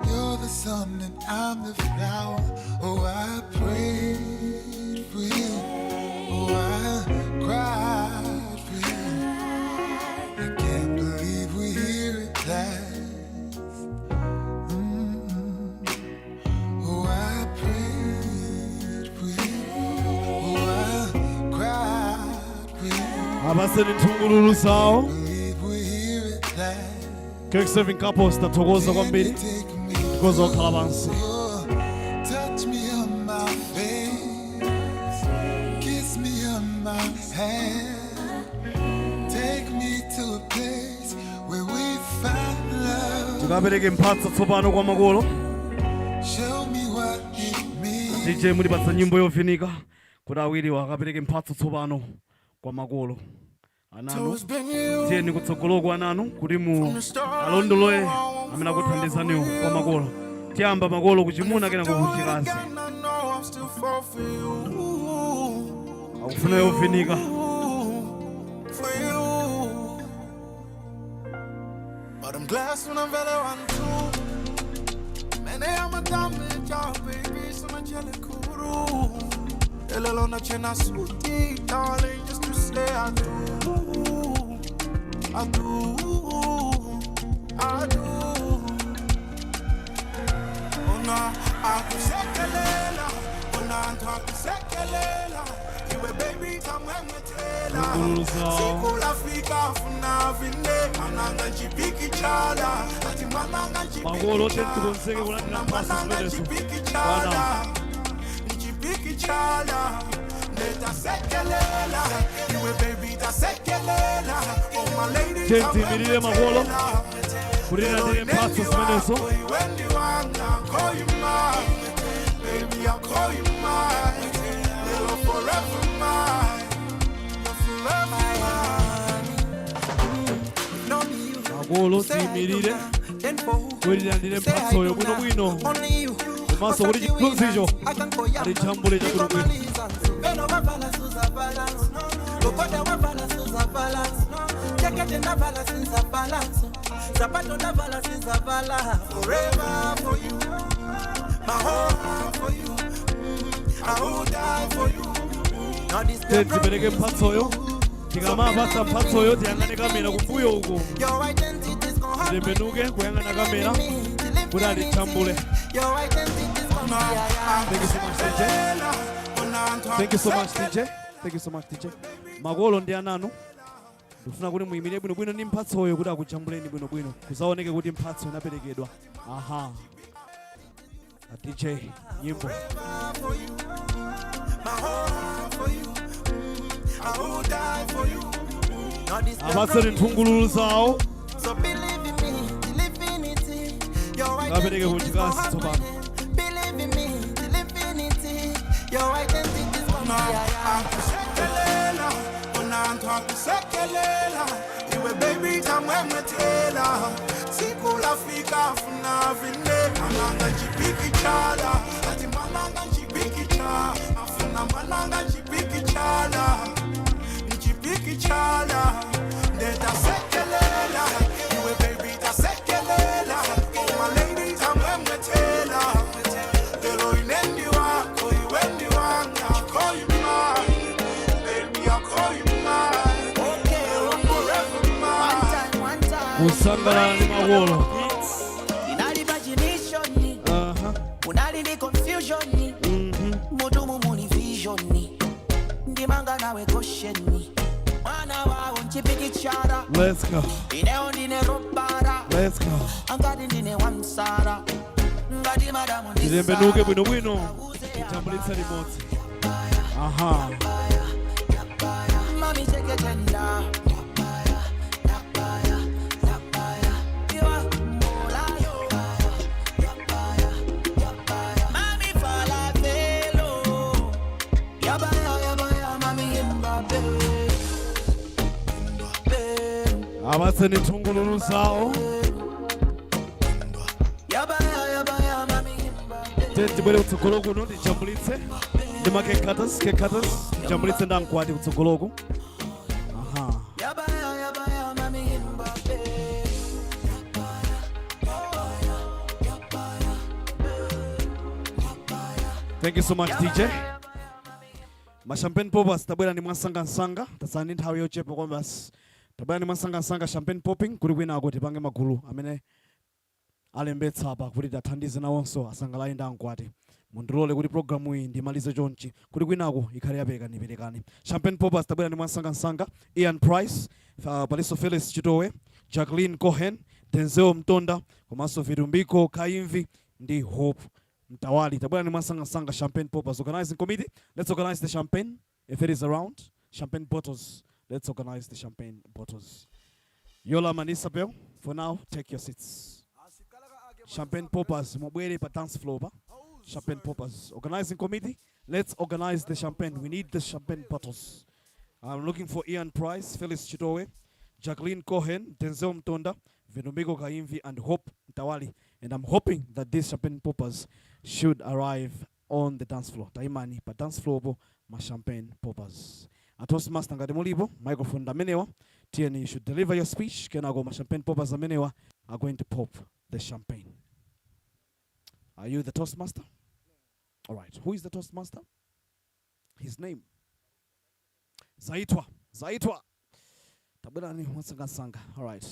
You're the sun and I'm the flower. Oh, I prayed for you. Oh, I cried for you. I can't believe we're here at last. Oh, I prayed for you. Oh, I cried for you. Apatseni nthungululu zawo. Believe we're here at last. Cake serving couples, tathokoza kwambiri. Tikhoza kukhala pansi. Touch me on my face, kiss me on my hand, take me to a place where we find love. Tikapereke mphatso tsopano kwa makolo. Show me what it means. DJ, mutipatsa nyimbo yofunika kuti awiriwa akapereke mphatso tsopano kwa makolo ananu. Tiyeni kutsogoloko ananu kuti mu alondoloe amene akuthandizaniwo kwa makolo. Tiyamba makolo kuchimuna, kenako kuchikazi. Again, I know I'm still fall for you. Akufuna yofunika. For you. But I'm glad soon I'm very one too. Many I'm a damage, baby, so much kuru. Elelo na chena suti, darling, just to say I do. I do. I do. Ona akusekelela, ona antu akusekelela. Iwe baby tamwemwetela. Nthungululu zawo. Siku lafika funa vine, mwananga nchipiki chala. Ati mwananga nchipiki Makolo, tikonzeke kulandira mphatso mwananga zimenezo. nchipiki Bwana. chala. Nchipiki chala. Netasekelela. Iwe baby tasekelela. Oh my lady Tiyimirire makolo kuti tilandire mphatso zimenezo. When you want, I'll call you mine. Baby, I'll call you mine. Little forever mine. You're forever mine. Makolo, tiyimirire kuti tilandire mphatsoyo bwinobwino, komanso kuti chithunzicho atijambule chabwinobwino. Beno wavala suza balance. Lokoda wavala suza balance. Jacket na balance suza balance. Sapato ndavala sinzavala. Forever for you, my whole heart for you. I will die for you. Now this Tipereke mphatsoyo. Tikamapatsa mphatsoyo tiyang'ane kamera kumbuyo uko. Your identity's gonna Titembenuke kuyang'ana kamera kuti atitambule. Your identity's gonna Thank you so much, DJ. Thank you so much, DJ. Thank you so much, DJ. Makolo ndi ananu. Ndikufuna kuti muyimire bwinobwino ndi mphatsoyo kuti akujambuleni bwinobwino. Kuzaoneke kuti mphatso inaperekedwa. Aha. A DJ nyimbo. For you, my whole heart for you. I will die for you. Now this Apatseni nthungululu zawo. So believe in me, till infinity. Your Akapereke identity's kuchikazi gonna tsopano. Believe in me till infinity. Your identity's gonna Akusekelela, ona anthu akusekelela. Iwe baby tamwemwetela. Siku lafika funa vine. Mwananga nchipikichala. Ati mwananga nchipikicha. Afuna mwananga nchipikichala. Nchipikichala. Ndetasekelela. Iwe baby tasekelela. Oh my lady tamwemwetela. Lelo inendi wako, iwendi wanga. I call you mine. Baby, I call you mine. Okay, forever mine. One time, one time. Kusangalala ndi makolo. Inali imagination. Aha. Unali ni confusion. Mutu muli vision. Ndimanga nawe caution. Mwana wawo nchipikichara. Let's go. Ineo ndine robara. Let's go. Angati ndine wamsara. Ngati madamu ndi Titembenuke Sara. bwinobwino. Tijambulitse limodzi. Aha. Mami cheketenda. Mami fala velo. Yabaya yabaya mami imbabe. Apatseni nthungululu zawo. Yabaya yabaya mami Tibwere kutsogolo kuno tijambulitse ndi ma cake cutters, cake cutters. Tijambulitse ndi ankwati kutsogoloko. Aha. Yabaya yabaya mami imbabe. Thank you so much, DJ. Ma champagne poppers tabwera ni mwansangansanga, tatsala ndi nthawi yochepa kwa basi. Tabwera ni mwansangansanga champagne popping kuti kwinako tipange magulu amene alembetsa apa kuti tathandize nawonso asangalale ndi ankwati. Mundilole kuti programu iyi ndimalize chonchi kuti kwinako ikhale yaperekaniperekani. Champagne poppers tabwera ni mwansangansanga, Ian Price, Paliso Felix Chitowe, Jacqueline Cohen, Denzel Mtonda, komanso Vitumbiko Kaimvi ndi Hope Mtawali. Tabwera ni mwansangansanga champagne poppers organizing committee. Let's organize the champagne if it is around. Champagne bottles. Let's organize the champagne bottles. Yolam and Isabel, for now, take your seats. Champagne poppers, mubwere pa dance floor pa. Champagne poppers. Organizing committee, let's organize the champagne. We need the champagne bottles. I'm looking for Ian Price, Phyllis Chitowe, Jacqueline Cohen, Denzel Mtonda, Vitumbiko Kaimvi, and Hope Mtawali. And I'm hoping that these champagne poppers should arrive on the dance floor. Taimani, pa dance floor po, ma champagne poppers. A Toastmaster ngati mulipo, microphone ndamenewa. Tiyeni, you should deliver your speech. Kenako ma champagne poppers amenewa are going to pop the champagne. Are you the Toastmaster? All right. Who is the Toastmaster? His name. Zaitwa. Zaitwa. Tabwera mwansangasanga. All right.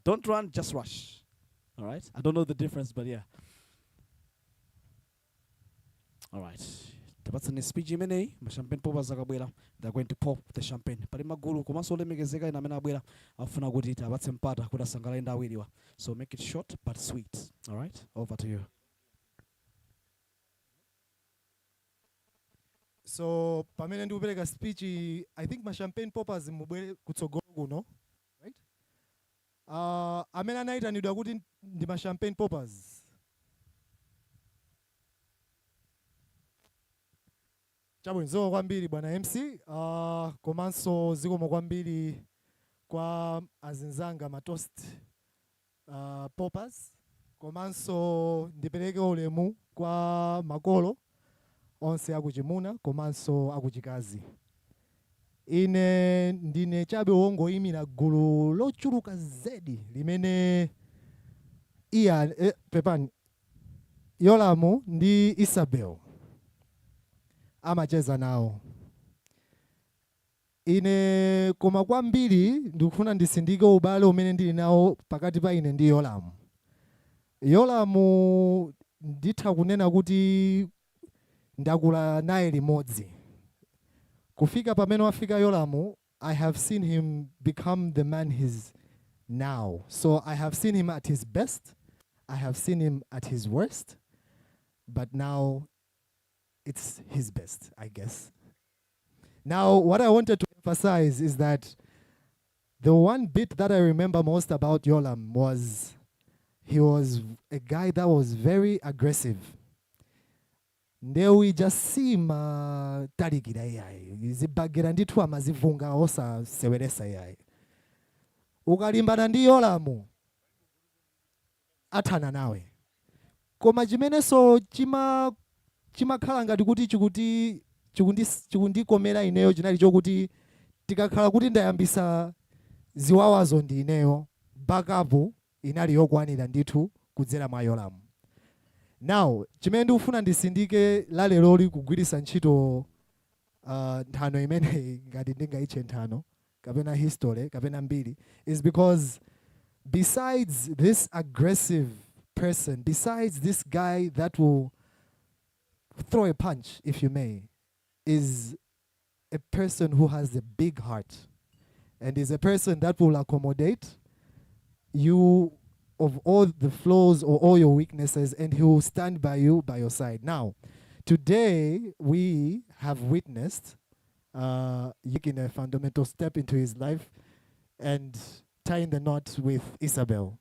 Don't run, just rush. All right. I don't know the difference, but yeah. All right. Tipatseni speech imeneyi, ma champagne poppers akabwera, they're going to pop the champagne. Pali magulu komanso olemekezeka ena amene abwera afuna kuti tiapatse mpata kuti asangalale ndi awiriwa. So make it short but sweet. All right. Over to you. So pamene ndikupereka speech, I think ma champagne poppers mubwere kutsogolo kuno, right? Amene anayitanidwa kuti ndi ma champagne poppers. Chabwino, zikomo kwambiri bwana MC, komanso zikomo kwambiri kwa azinzanga ma toast poppers, komanso ndipereke ulemu kwa makolo onse akuchimuna komanso akuchikazi. Ine ndine chabe wongoyimira gulu lochuluka zedi limene iya pepani Yolamu ndi Isabel amacheza nawo. Ine koma kwambiri ndikufuna ndisindike ubale umene ndili nawo pakati pa ine ndi Yolamu. Yolamu nditha kunena kuti ndakula naye limodzi. Kufika pamene wafika Yolamu, I have seen him become the man he's now. So I have seen him at his best, I have seen him at his worst, but now it's his best, I guess. Now, what I wanted to emphasize is that the one bit that I remember most about Yolam was he was a guy that was very aggressive. Ndewu ija simatalikira iyayi, zibagera ndithu amazivunga osaseweresa iyayi. Ukalimbana ndi Yolamu athana nawe. Koma chimenenso chimakhala ngati kuti chikundikomera ineyo chinali chokuti tikakhala kuti ndayambisa ziwawazo ndi ineyo, backup inali yokwanira ndithu kudzera mwa Yolamu. Now, chimene ndikufuna ndisindike laleloli kugwiritsa ntchito nthano imeneyi, ngati ndingayitche nthano kapena history kapena mbiri, is because besides this aggressive person, besides this guy that will throw a punch, if you may, is a person who has a big heart and is a person that will accommodate you of all the flaws or all your weaknesses, and he will stand by you, by your side. Now, today we have witnessed taking a fundamental step into his life and tying the knot with Isabel.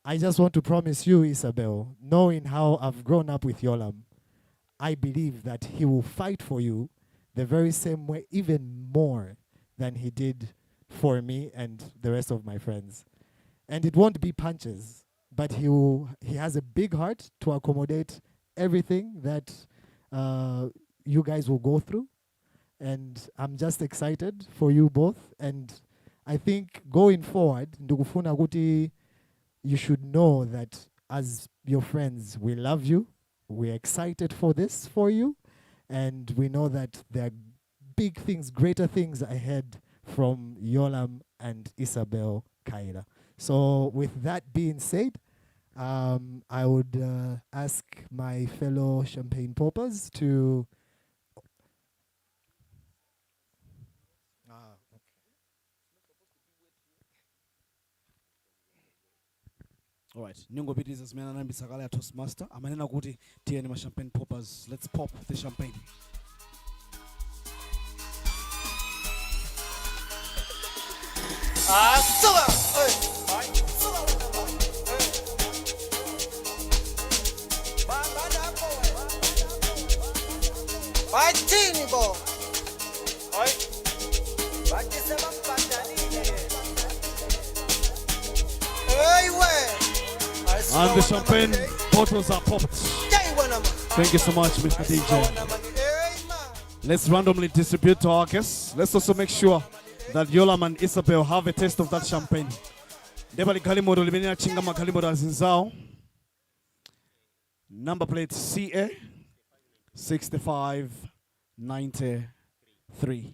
I just want to promise you, Isabel, knowing how I've grown up with Yolam, I believe that he will fight for you the very same way, even more than he did for me and the rest of my friends. And it won't be punches, but he has a big heart to accommodate everything that you guys will go through. And I'm just excited for you both. And I think going forward, ndikufuna kuti you should know that as your friends, we love you. We're excited for this for you. And we know that there are big things, greater things ahead from Yolam and Isabel Kaila. So with that being said, I would ask my fellow champagne poppers to... Okay. All right, ningopitiriza zimene anayambitsa kale a Toastmaster amanena kuti tiyeni ma champagne poppers, let's pop the champagne. Bathini bo. Hayi. Bathi sebambhadalile. Hey we. And the champagne bottles are popped. Thank you so much, Mr. DJ. Let's randomly distribute to our guests. Let's also make sure that Yolam and Isabel have a taste of that champagne. Ndebali galimoto limene achinga magalimoto azinzao. Number plate CA 6593.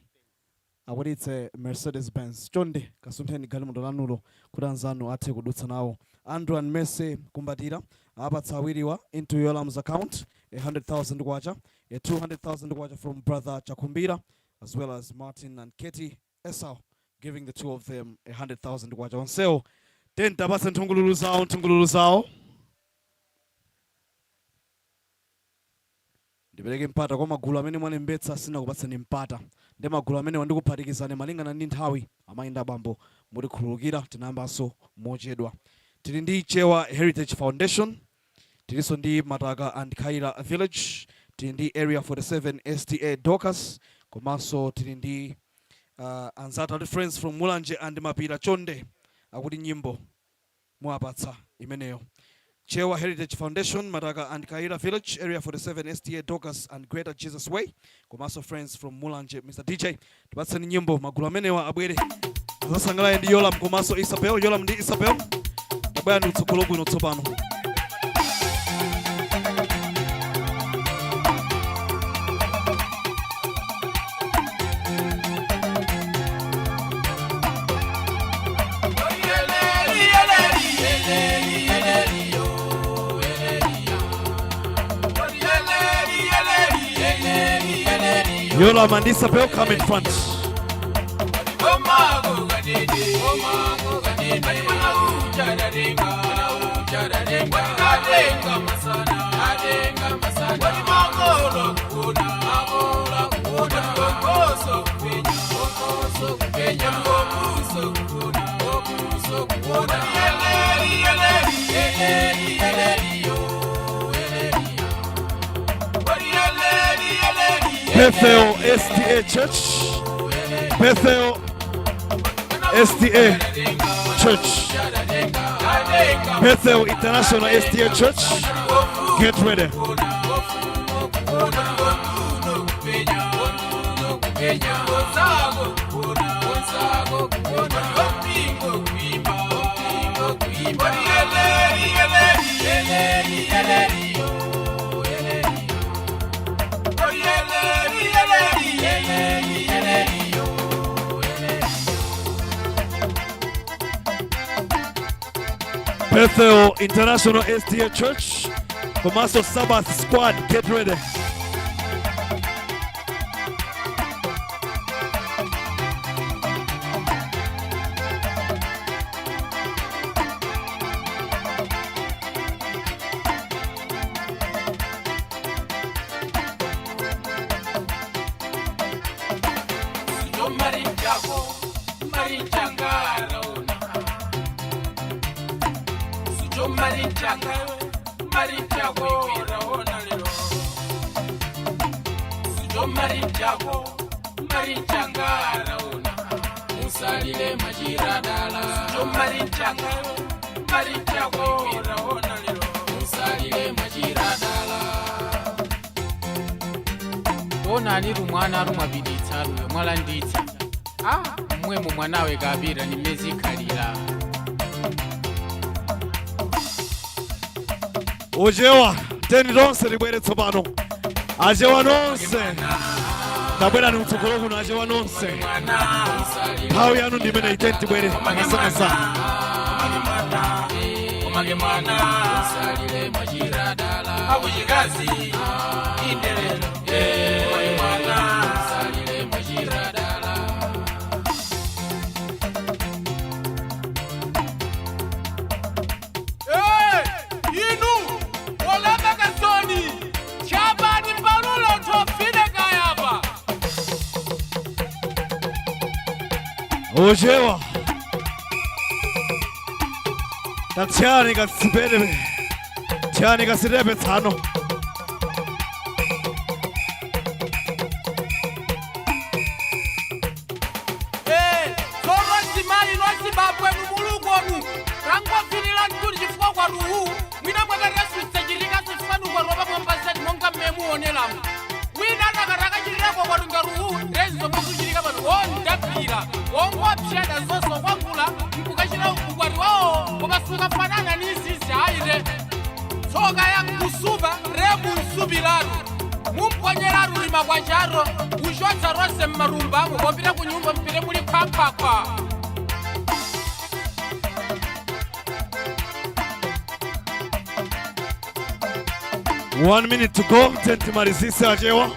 Akuti it's a Mercedes Benz. Chonde kasuntheni galimoto lanulo kuti anzanu athe kudutsa nawo. Andrew and Mercy Kumbatira apatsa awiriwa into Yolam's account a 100,000 kwacha, a 200,000 kwacha from brother Chakumbira, as well as Martin and Katie Esau, giving the two of them a 100,000 kwacha. Onsewo tenta apatse nthungululu zawo, nthungululu zawo. Ndipereke mpata kwa magulu amene mwalembetsa, sinakupatseni mpata. Ndi magulu amene wandikuphatikizani malingana ndi nthawi. Amayi ndi abambo, mutikhululukira, tinayambanso mochedwa. Tili ndi Chewa Heritage Foundation, tilinso ndi Mataka and Khaila Village, tili ndi Area 47 STA Dorcas, komanso tili ndi anzathu ati friends from Mulanje and Mapira. Chonde akuti nyimbo mwapatsa imeneyo. Chewa Heritage Foundation, Mataka and Kaira Village, Area 47 SDA Dorcas and Greater Jesus Way, komanso friends from Mulanje. Mr. DJ, tipatseni nyimbo magulu amenewa abwere azasangalale ndi Yolam komanso Isabel. Yolam ndi Isabel, tabwerani kutsogolo bwino tsopano. Yolam and Isabel, come in front. Bethel SDA Church. Bethel SDA Church. Bethel International SDA Church. Get ready. Bethel International SDA Church, Komanso Sabbath Squad, get ready. Onani lumwana lumwabiditsa luyo mwalanditsa ah mmwemo mwanawe kabira ni mezi ikhalira. Ojewa teni lonse libwere tsopano. Ajewa nonse tabwerani kutsogolo kuno. Ajewa nonse, nthawi yanu ndi imeneyi. Teni tibwere masangasanga. Omage mwana usalile mwachira dala akuchikazi indelelo. Omage mwana usalile mwachira dala. Inu olembeka soni chabani mbalulo tofine kayapa. Ojewa tathyani kasipele thyani kasirepe tsano. Tsono nzimali lwa Zimbabwe numulungonu rangwafinira ntuli chifukwa kwa ruhu mwina mwakareswitsa chirika sifanuka rova mwambasati monga mmemuonelamu wina anakarakachirirapo kwatunga ruhu rezizomusuchirika pano wondapira wongwapyada zonso kwakula nkukachira ukwati wawo koma sukafanana ni izizi ayire tsoka ya nkusupa remunsupilaru mumponyeraru lima kwacharo ushotsa rose mmarumbamo popita kunyumba mpire muli khwakhwakhwa. One minute to go. Teni timalizise achewa.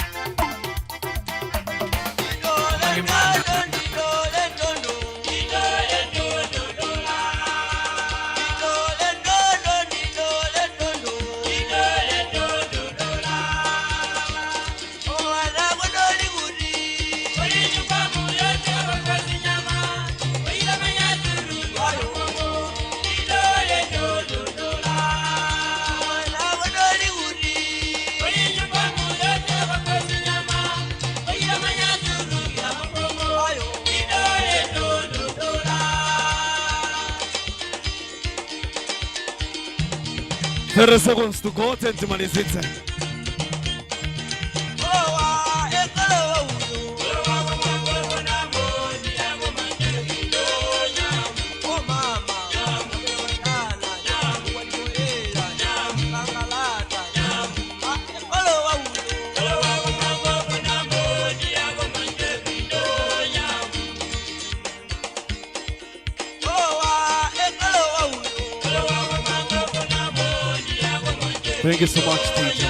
30 seconds to go, timalizitse. Thank you so much, DJ.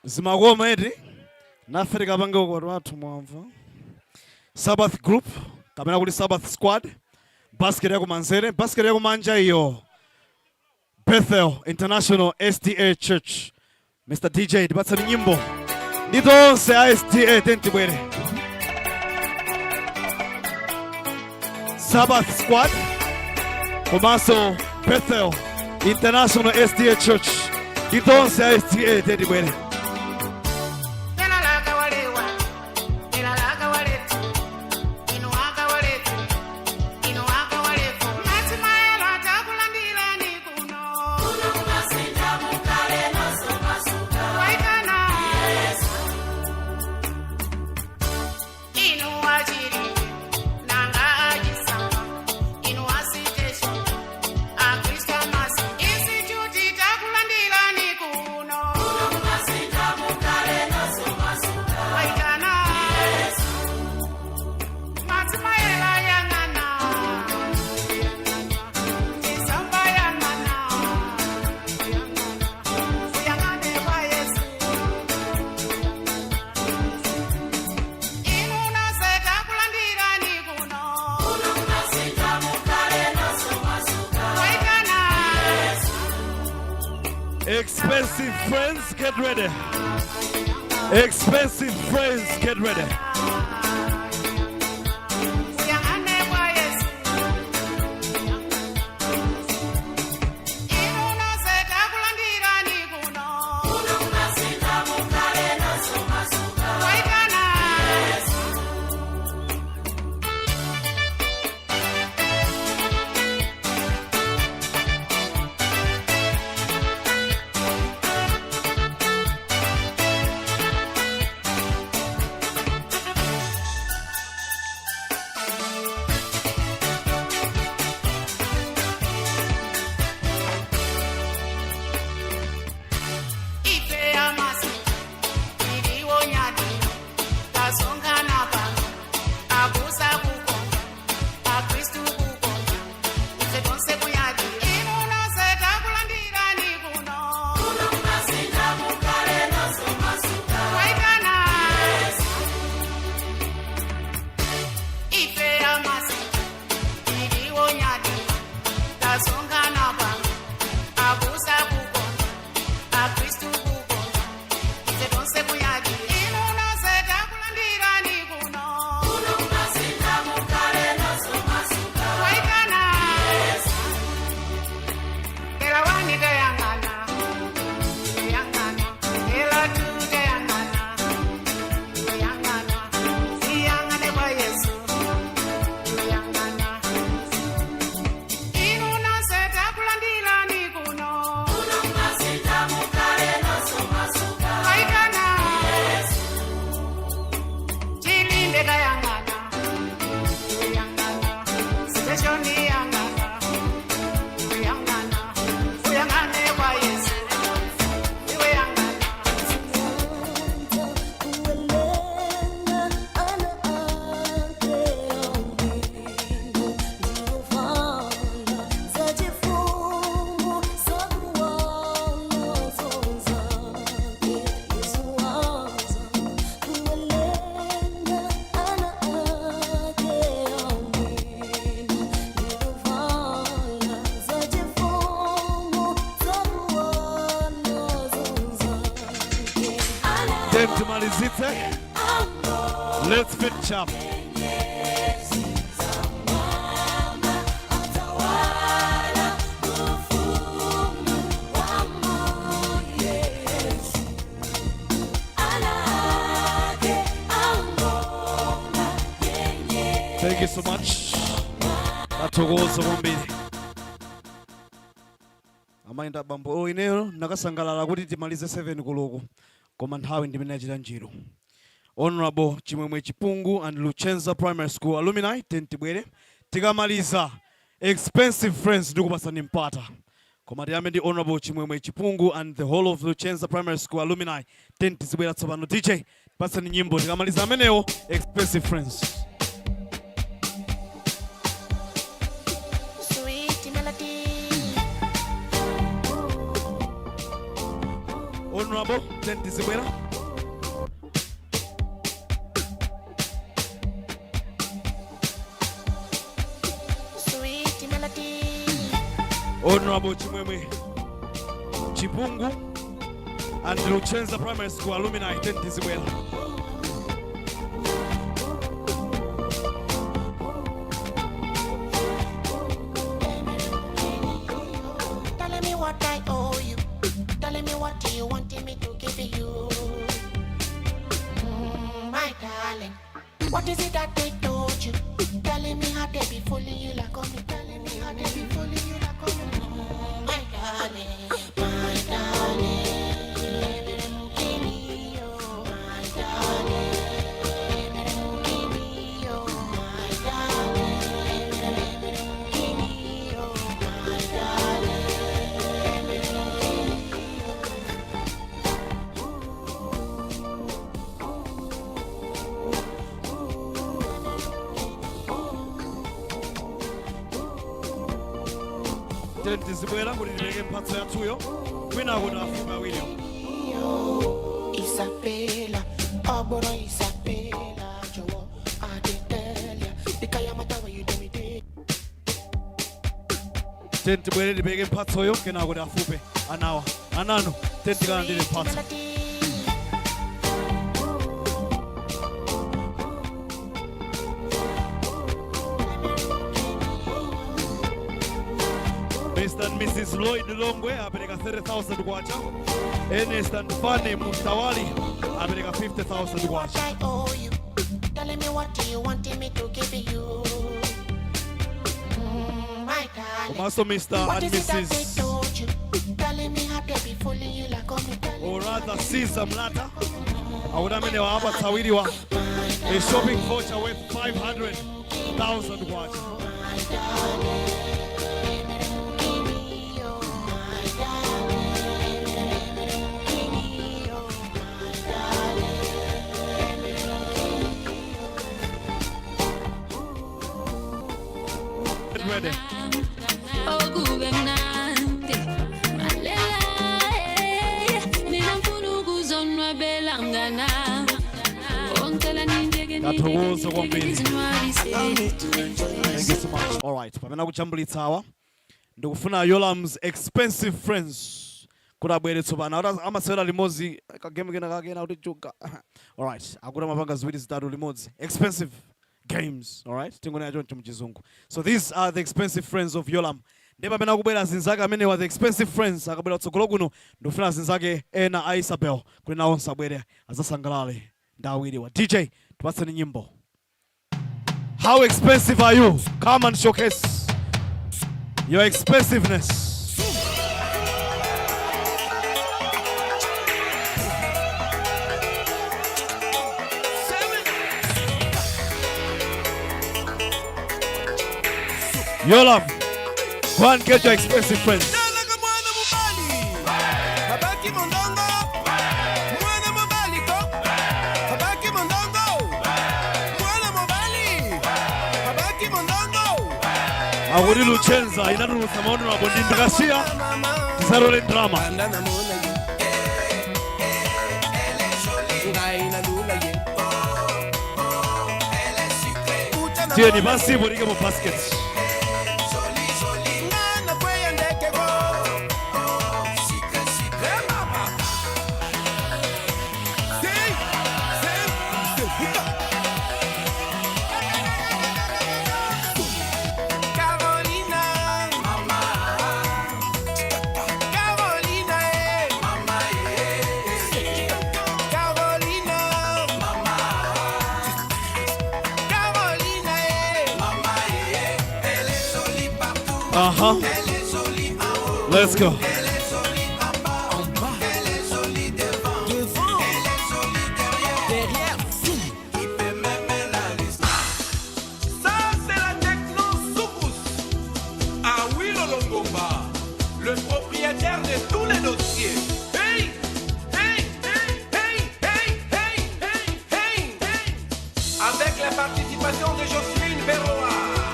Zimakoma eti nafe tikapange ukwati wathu mwamva. Sabbath group kapena kuti Sabbath squad, basket yakumanzere, basket yakumanja iyo Bethel International SDA Church. Mr. DJ, tipatsani nyimbo ndi tonse a SDA tentibwere. Sabbath squad komanso Bethel International SDA Church, ndi tonse a SDA tentibwere. Expensive friends, get ready. Expensive friends, get ready. Timalizitse. Let's finish up. Thank you so much. Tathokoza kwambiri. Amayi ndi abambo, o ineyo nakasangalala kuti timalize 7 koloko, koma nthawi ndimene yachita njiru. Honorable Chimwemwe Chipungu and Luchenza Primary School alumni, tibwere tikamaliza Expensive Friends ndikupasani mpata, koma tiyambe ndi Honorable Chimwemwe Chipungu and the whole of Luchenza Primary School alumni. Tizibwera tsopano. DJ, pasani nyimbo, tikamaliza amenewo Expensive Friends. Sweet melody. Honorable, tizibwera. Sweet melody. Honorable Chimwemwe Chipungu and Luchenza Primary School alumni, tizibwera. Telling me what I owe you. Telling me what you wanted me to give you. My darling. What is it that they told you? Telling me how they be fooling you like on me. Telling me how they be fooling you like on me. My darling, my darling. Give me your, my darling. Give me your, my darling. Give me your, my darling. Tizibwera kuti tipereke mphatso yathuyo kwina kuti afume awiriwo. Isabella, Ogboro Isabella, jọ̀wọ́, I dey tell ya, the kaya matter wey you do me dey. Tibwere tipereke mphatsoyo kena kuti afupe anawa anano. Tikalandire mphatso. Mr. and Mrs. Lloyd Longwe apereka 30,000 kwacha. Ernest and Fanny Mutawali apereka 50,000 kwacha. I owe you, telling me what you wanted me to give you. My darling. Komanso Mr. What and is it that they Mrs. told you? Telling me how they be fooling you like on me. Telling or rather Caesar Mlata akuti amene waapatsa awiriwa a shopping voucher worth 500,000 kwacha. Get ready. Okube mnandi malela, eh, mina mfuna ukuzonwabela mngana ongicela nindeke. Ndathokoza kwambiri. Ndizinwabise. Thank you so much. All right, pamene akujambulitsa awa, ndikufuna Yolam's Expensive Friends kuti abwere tsopano. Akuti amasewera limodzi kagame kena kakena kuti juga. All right, akuti amapanga ziwiri zitatu limodzi. Expensive games, all right? Tingonena choncho mchizungu. So these are the Expensive Friends of Yolam. Ndi pamene akubwera azinzake amenewa, the Expensive Friends akabwera kutsogolo kuno, ndikufuna azinzake ena a Isabel kuti nawo onse abwere azasangalale ndi awiriwa. DJ, tipatseni nyimbo. How expensive are you? Come and showcase your expensiveness. Yolam, go and get your expensive friends. Abaki mondongo, mwana mobali ko. Abaki mondongo, mwana mobali. Abaki mondongo. Akuti Luchenza inatulutsa maoneroapo ndi ndakasiya tisarole drama. Tiyeni pansipo tike mu basket. Ngana kweya ndeke ko. Mama. Say, say, say, huka. Carolina, mama. Carolina, eh. Mama, eh. Carolina, mama. Carolina, eh. Mama, eh. Elle est jolie partout. Uh-huh. Elle est jolie en haut. Let's go. Elle Derrière, zoom. Il fait même la. Ça, c'est la techno soukous. Ah oui, Lolongomba, le propriétaire de tous les dossiers. Hey, hey, hey, hey, hey, hey, hey, hey, hey. Avec la participation de Jocelyne Berroa.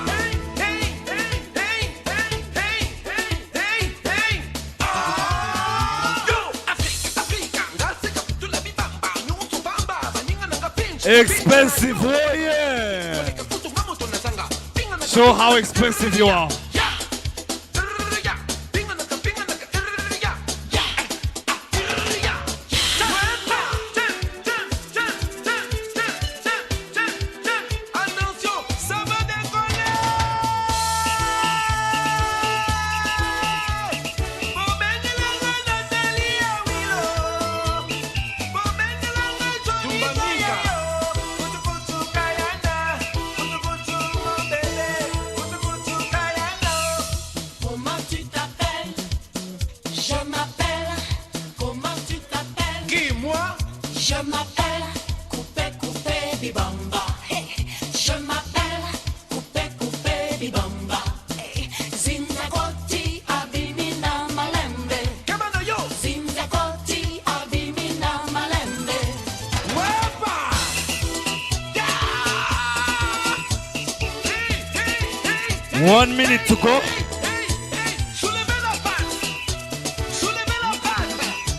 Hey, hey, hey, hey, hey, hey, hey, hey, hey. Ah, yo, Afrique, Afrique, Ngaseka, Tula Bibamba, Nyonso Bamba, Baninga Nanga Pinch. Expensive, oh yeah! Show how expensive you are. Attention, ça va décoller! Comment tu t'appelles? Je m'appelle. Comment tu t'appelles? Qui, moi? Je m'appelle Coupé Coupé Bibamba. Hey. Je m'appelle Coupé Coupé Bibamba. Hey. Zinzakoti Abimina Malembe. Kabanoyo. Zinzakoti Abimina Malembe. Wepa! One minute to go.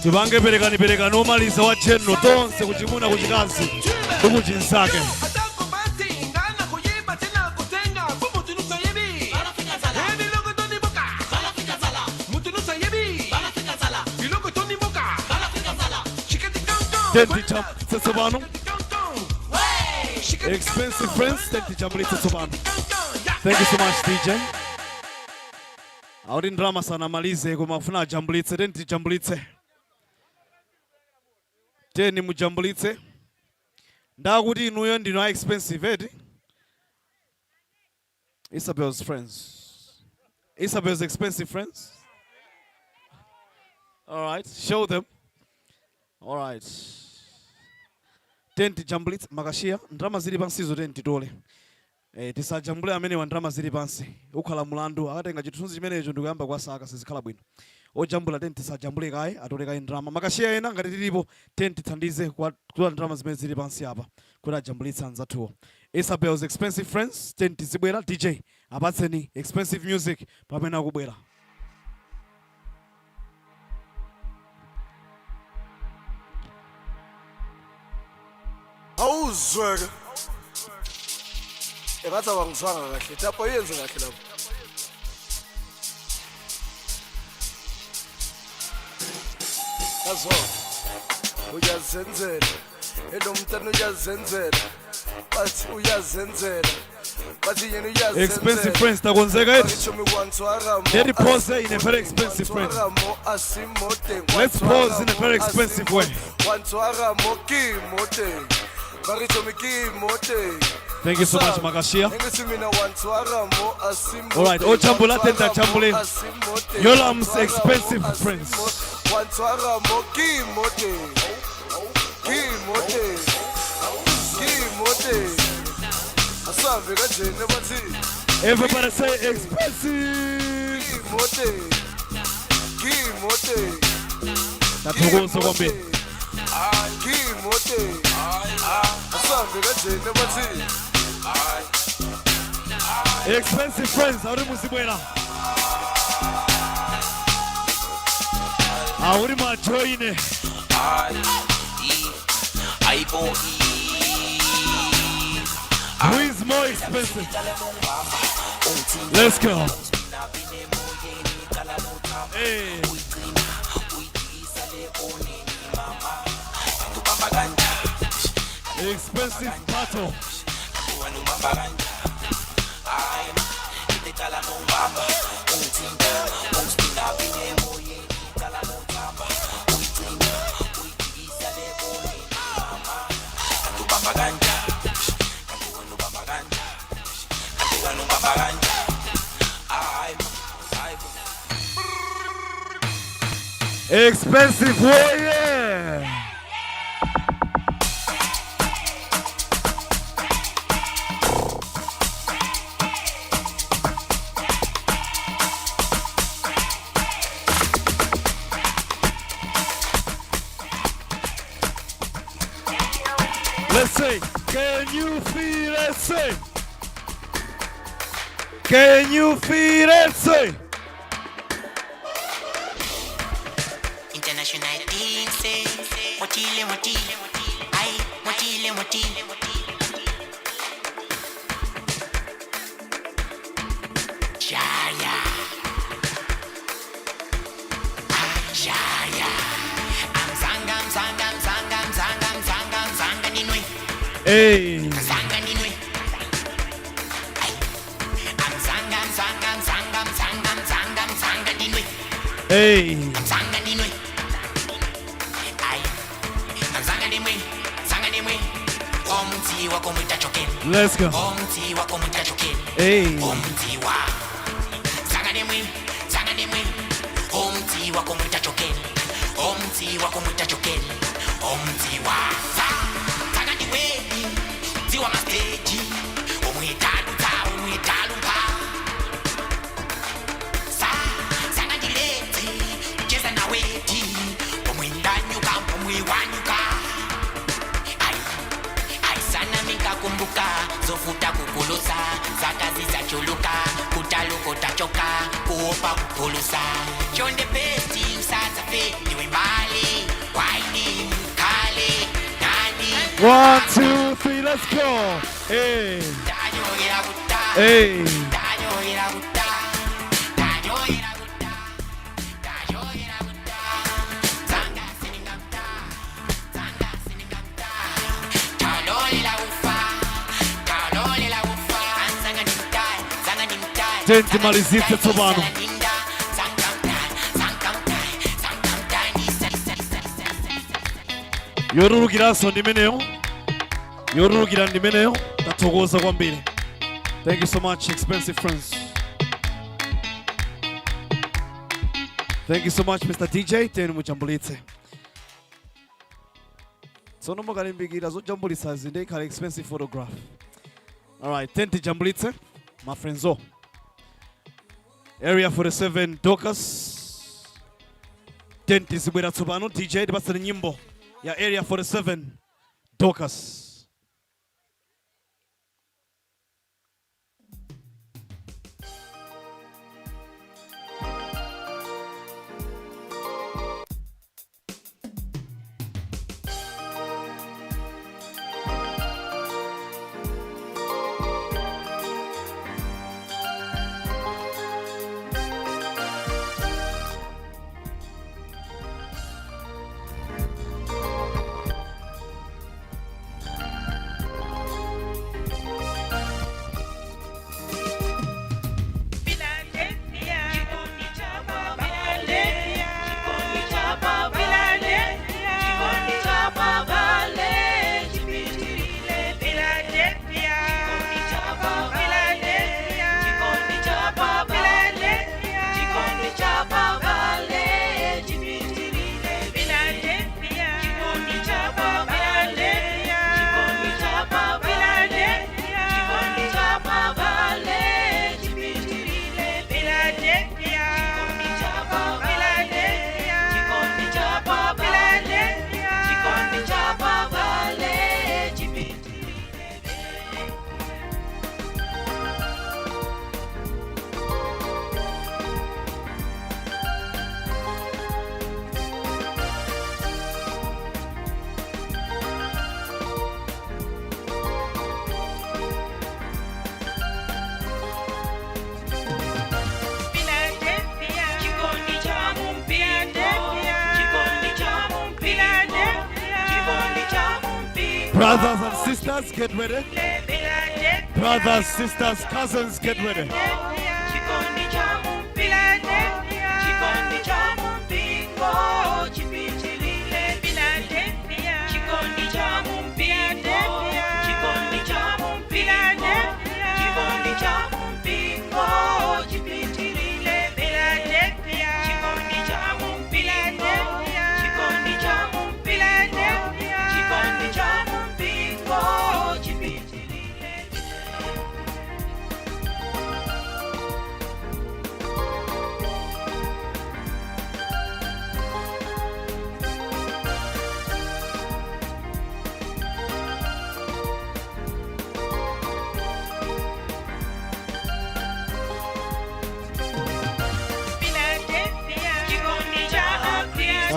Tibange perekani perekani omaliza wa chenno tonse kuchimuna kuchikazi ndi kuchinsake. Tenti tsopano. Expensive friends, tenti chambulitse tsopano. Thank you so much, DJ. Audi ndrama sanamalize koma kufuna ajambulitse, tenti jambulitse. Teni mujambulitse. Ndakuti inuyo ndinu a expensive eti. Isabel's friends. Isabel's expensive friends. All right, show them. All right. Tenti jambulitse makashiya ndrama zili pansizo tenti tole. Tisajambule amene wa ndrama zili pansi. Ukhala mulandu akatenga chithunzi chimenecho ndikuyamba kwasaka sizikhala bwino. Ojambula tenti tisajambule kaye atole kaye ndrama. Makashiya ena ngati tilipo tenti tithandize kwa ndrama zimene zili pansi apa kuti ajambulitse anzathuwo. Isabel's expensive friends tenti zibwera. DJ apatseni expensive music pamene akubwera. Awuzweke. Engathi awangizwanga kahle. Lapho yenze kahle lapho. Yazo. Uyazenzela. Elo mntana uyazenzela. Bathi uyazenzela. Bathi yena uyazenzela. Expensive friends takonzeka eti. Let it pause in a very expensive friend. Let's pause in a very expensive way. Thank you so much, Makashia. All right, Ochambula tenta chambule. Yolam's expensive friends. Everybody say expensive. Tathokoza kwambiri. Expensive friends, auri muzibwera. Auri majoine. Who is more expensive? Let's go. Hey. Expensive battle. Expensive warrior. it, say? Can you feel it, say? Can you feel it, say? International thing, say. Motile, motile. Ay, motile, motile. Shaya. Ah, Shaya. I'm zanga, I'm zanga, I'm zanga, I'm zanga, I'm zanga, I'm zanga, ninwe. Hey. Zanga, ninwe. Ay. I'm zanga, I'm zanga, I'm zanga, I'm zanga, I'm zanga, I'm zanga, ninwe. Hey. Zanga, ninwe. Ay. I'm zanga, ninwe. Zanga, ninwe. Omti wako mwita chokeni. Let's go. Omti wako mwita chokeni. Hey. Omti wa. Zanga nimwe. Zanga nimwe. Omti wako mwita chokeni. Omti wako mwita chokeni. Omti wa. Zanga niwe. Ziwa masteji. Omwita luta. Omwita lumpa. Sa. Zanga ndileti. Cheza na weti. Omwinda nyuka. Omwiwanyuka. Kumbuka zofuta kukulusa zakazi za chuluka kutaluko tachoka kuopa kupulusa chonde pesti usasa fe niwe mbali waini kale nani. 1 2 3, let's go. Hey. Hey. Timalizitse tsopano. Yorulukiranso ndimeneyo. Yorulukira ndimeneyo. Tathokoza kwambiri. Thank you so much, expensive friends. Thank you so much, Mr. DJ. Teni mujambulitse. Tsono mukalimbikira zojambulitsa zinde ikhale expensive photograph. All right, teni tijambulitse, my friends. Area 47 Dorcas. Tenti zibwera tsopano. DJ tipatsane nyimbo ya Area 47 Dorcas. Brothers and sisters, get ready. Brothers, sisters, cousins, get ready.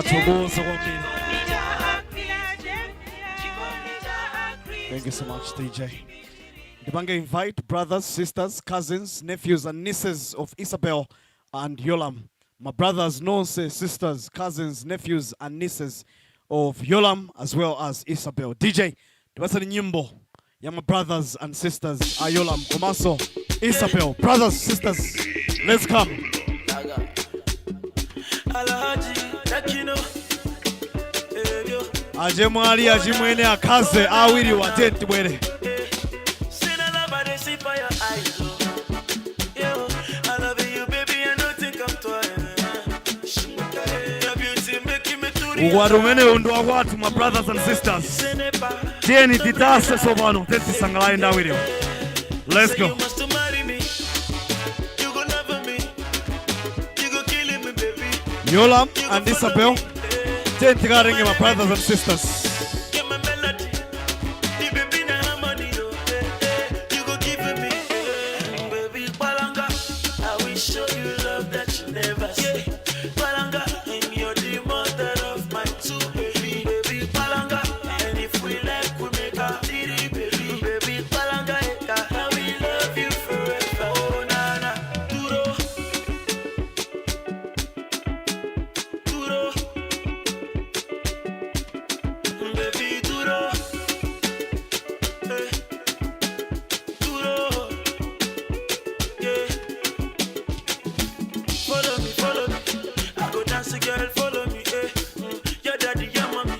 Tathokoza kwambiri. Thank you so much, DJ. Ndipange invite brothers, sisters, cousins, nephews and nieces of Isabel and Yolam. My brothers, nonse, sisters, cousins, nephews and nieces of Yolam as well as Isabel. DJ, tipatseni nyimbo ya my brothers and sisters a Yolam komanso Isabel. Brothers, sisters, let's come. Alhaji, Takino, Achemwali, achimwene, akazi awiri wateni tibwere. Say the love I dey see for your eyes, oh. Yeah, I love you, baby, I don't think I'm twice. Your beauty making me to Ukwati umenewu ndi wakwathu, my brothers and sisters. Tiyeni titase tsopano, tisangalale ndi awiriwa. Let's Say go. you must marry me. You go love me. You go kill me, baby. Yolam and Isabel, tiyeni tikatenge my brothers and sisters. Get my melody. The baby na harmony, oh. Eh, eh. You go give me, eh. Baby, Balanga. I will show you love that you never see. Balanga, and you're the mother of my two baby. Baby, Balanga, and if we like, we make a three, baby. Baby, Balanga, eka, I will love you forever. Oh, na na, duro, duro, baby, duro, eh, duro, yeah. Follow me, follow me. I go dance, girl, follow me, eh. Your daddy, your mommy.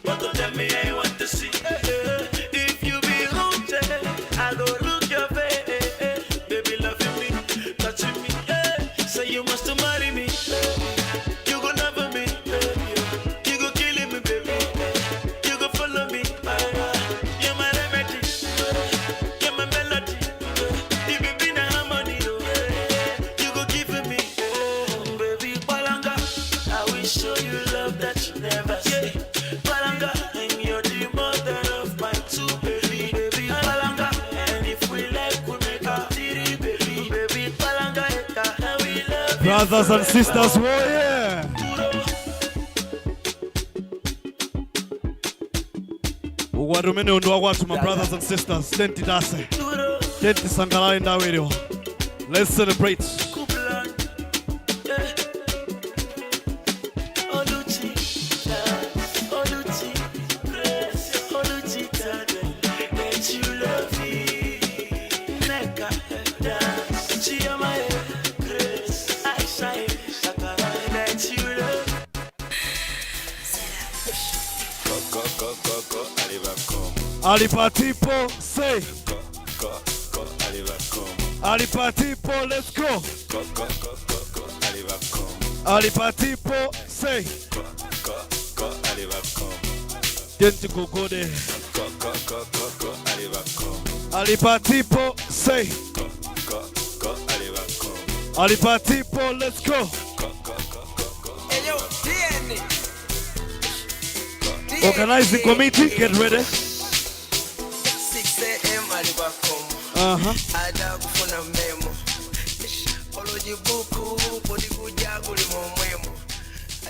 But don't tell me I want to see, eh, eh. If you be hooked, eh, I go look your face, eh, eh. Baby, loving me, touching me, eh. Say you must marry me, eh. You go love me, eh. You go kill me, baby. Eh. You go follow me, eh. You're my remedy, eh. You're my melody, eh. The baby na harmony, oh, eh. You go give me, eh. Baby, Balanga, I will show you love that you never see. Balanga, and you're the mother of my two baby. Baby, Balanga, and if we like, we make a three, baby. Baby, Balanga, eka, I will love you Brothers and forever. sisters, oh yeah. Ukwati umenewu ndi wakwathu, my brothers and sisters. Tiyeni titase. Tiyeni tisangalale ndi awiriwa. Let's celebrate. Oluchi, Oluchi, Grace, Oluchi, tell them that you love me. Neka, dance, Chioma, Grace, Aisha, Shakara, that you love. Go, go, go, go, go, Alibacom. Alipatipo, say. Go, go, go, Alibacom. Alipatipo, let's go. Go, go, go, go, go, Alibacom. Alipatipo, say. Go, go, go, Alibacom. Tiyeni tigogode. Go, go, go, go, go, Alibacom. Alipatipo, say. Go, go, go, Alibacom. Alipatipo, let's go. Go, go, go, go, go. Hey yo, DNA. Organizing committee, get ready. 6 a.m. alibakomo. Ada kufuna memo. Olojibuku kodi kuja kuli momwemo.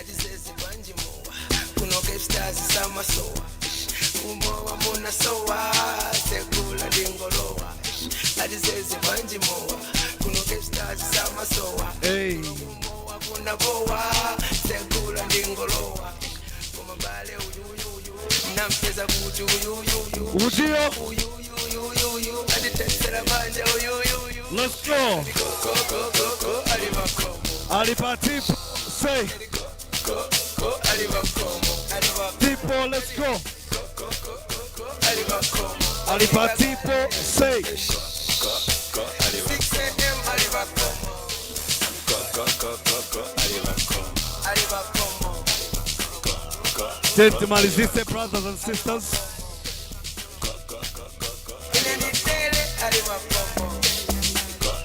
Adizezi banji mowa. Kuno Cape Stars samasowa. Kumowa muna sowa. Sekula ndingolowa. Adizezi banji mowa. Kuno Cape Stars samasowa. Hey. Kumowa kuna bowa. Sekula ndingolowa. Kumabale uyuyuyu. Nampeza kuti uyuyuyu. Ujiyo. Uyuyuyuyu. Aditesera manje uyuyuyu. Let's go. Go, go, go, go, go, Alibakomo. Alipatipo, say. Go, go, Alibakomo. Tipo, let's go. Alibakomo. Alipatipo, say. Go, go, Alibacom. 6 a.m. Alibakomo. Go, go, go, go, go, Alibacom. Alibakomo. Go, go, Tiyeni timalizitse, brothers and sisters. go, go, go, go, go. Inenitele Alibakomo.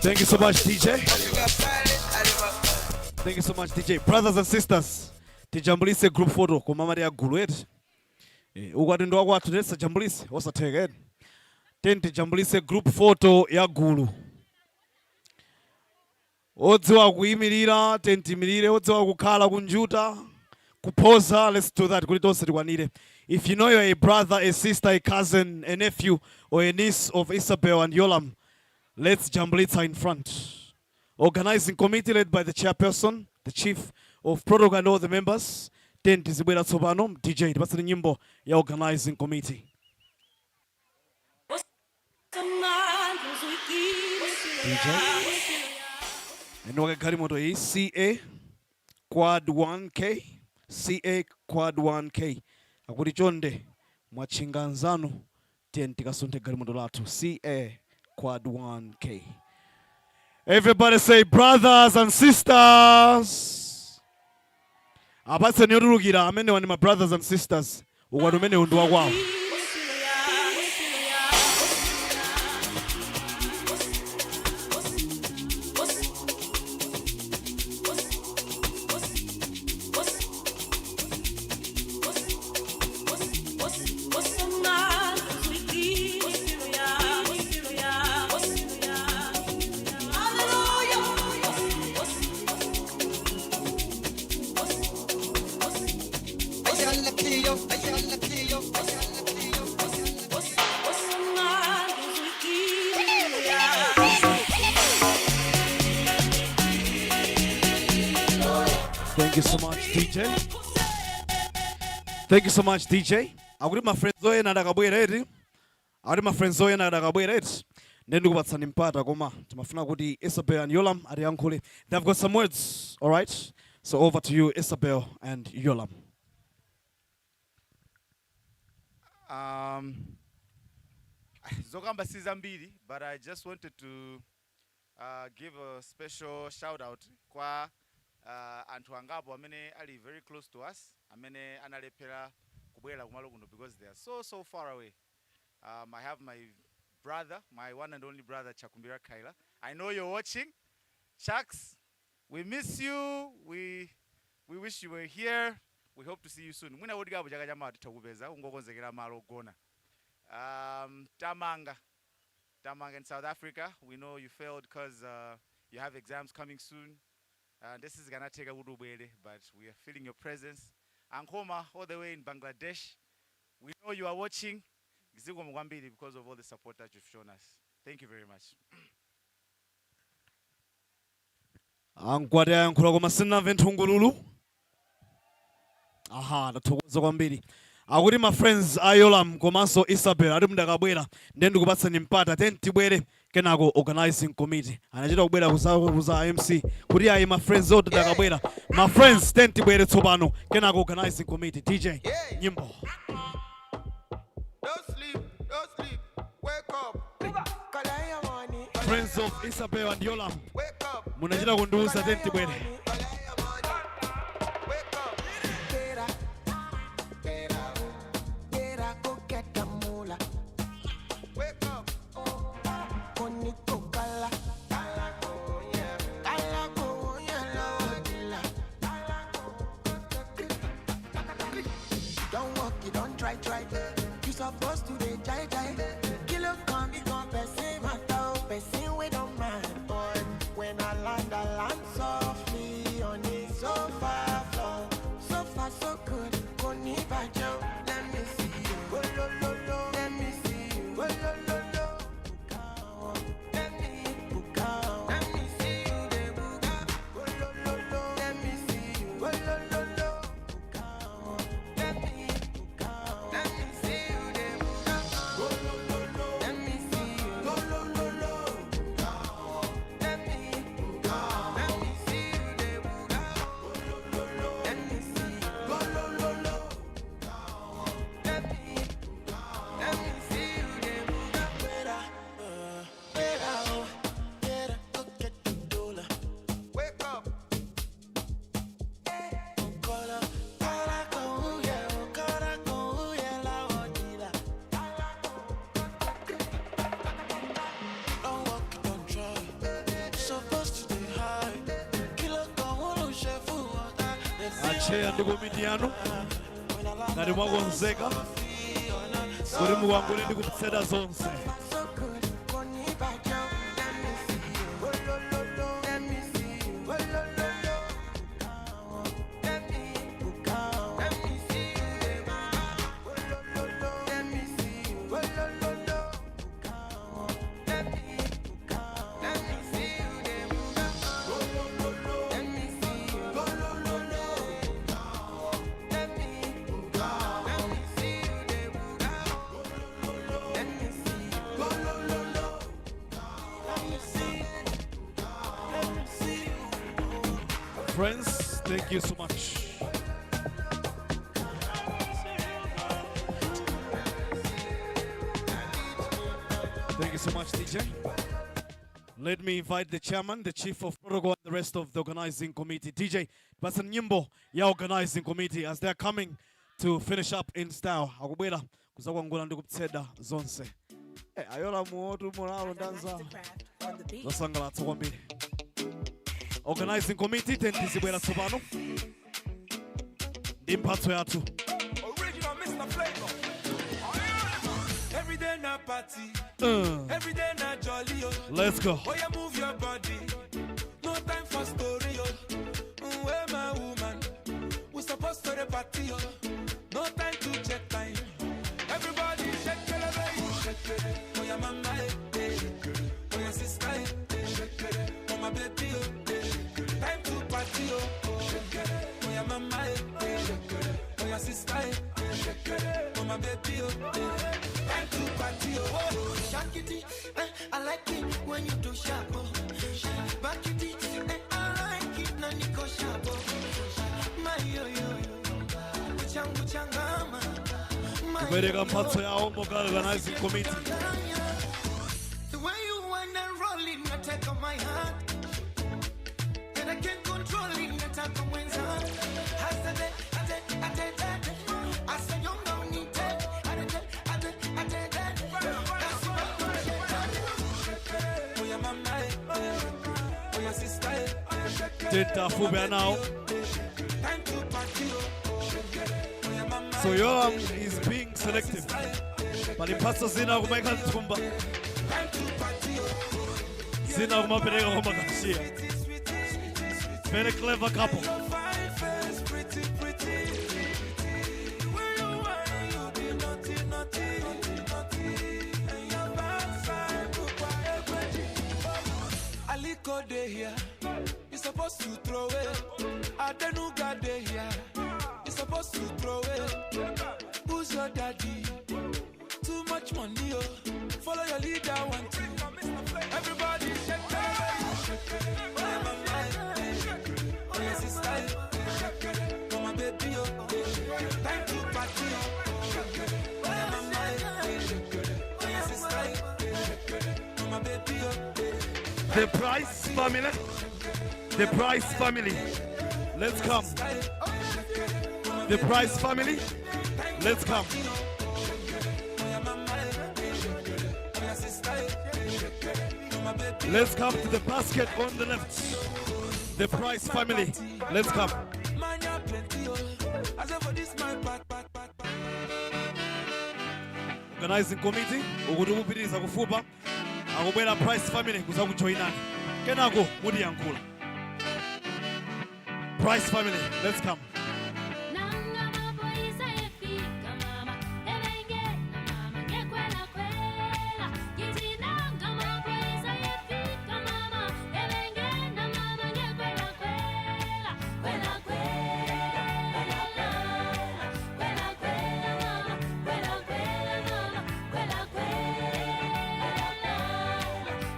Thank you so much, DJ. Afika pale Alibakomo. Thank you so much, DJ. Brothers and sisters, tijambulise group photo koma mati agulu eti. Eh, ukwati ndi wakwathu tisajambulise osatheka eti. Tiyeni tijambulise group photo ya gulu. Odziwa kuyimirira, tiyeni tiyimirire, odziwa kukhala kunjuta, Kuphoza, let's do that kuti tonse tikwanire. If you know you're a brother, a sister, a cousin, a nephew or a niece of Isabel and Yolam, let's jambulitsa in front. Organizing committee led by the chairperson, the chief of protocol and all the members. Then tizibwera tsopano. DJ, tipatseni nyimbo ya organizing committee. DJ, enoke galimoto iyi, CA quad 1K, CA quad 1K, akuti chonde mwatchinga nzanu, tiye tikasunthe galimoto lathu, CA quad 1K. Everybody say brothers and sisters. Apatseni yotulukira. Amenewa ndi ma brothers and sisters. Ukwati umenewu ndi wakwawo. Thank you so much, DJ. Thank you so much, DJ. Akuti ma friends oyena adakabwera eti. Akuti ma friends oyena adakabwera eti. Ndiye ndikupatsani mpata, koma timafuna kuti Isabel and Yolam atiyankhule. They've got some words, all right? So over to you, Isabel and Yolam. Zokamba si zambiri, but I just wanted to give a special shout out kwa anthu angapo amene ali very close to us, amene analephera kubwera kumalo kuno because they are so so far away. I have my brother, my one and only brother, Chakumbira Kaila. I know you're watching. Chucks, we miss you. We wish you were here. We hope to see you soon. Mwina wodi chaka chamawa titha ungokonzekera malo ogona. Tamanga. Tamanga in South Africa. We know you failed because you have exams coming soon. This is gonna take a ubwere, but we are feeling your presence. Ankoma, all the way in Bangladesh. We know you are watching. Zikomo kwambiri because of all the support that you've shown us. Thank you very much. Ankwati ayankhula koma sindinamve nthungululu. Aha, ndathokoza kwambiri. Akuti ma friends a Yolam komanso Isabel ati mudakabwera, ndiye ndikupatsani mpata, teni tibwere. Kenako organizing committee anachita kubwera kuza MC kuti ayi, ma friends oti tidakabwera, ma friends teni tibwere tsopano. Kenako organizing committee. DJ, nyimbo. Don't sleep, don't sleep. Wake up. Collect your money. Friends of Isabel and Yolam, Wake up. munachita kundiuza, teni tibwere. Get up, get up, get up, go get the moolah. Wake up. Money go kala, kala go yeah, kala go yeah, Lord. Don't walk, you don't try, try. You supposed to dey try, try. Kilo come, become person matter, person we don't mind. Boy, when I land softly on the sofa floor. So far, so good. Koni bajo, let me see you. Go lo lo lo, let me see you. Go lo lo lo. Let me buka, let me see you dey buka. Go lo lo lo, let me see you. Go lo lo lo. Let me buka, let me see you dey buka. Go lo lo lo, let me see you. Go lo lo lo. Let me buka, let me see you dey buka. Go lo lo lo, let me see you. Go lo lo lo. Let me see you dey buka. Wera, wera, oh, wera, go get the dollar. Wake up. Kola, kola, ko, yeah, kola, ko, yeah, la, odila. Don't walk, don't try. Supposed to be high. Kilo ko, lo chefu, Acheya ndi komiti yanu, ngati mwakonzeka kuti mukwangule ndi kutseta zonse. So good. Koni bajo, let me see you. Go lo lo lo, let me see you. Go lo lo lo. Let me buka, Friends, thank you so much. Thank you so much, DJ. Let me invite the chairman, the chief of protocol, and the rest of the organizing committee. DJ, basi nyimbo ya organizing committee as they are coming to finish up in style. Akubwera kuzakwangula ndi kupseda zonse. Eh, ayola muotu mulalo ndanza. Zosangalatsa kwambiri. Organizing committee tentizibwera tsopano. Ndi mphatso yathu. Original Mr. Flavor. Every day na party. Every day na jolly. Oh. Let's go. Oh, yeah, move your body. No time for story. Oh. Where my woman? We supposed to the party. Oh. No time to check time. Everybody shake it, baby. Shake it. Oh, yeah, mama. Eh, eh. Oh, yeah, sister. Eh, eh. Shake it. Oh, my baby. Oh, eh. Time to party. Oh, oh. Shake it. Oh, yeah, mama. Eh, eh. Shake it. Oh, yeah, sister. Eh, eh. Shake it. Oh, my baby. Oh, eh. Time to party. Oh, oh. Shake it, eh, I like it when you do sharp. Oh. Back it, eh, I like it na niko sharp. Oh. My yo yo yo, uchangu changama. My Kupereka mphatso yawo monga organizing committee. The way you wanna roll it, na take on my heart. And I can't control it, na take on mwenza. Hasade, ade, ade, ade. Asa yonga unite, ade, ade, ade, ade. That's why I'm Oh, yeah, mama, eh, eh. Oh, yeah, sister, eh, eh. Tentafupi anawo. Time to party, oh. Oh, yeah, mama, So Yoram is being selective. Pali mphatso zina kumaika mthumba. Zina kumapereka koma kashiya. Very clever couple. Fine face, pretty, pretty. The way you whine, you be naughty, naughty, naughty. And your backside, pupa, egweji. Aliko dey here, you supposed to throw it. Adenuga dey here, you supposed to throw it. Who's your daddy? Too much money, oh. Follow your leader, one, two. Everybody shake it, shake it. Oh, yeah, mama, eh, eh. Oh, yeah, sister, eh, eh. Oh, my baby, oh, eh. Time to party, oh. Oh, yeah, mama, eh, eh. Oh, yeah, sister, eh, eh. Oh, my baby, oh, eh. The Price family. The Price family. Let's come. The Price family. Let's come. Let's come to the basket on the left. The Price family. Let's come. Man, you're plenty, oh. I say for this my part, part, part, part. Organizing committee ukuti kupitiriza kufupa akubwera Price family kuzakujoinani kenako mutiyankhula. Price family, let's come. Nanga mapolisa efika mama, ebengena mama ngekwela kwela. Ngithi nanga mapolisa efika mama, ebengena mama ngekwela kwela. Kwela kwela, kwela kwela mama, kwela kwela mama, kwela kwela.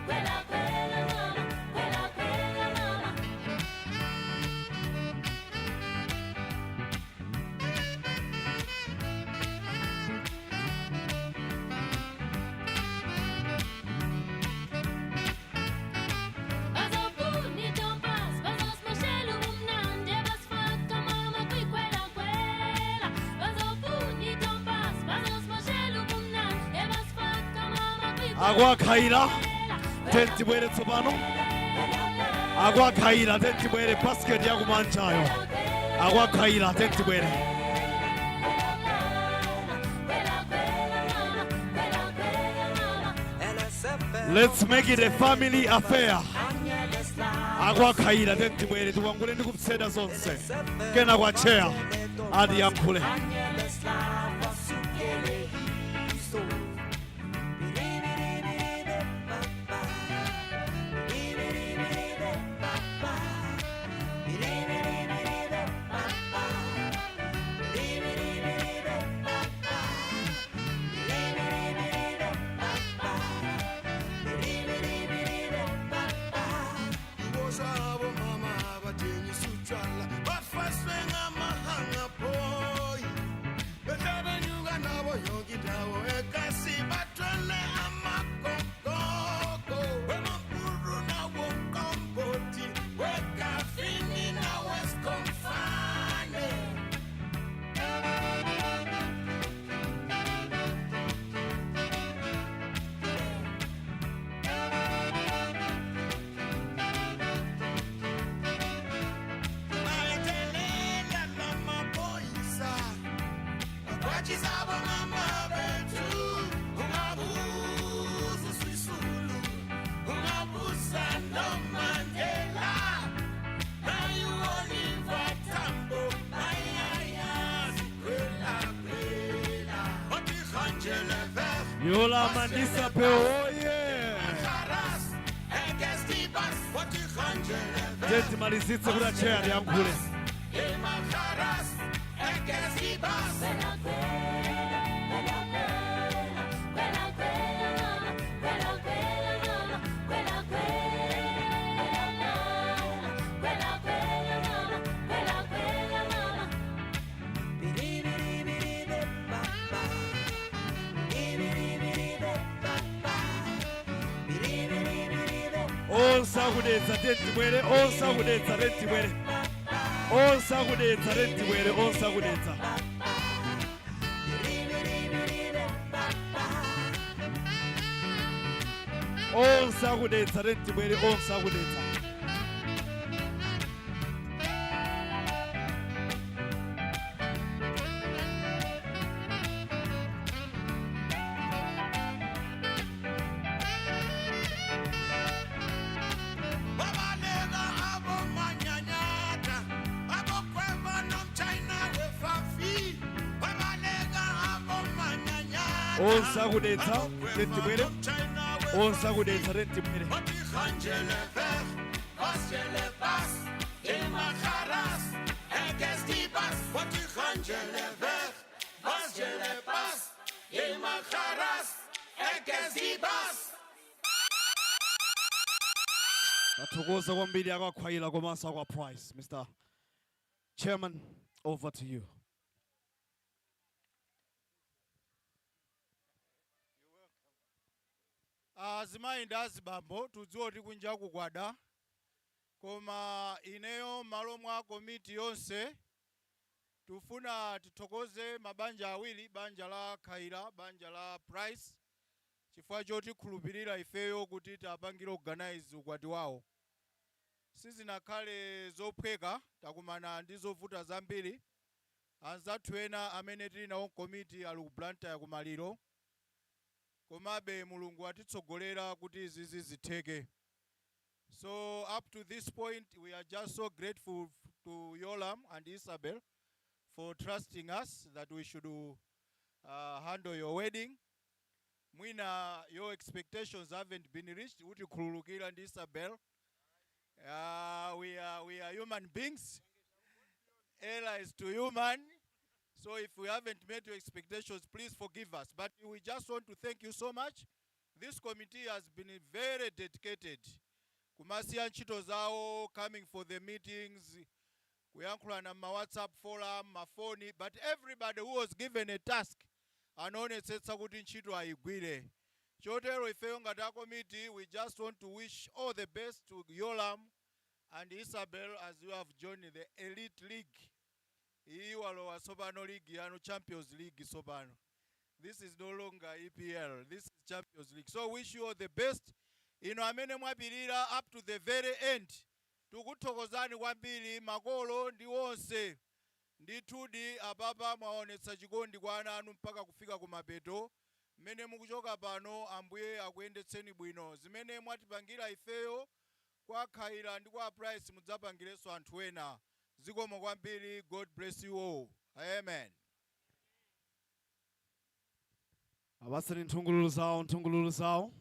Kwela kwela mama, kwela kwela mama. Bazofuna itompas, bazosimoshela ubumnandi, basifaka mama kwikwela kwela. Bazofuna itompas, bazosimoshela ubumnandi, basifaka mama kwikwela. Akwakhaira tentibwere tsopano. Akwakhaira tentibwere basket yakumanjayo. Akwakhaira tentibwere. Let's make it a family affair. Akwakhaira tentibwere tiwangule ndi kupseda zonse. Kena kwa chair atiyankhule. Abo mama abathengiswa Yolam and Isabel oye! Timalizitse kuti acheya tiyankhule. Onse akudetsa tentibwere, onse akudetsa tentibwere, onse akudetsa tentibwere, onse akudetsa. Onse akudetsa tentibwere, onse akudetsa. Babaleka abomanyanyata, abokweba nomchina wefafi. Babaleka abomanyanyata, Onse akudetsa tentibwere, onse akudetsa tentibwere. Hanjele weg, was julle pas, emacharas, ek is die bas. Wat die hanjele weg, was julle pas, emacharas, ek is die bas. Tathokoza kwambiri akwakhwayila komanso akwa Price. Mr. Chairman, over to you. Azimayi ndi azibambo, tudziwa kuti kunja kukwada, koma ineyo m'malo mwa komiti yonse tufuna tithokoze mabanja awiri, banja la Khaila, banja la Price, chifukwa chotikhulupirira ifeyo kuti tapangire organize ukwati wawo. Sizinakhale zophweka, takumana ndi zovuta zambiri. Anzathu ena amene tili nawo mkomiti ali ku Blantyre kumaliro, komabe Mulungu atitsogolera kuti izizi zitheke. So up to this point we are just so grateful to Yolam and Isabel for trusting us that we should handle your wedding. Mwina your expectations haven't been reached, utikhululukira ndi Isabel. We are human beings. Error is to human. So if we haven't met your expectations, please forgive us. But we just want to thank you so much. This committee has been very dedicated. Kumasiya ntchito zawo, coming for the meetings, kuyankhulana ma WhatsApp forum, mafoni, but everybody who was given a task anaonetsetsa kuti ntchito ayigwire. Chotero ifeyo ngati a committee, we just want to wish all the best to Yolam and Isabel as you have joined the elite league. Iyi walowa tsopano league yanu, Champions League tsopano. This is no longer EPL, this is Champions League. So wish you all the best. Ino amene mwapirira up to the very end, tikuthokozani kwambiri, makolo ndi onse. Ndithudi apapa mwaonetsa chikondi kwa ana anu mpaka kufika kumapeto. Mmene mukuchoka pano, Ambuye akuyendetseni bwino. Zimene mwatipangira ifeyo kwa Khaila ndi kwa Price, mudzapangirenso anthu ena. Zikomo kwambiri. God bless you all. Amen. Apatseni nthungululu zawo, nthungululu zawo.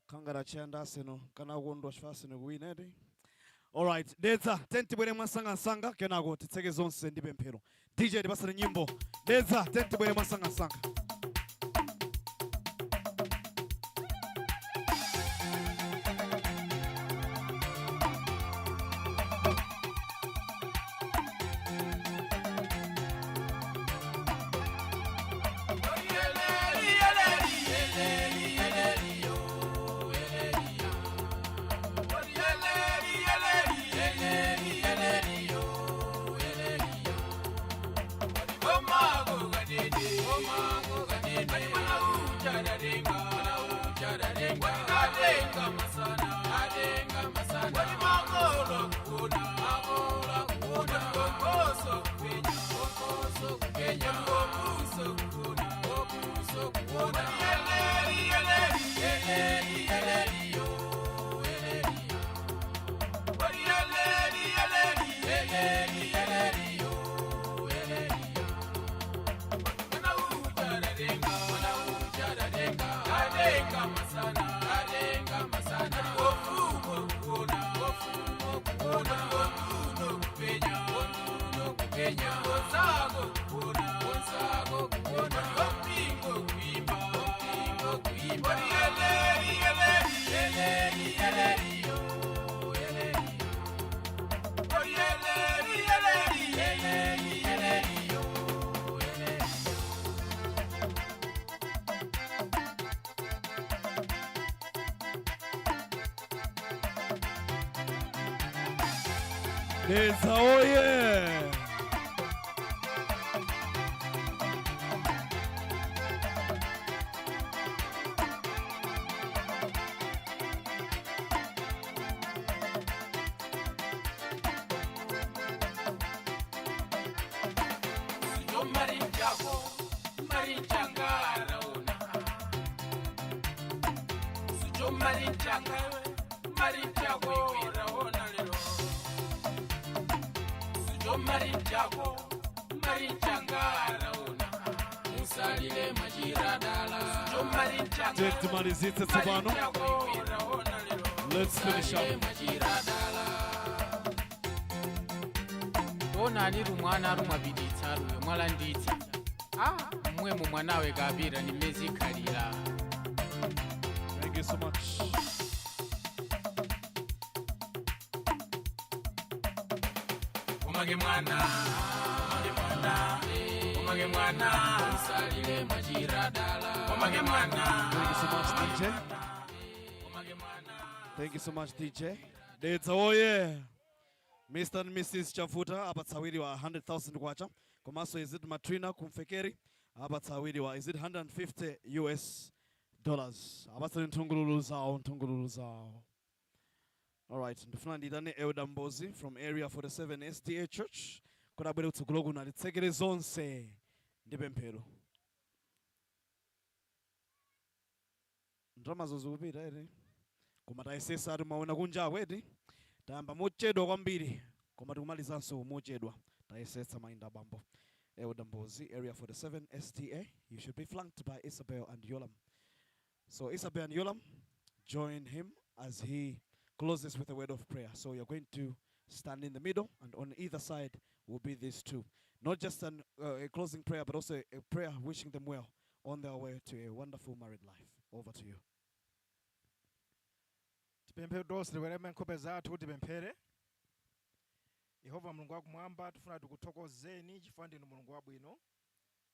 Kangara chiyanda aseno kana kondwa chifukwa aseno kuwina eti. Alright, Dedza, tentibwere mwansangasanga, kenako titseke zonse ndi pemphero. DJ, tipasane nyimbo. Dedza, tentibwere mwansangasanga. Dedza oye! Timalizitse tsopano. Let's finish up. Onani lumwana lumwabiditsa luyo mwalanditsa. Ah, mmwemo mwanawe kabira ni mezi ikhalira. Thank you so much. Umage mwana, umage mwana, umage mwana, usalile majira dala. Umage mwana. Thank you so much, DJ. Thank you so much, DJ. Dedza oye! Mr. and Mrs. Chafuta apatsa awiri wa 100,000 kwacha. Komanso is it Matrina kumfekeri apatsa awiri wa is it 150 US dollars. Apatsa nthungululu zawo, nthungululu zawo. All right, ndifuna ndiyitane Elder Mbozi from Area 47 SDA Church kuti abwere kutsogolo kuno atitsekere zonse ndi pemphero. Ndalamazo zikupita ere. Koma tayesesa timaona kunja kweti. Tayamba mochedwa kwambiri koma tikumalizanso mochedwa. Tayesetsa mayinda abambo. Elder Mbozi, Area 47 SDA. You should be flanked by Isabel and Yolam. So Isabel and Yolam, join him as he closes with a word of prayer. So you're going to stand in the middle, and on either side will be these two. Not just a closing prayer, but also a prayer wishing them well on their way to a wonderful married life. Over to you. Tipemphere tonse, tiwerame nkhope zathu kuti tipemphere. Yehova Mulungu wakumwamba, tifuna tikuthokozeni chifukwa ndinu Mulungu wabwino.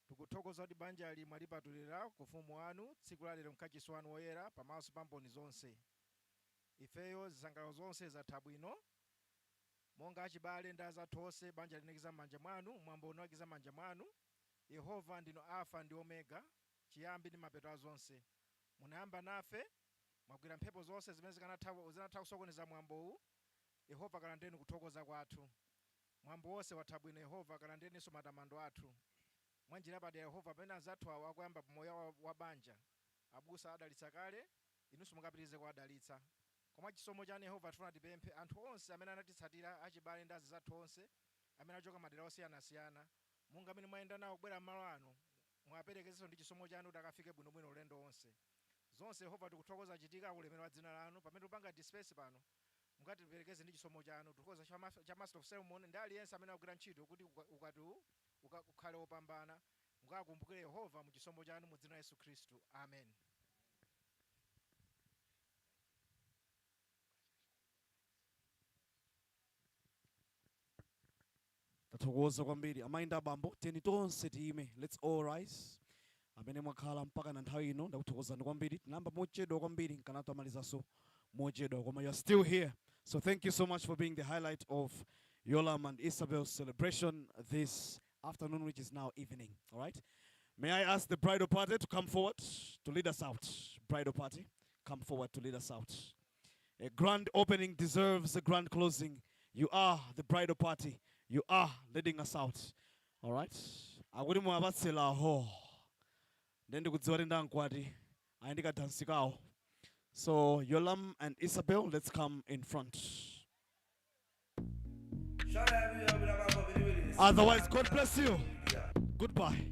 Tikuthokoza kuti banja li mwalipatulira ku ufumu wanu tsiku la lero mkachisi wanu woyera pamaso pa mboni zonse. Ifeyo zisangalalo zonse zatha bwino, monga achibale ndi azathu onse, banja linaikiza m'manja mwanu, mwambo unakiza m'manja mwanu. Yehova ndinu Alfa ndi Omega, chiyambi ndi mapeto a zonse. Munayamba nafe, mwagwira mphepo zonse zimene zinatha kusokoneza mwambowu. Yehova kalandeni kuthokoza kwathu. Mwambo wonse watha bwino. Yehova kalandeninso matamando athu. Mwanjira yapadera Yehova, pamene anzathu awo akuyamba moyo wa banja, abusa adalitsa kale, inunso mukapitirize kuwadalitsa. Koma chisomo chanu Yehova, tifuna tipemphe anthu onse amene anatitsatira, achibale ndi azizathu onse amene achoka madera osiyanasiyana, monga amene mwayenda nawo kubwera m'malo ano, mwaperekezenso ndi chisomo chanu kuti akafike bwinobwino ulendo wonse. Zonse Yehova tikuthokoza chitika ulemerero wa dzina lanu. Pamene tikupanga dispense pano, mukatiperekeze ndi chisomo chanu. Tikuthokoza cha Master of Ceremony ndi aliyense amene akugwira ntchito kuti ukhale wopambana. Mukakumbukire Yehova mu chisomo chanu, mu dzina la Yesu Khristu, amen. Tathokoza kwambiri amayi ndi abambo. Tiyeni tonse tiyime. Let's all rise. Amene mwakhala mpaka na nthawi ino, ndakuthokozani kwambiri. Tinayamba mochedwa kwambiri, nkanatu amalizanso mochedwa, koma you are still here, so thank you so much for being the highlight of Yolam and Isabel's celebration this afternoon, which is now evening. All right, may I ask the bridal party to come forward to lead us out? Bridal party, come forward to lead us out. A grand opening deserves a grand closing. You are the bridal party. You are leading us out. All right. Akuti muwapatsela ho. Ndiye ndikudziwa kuti ndankwati ayindika dansi kawo. So Yolam and Isabel, let's come in front. Otherwise, God bless you. Goodbye.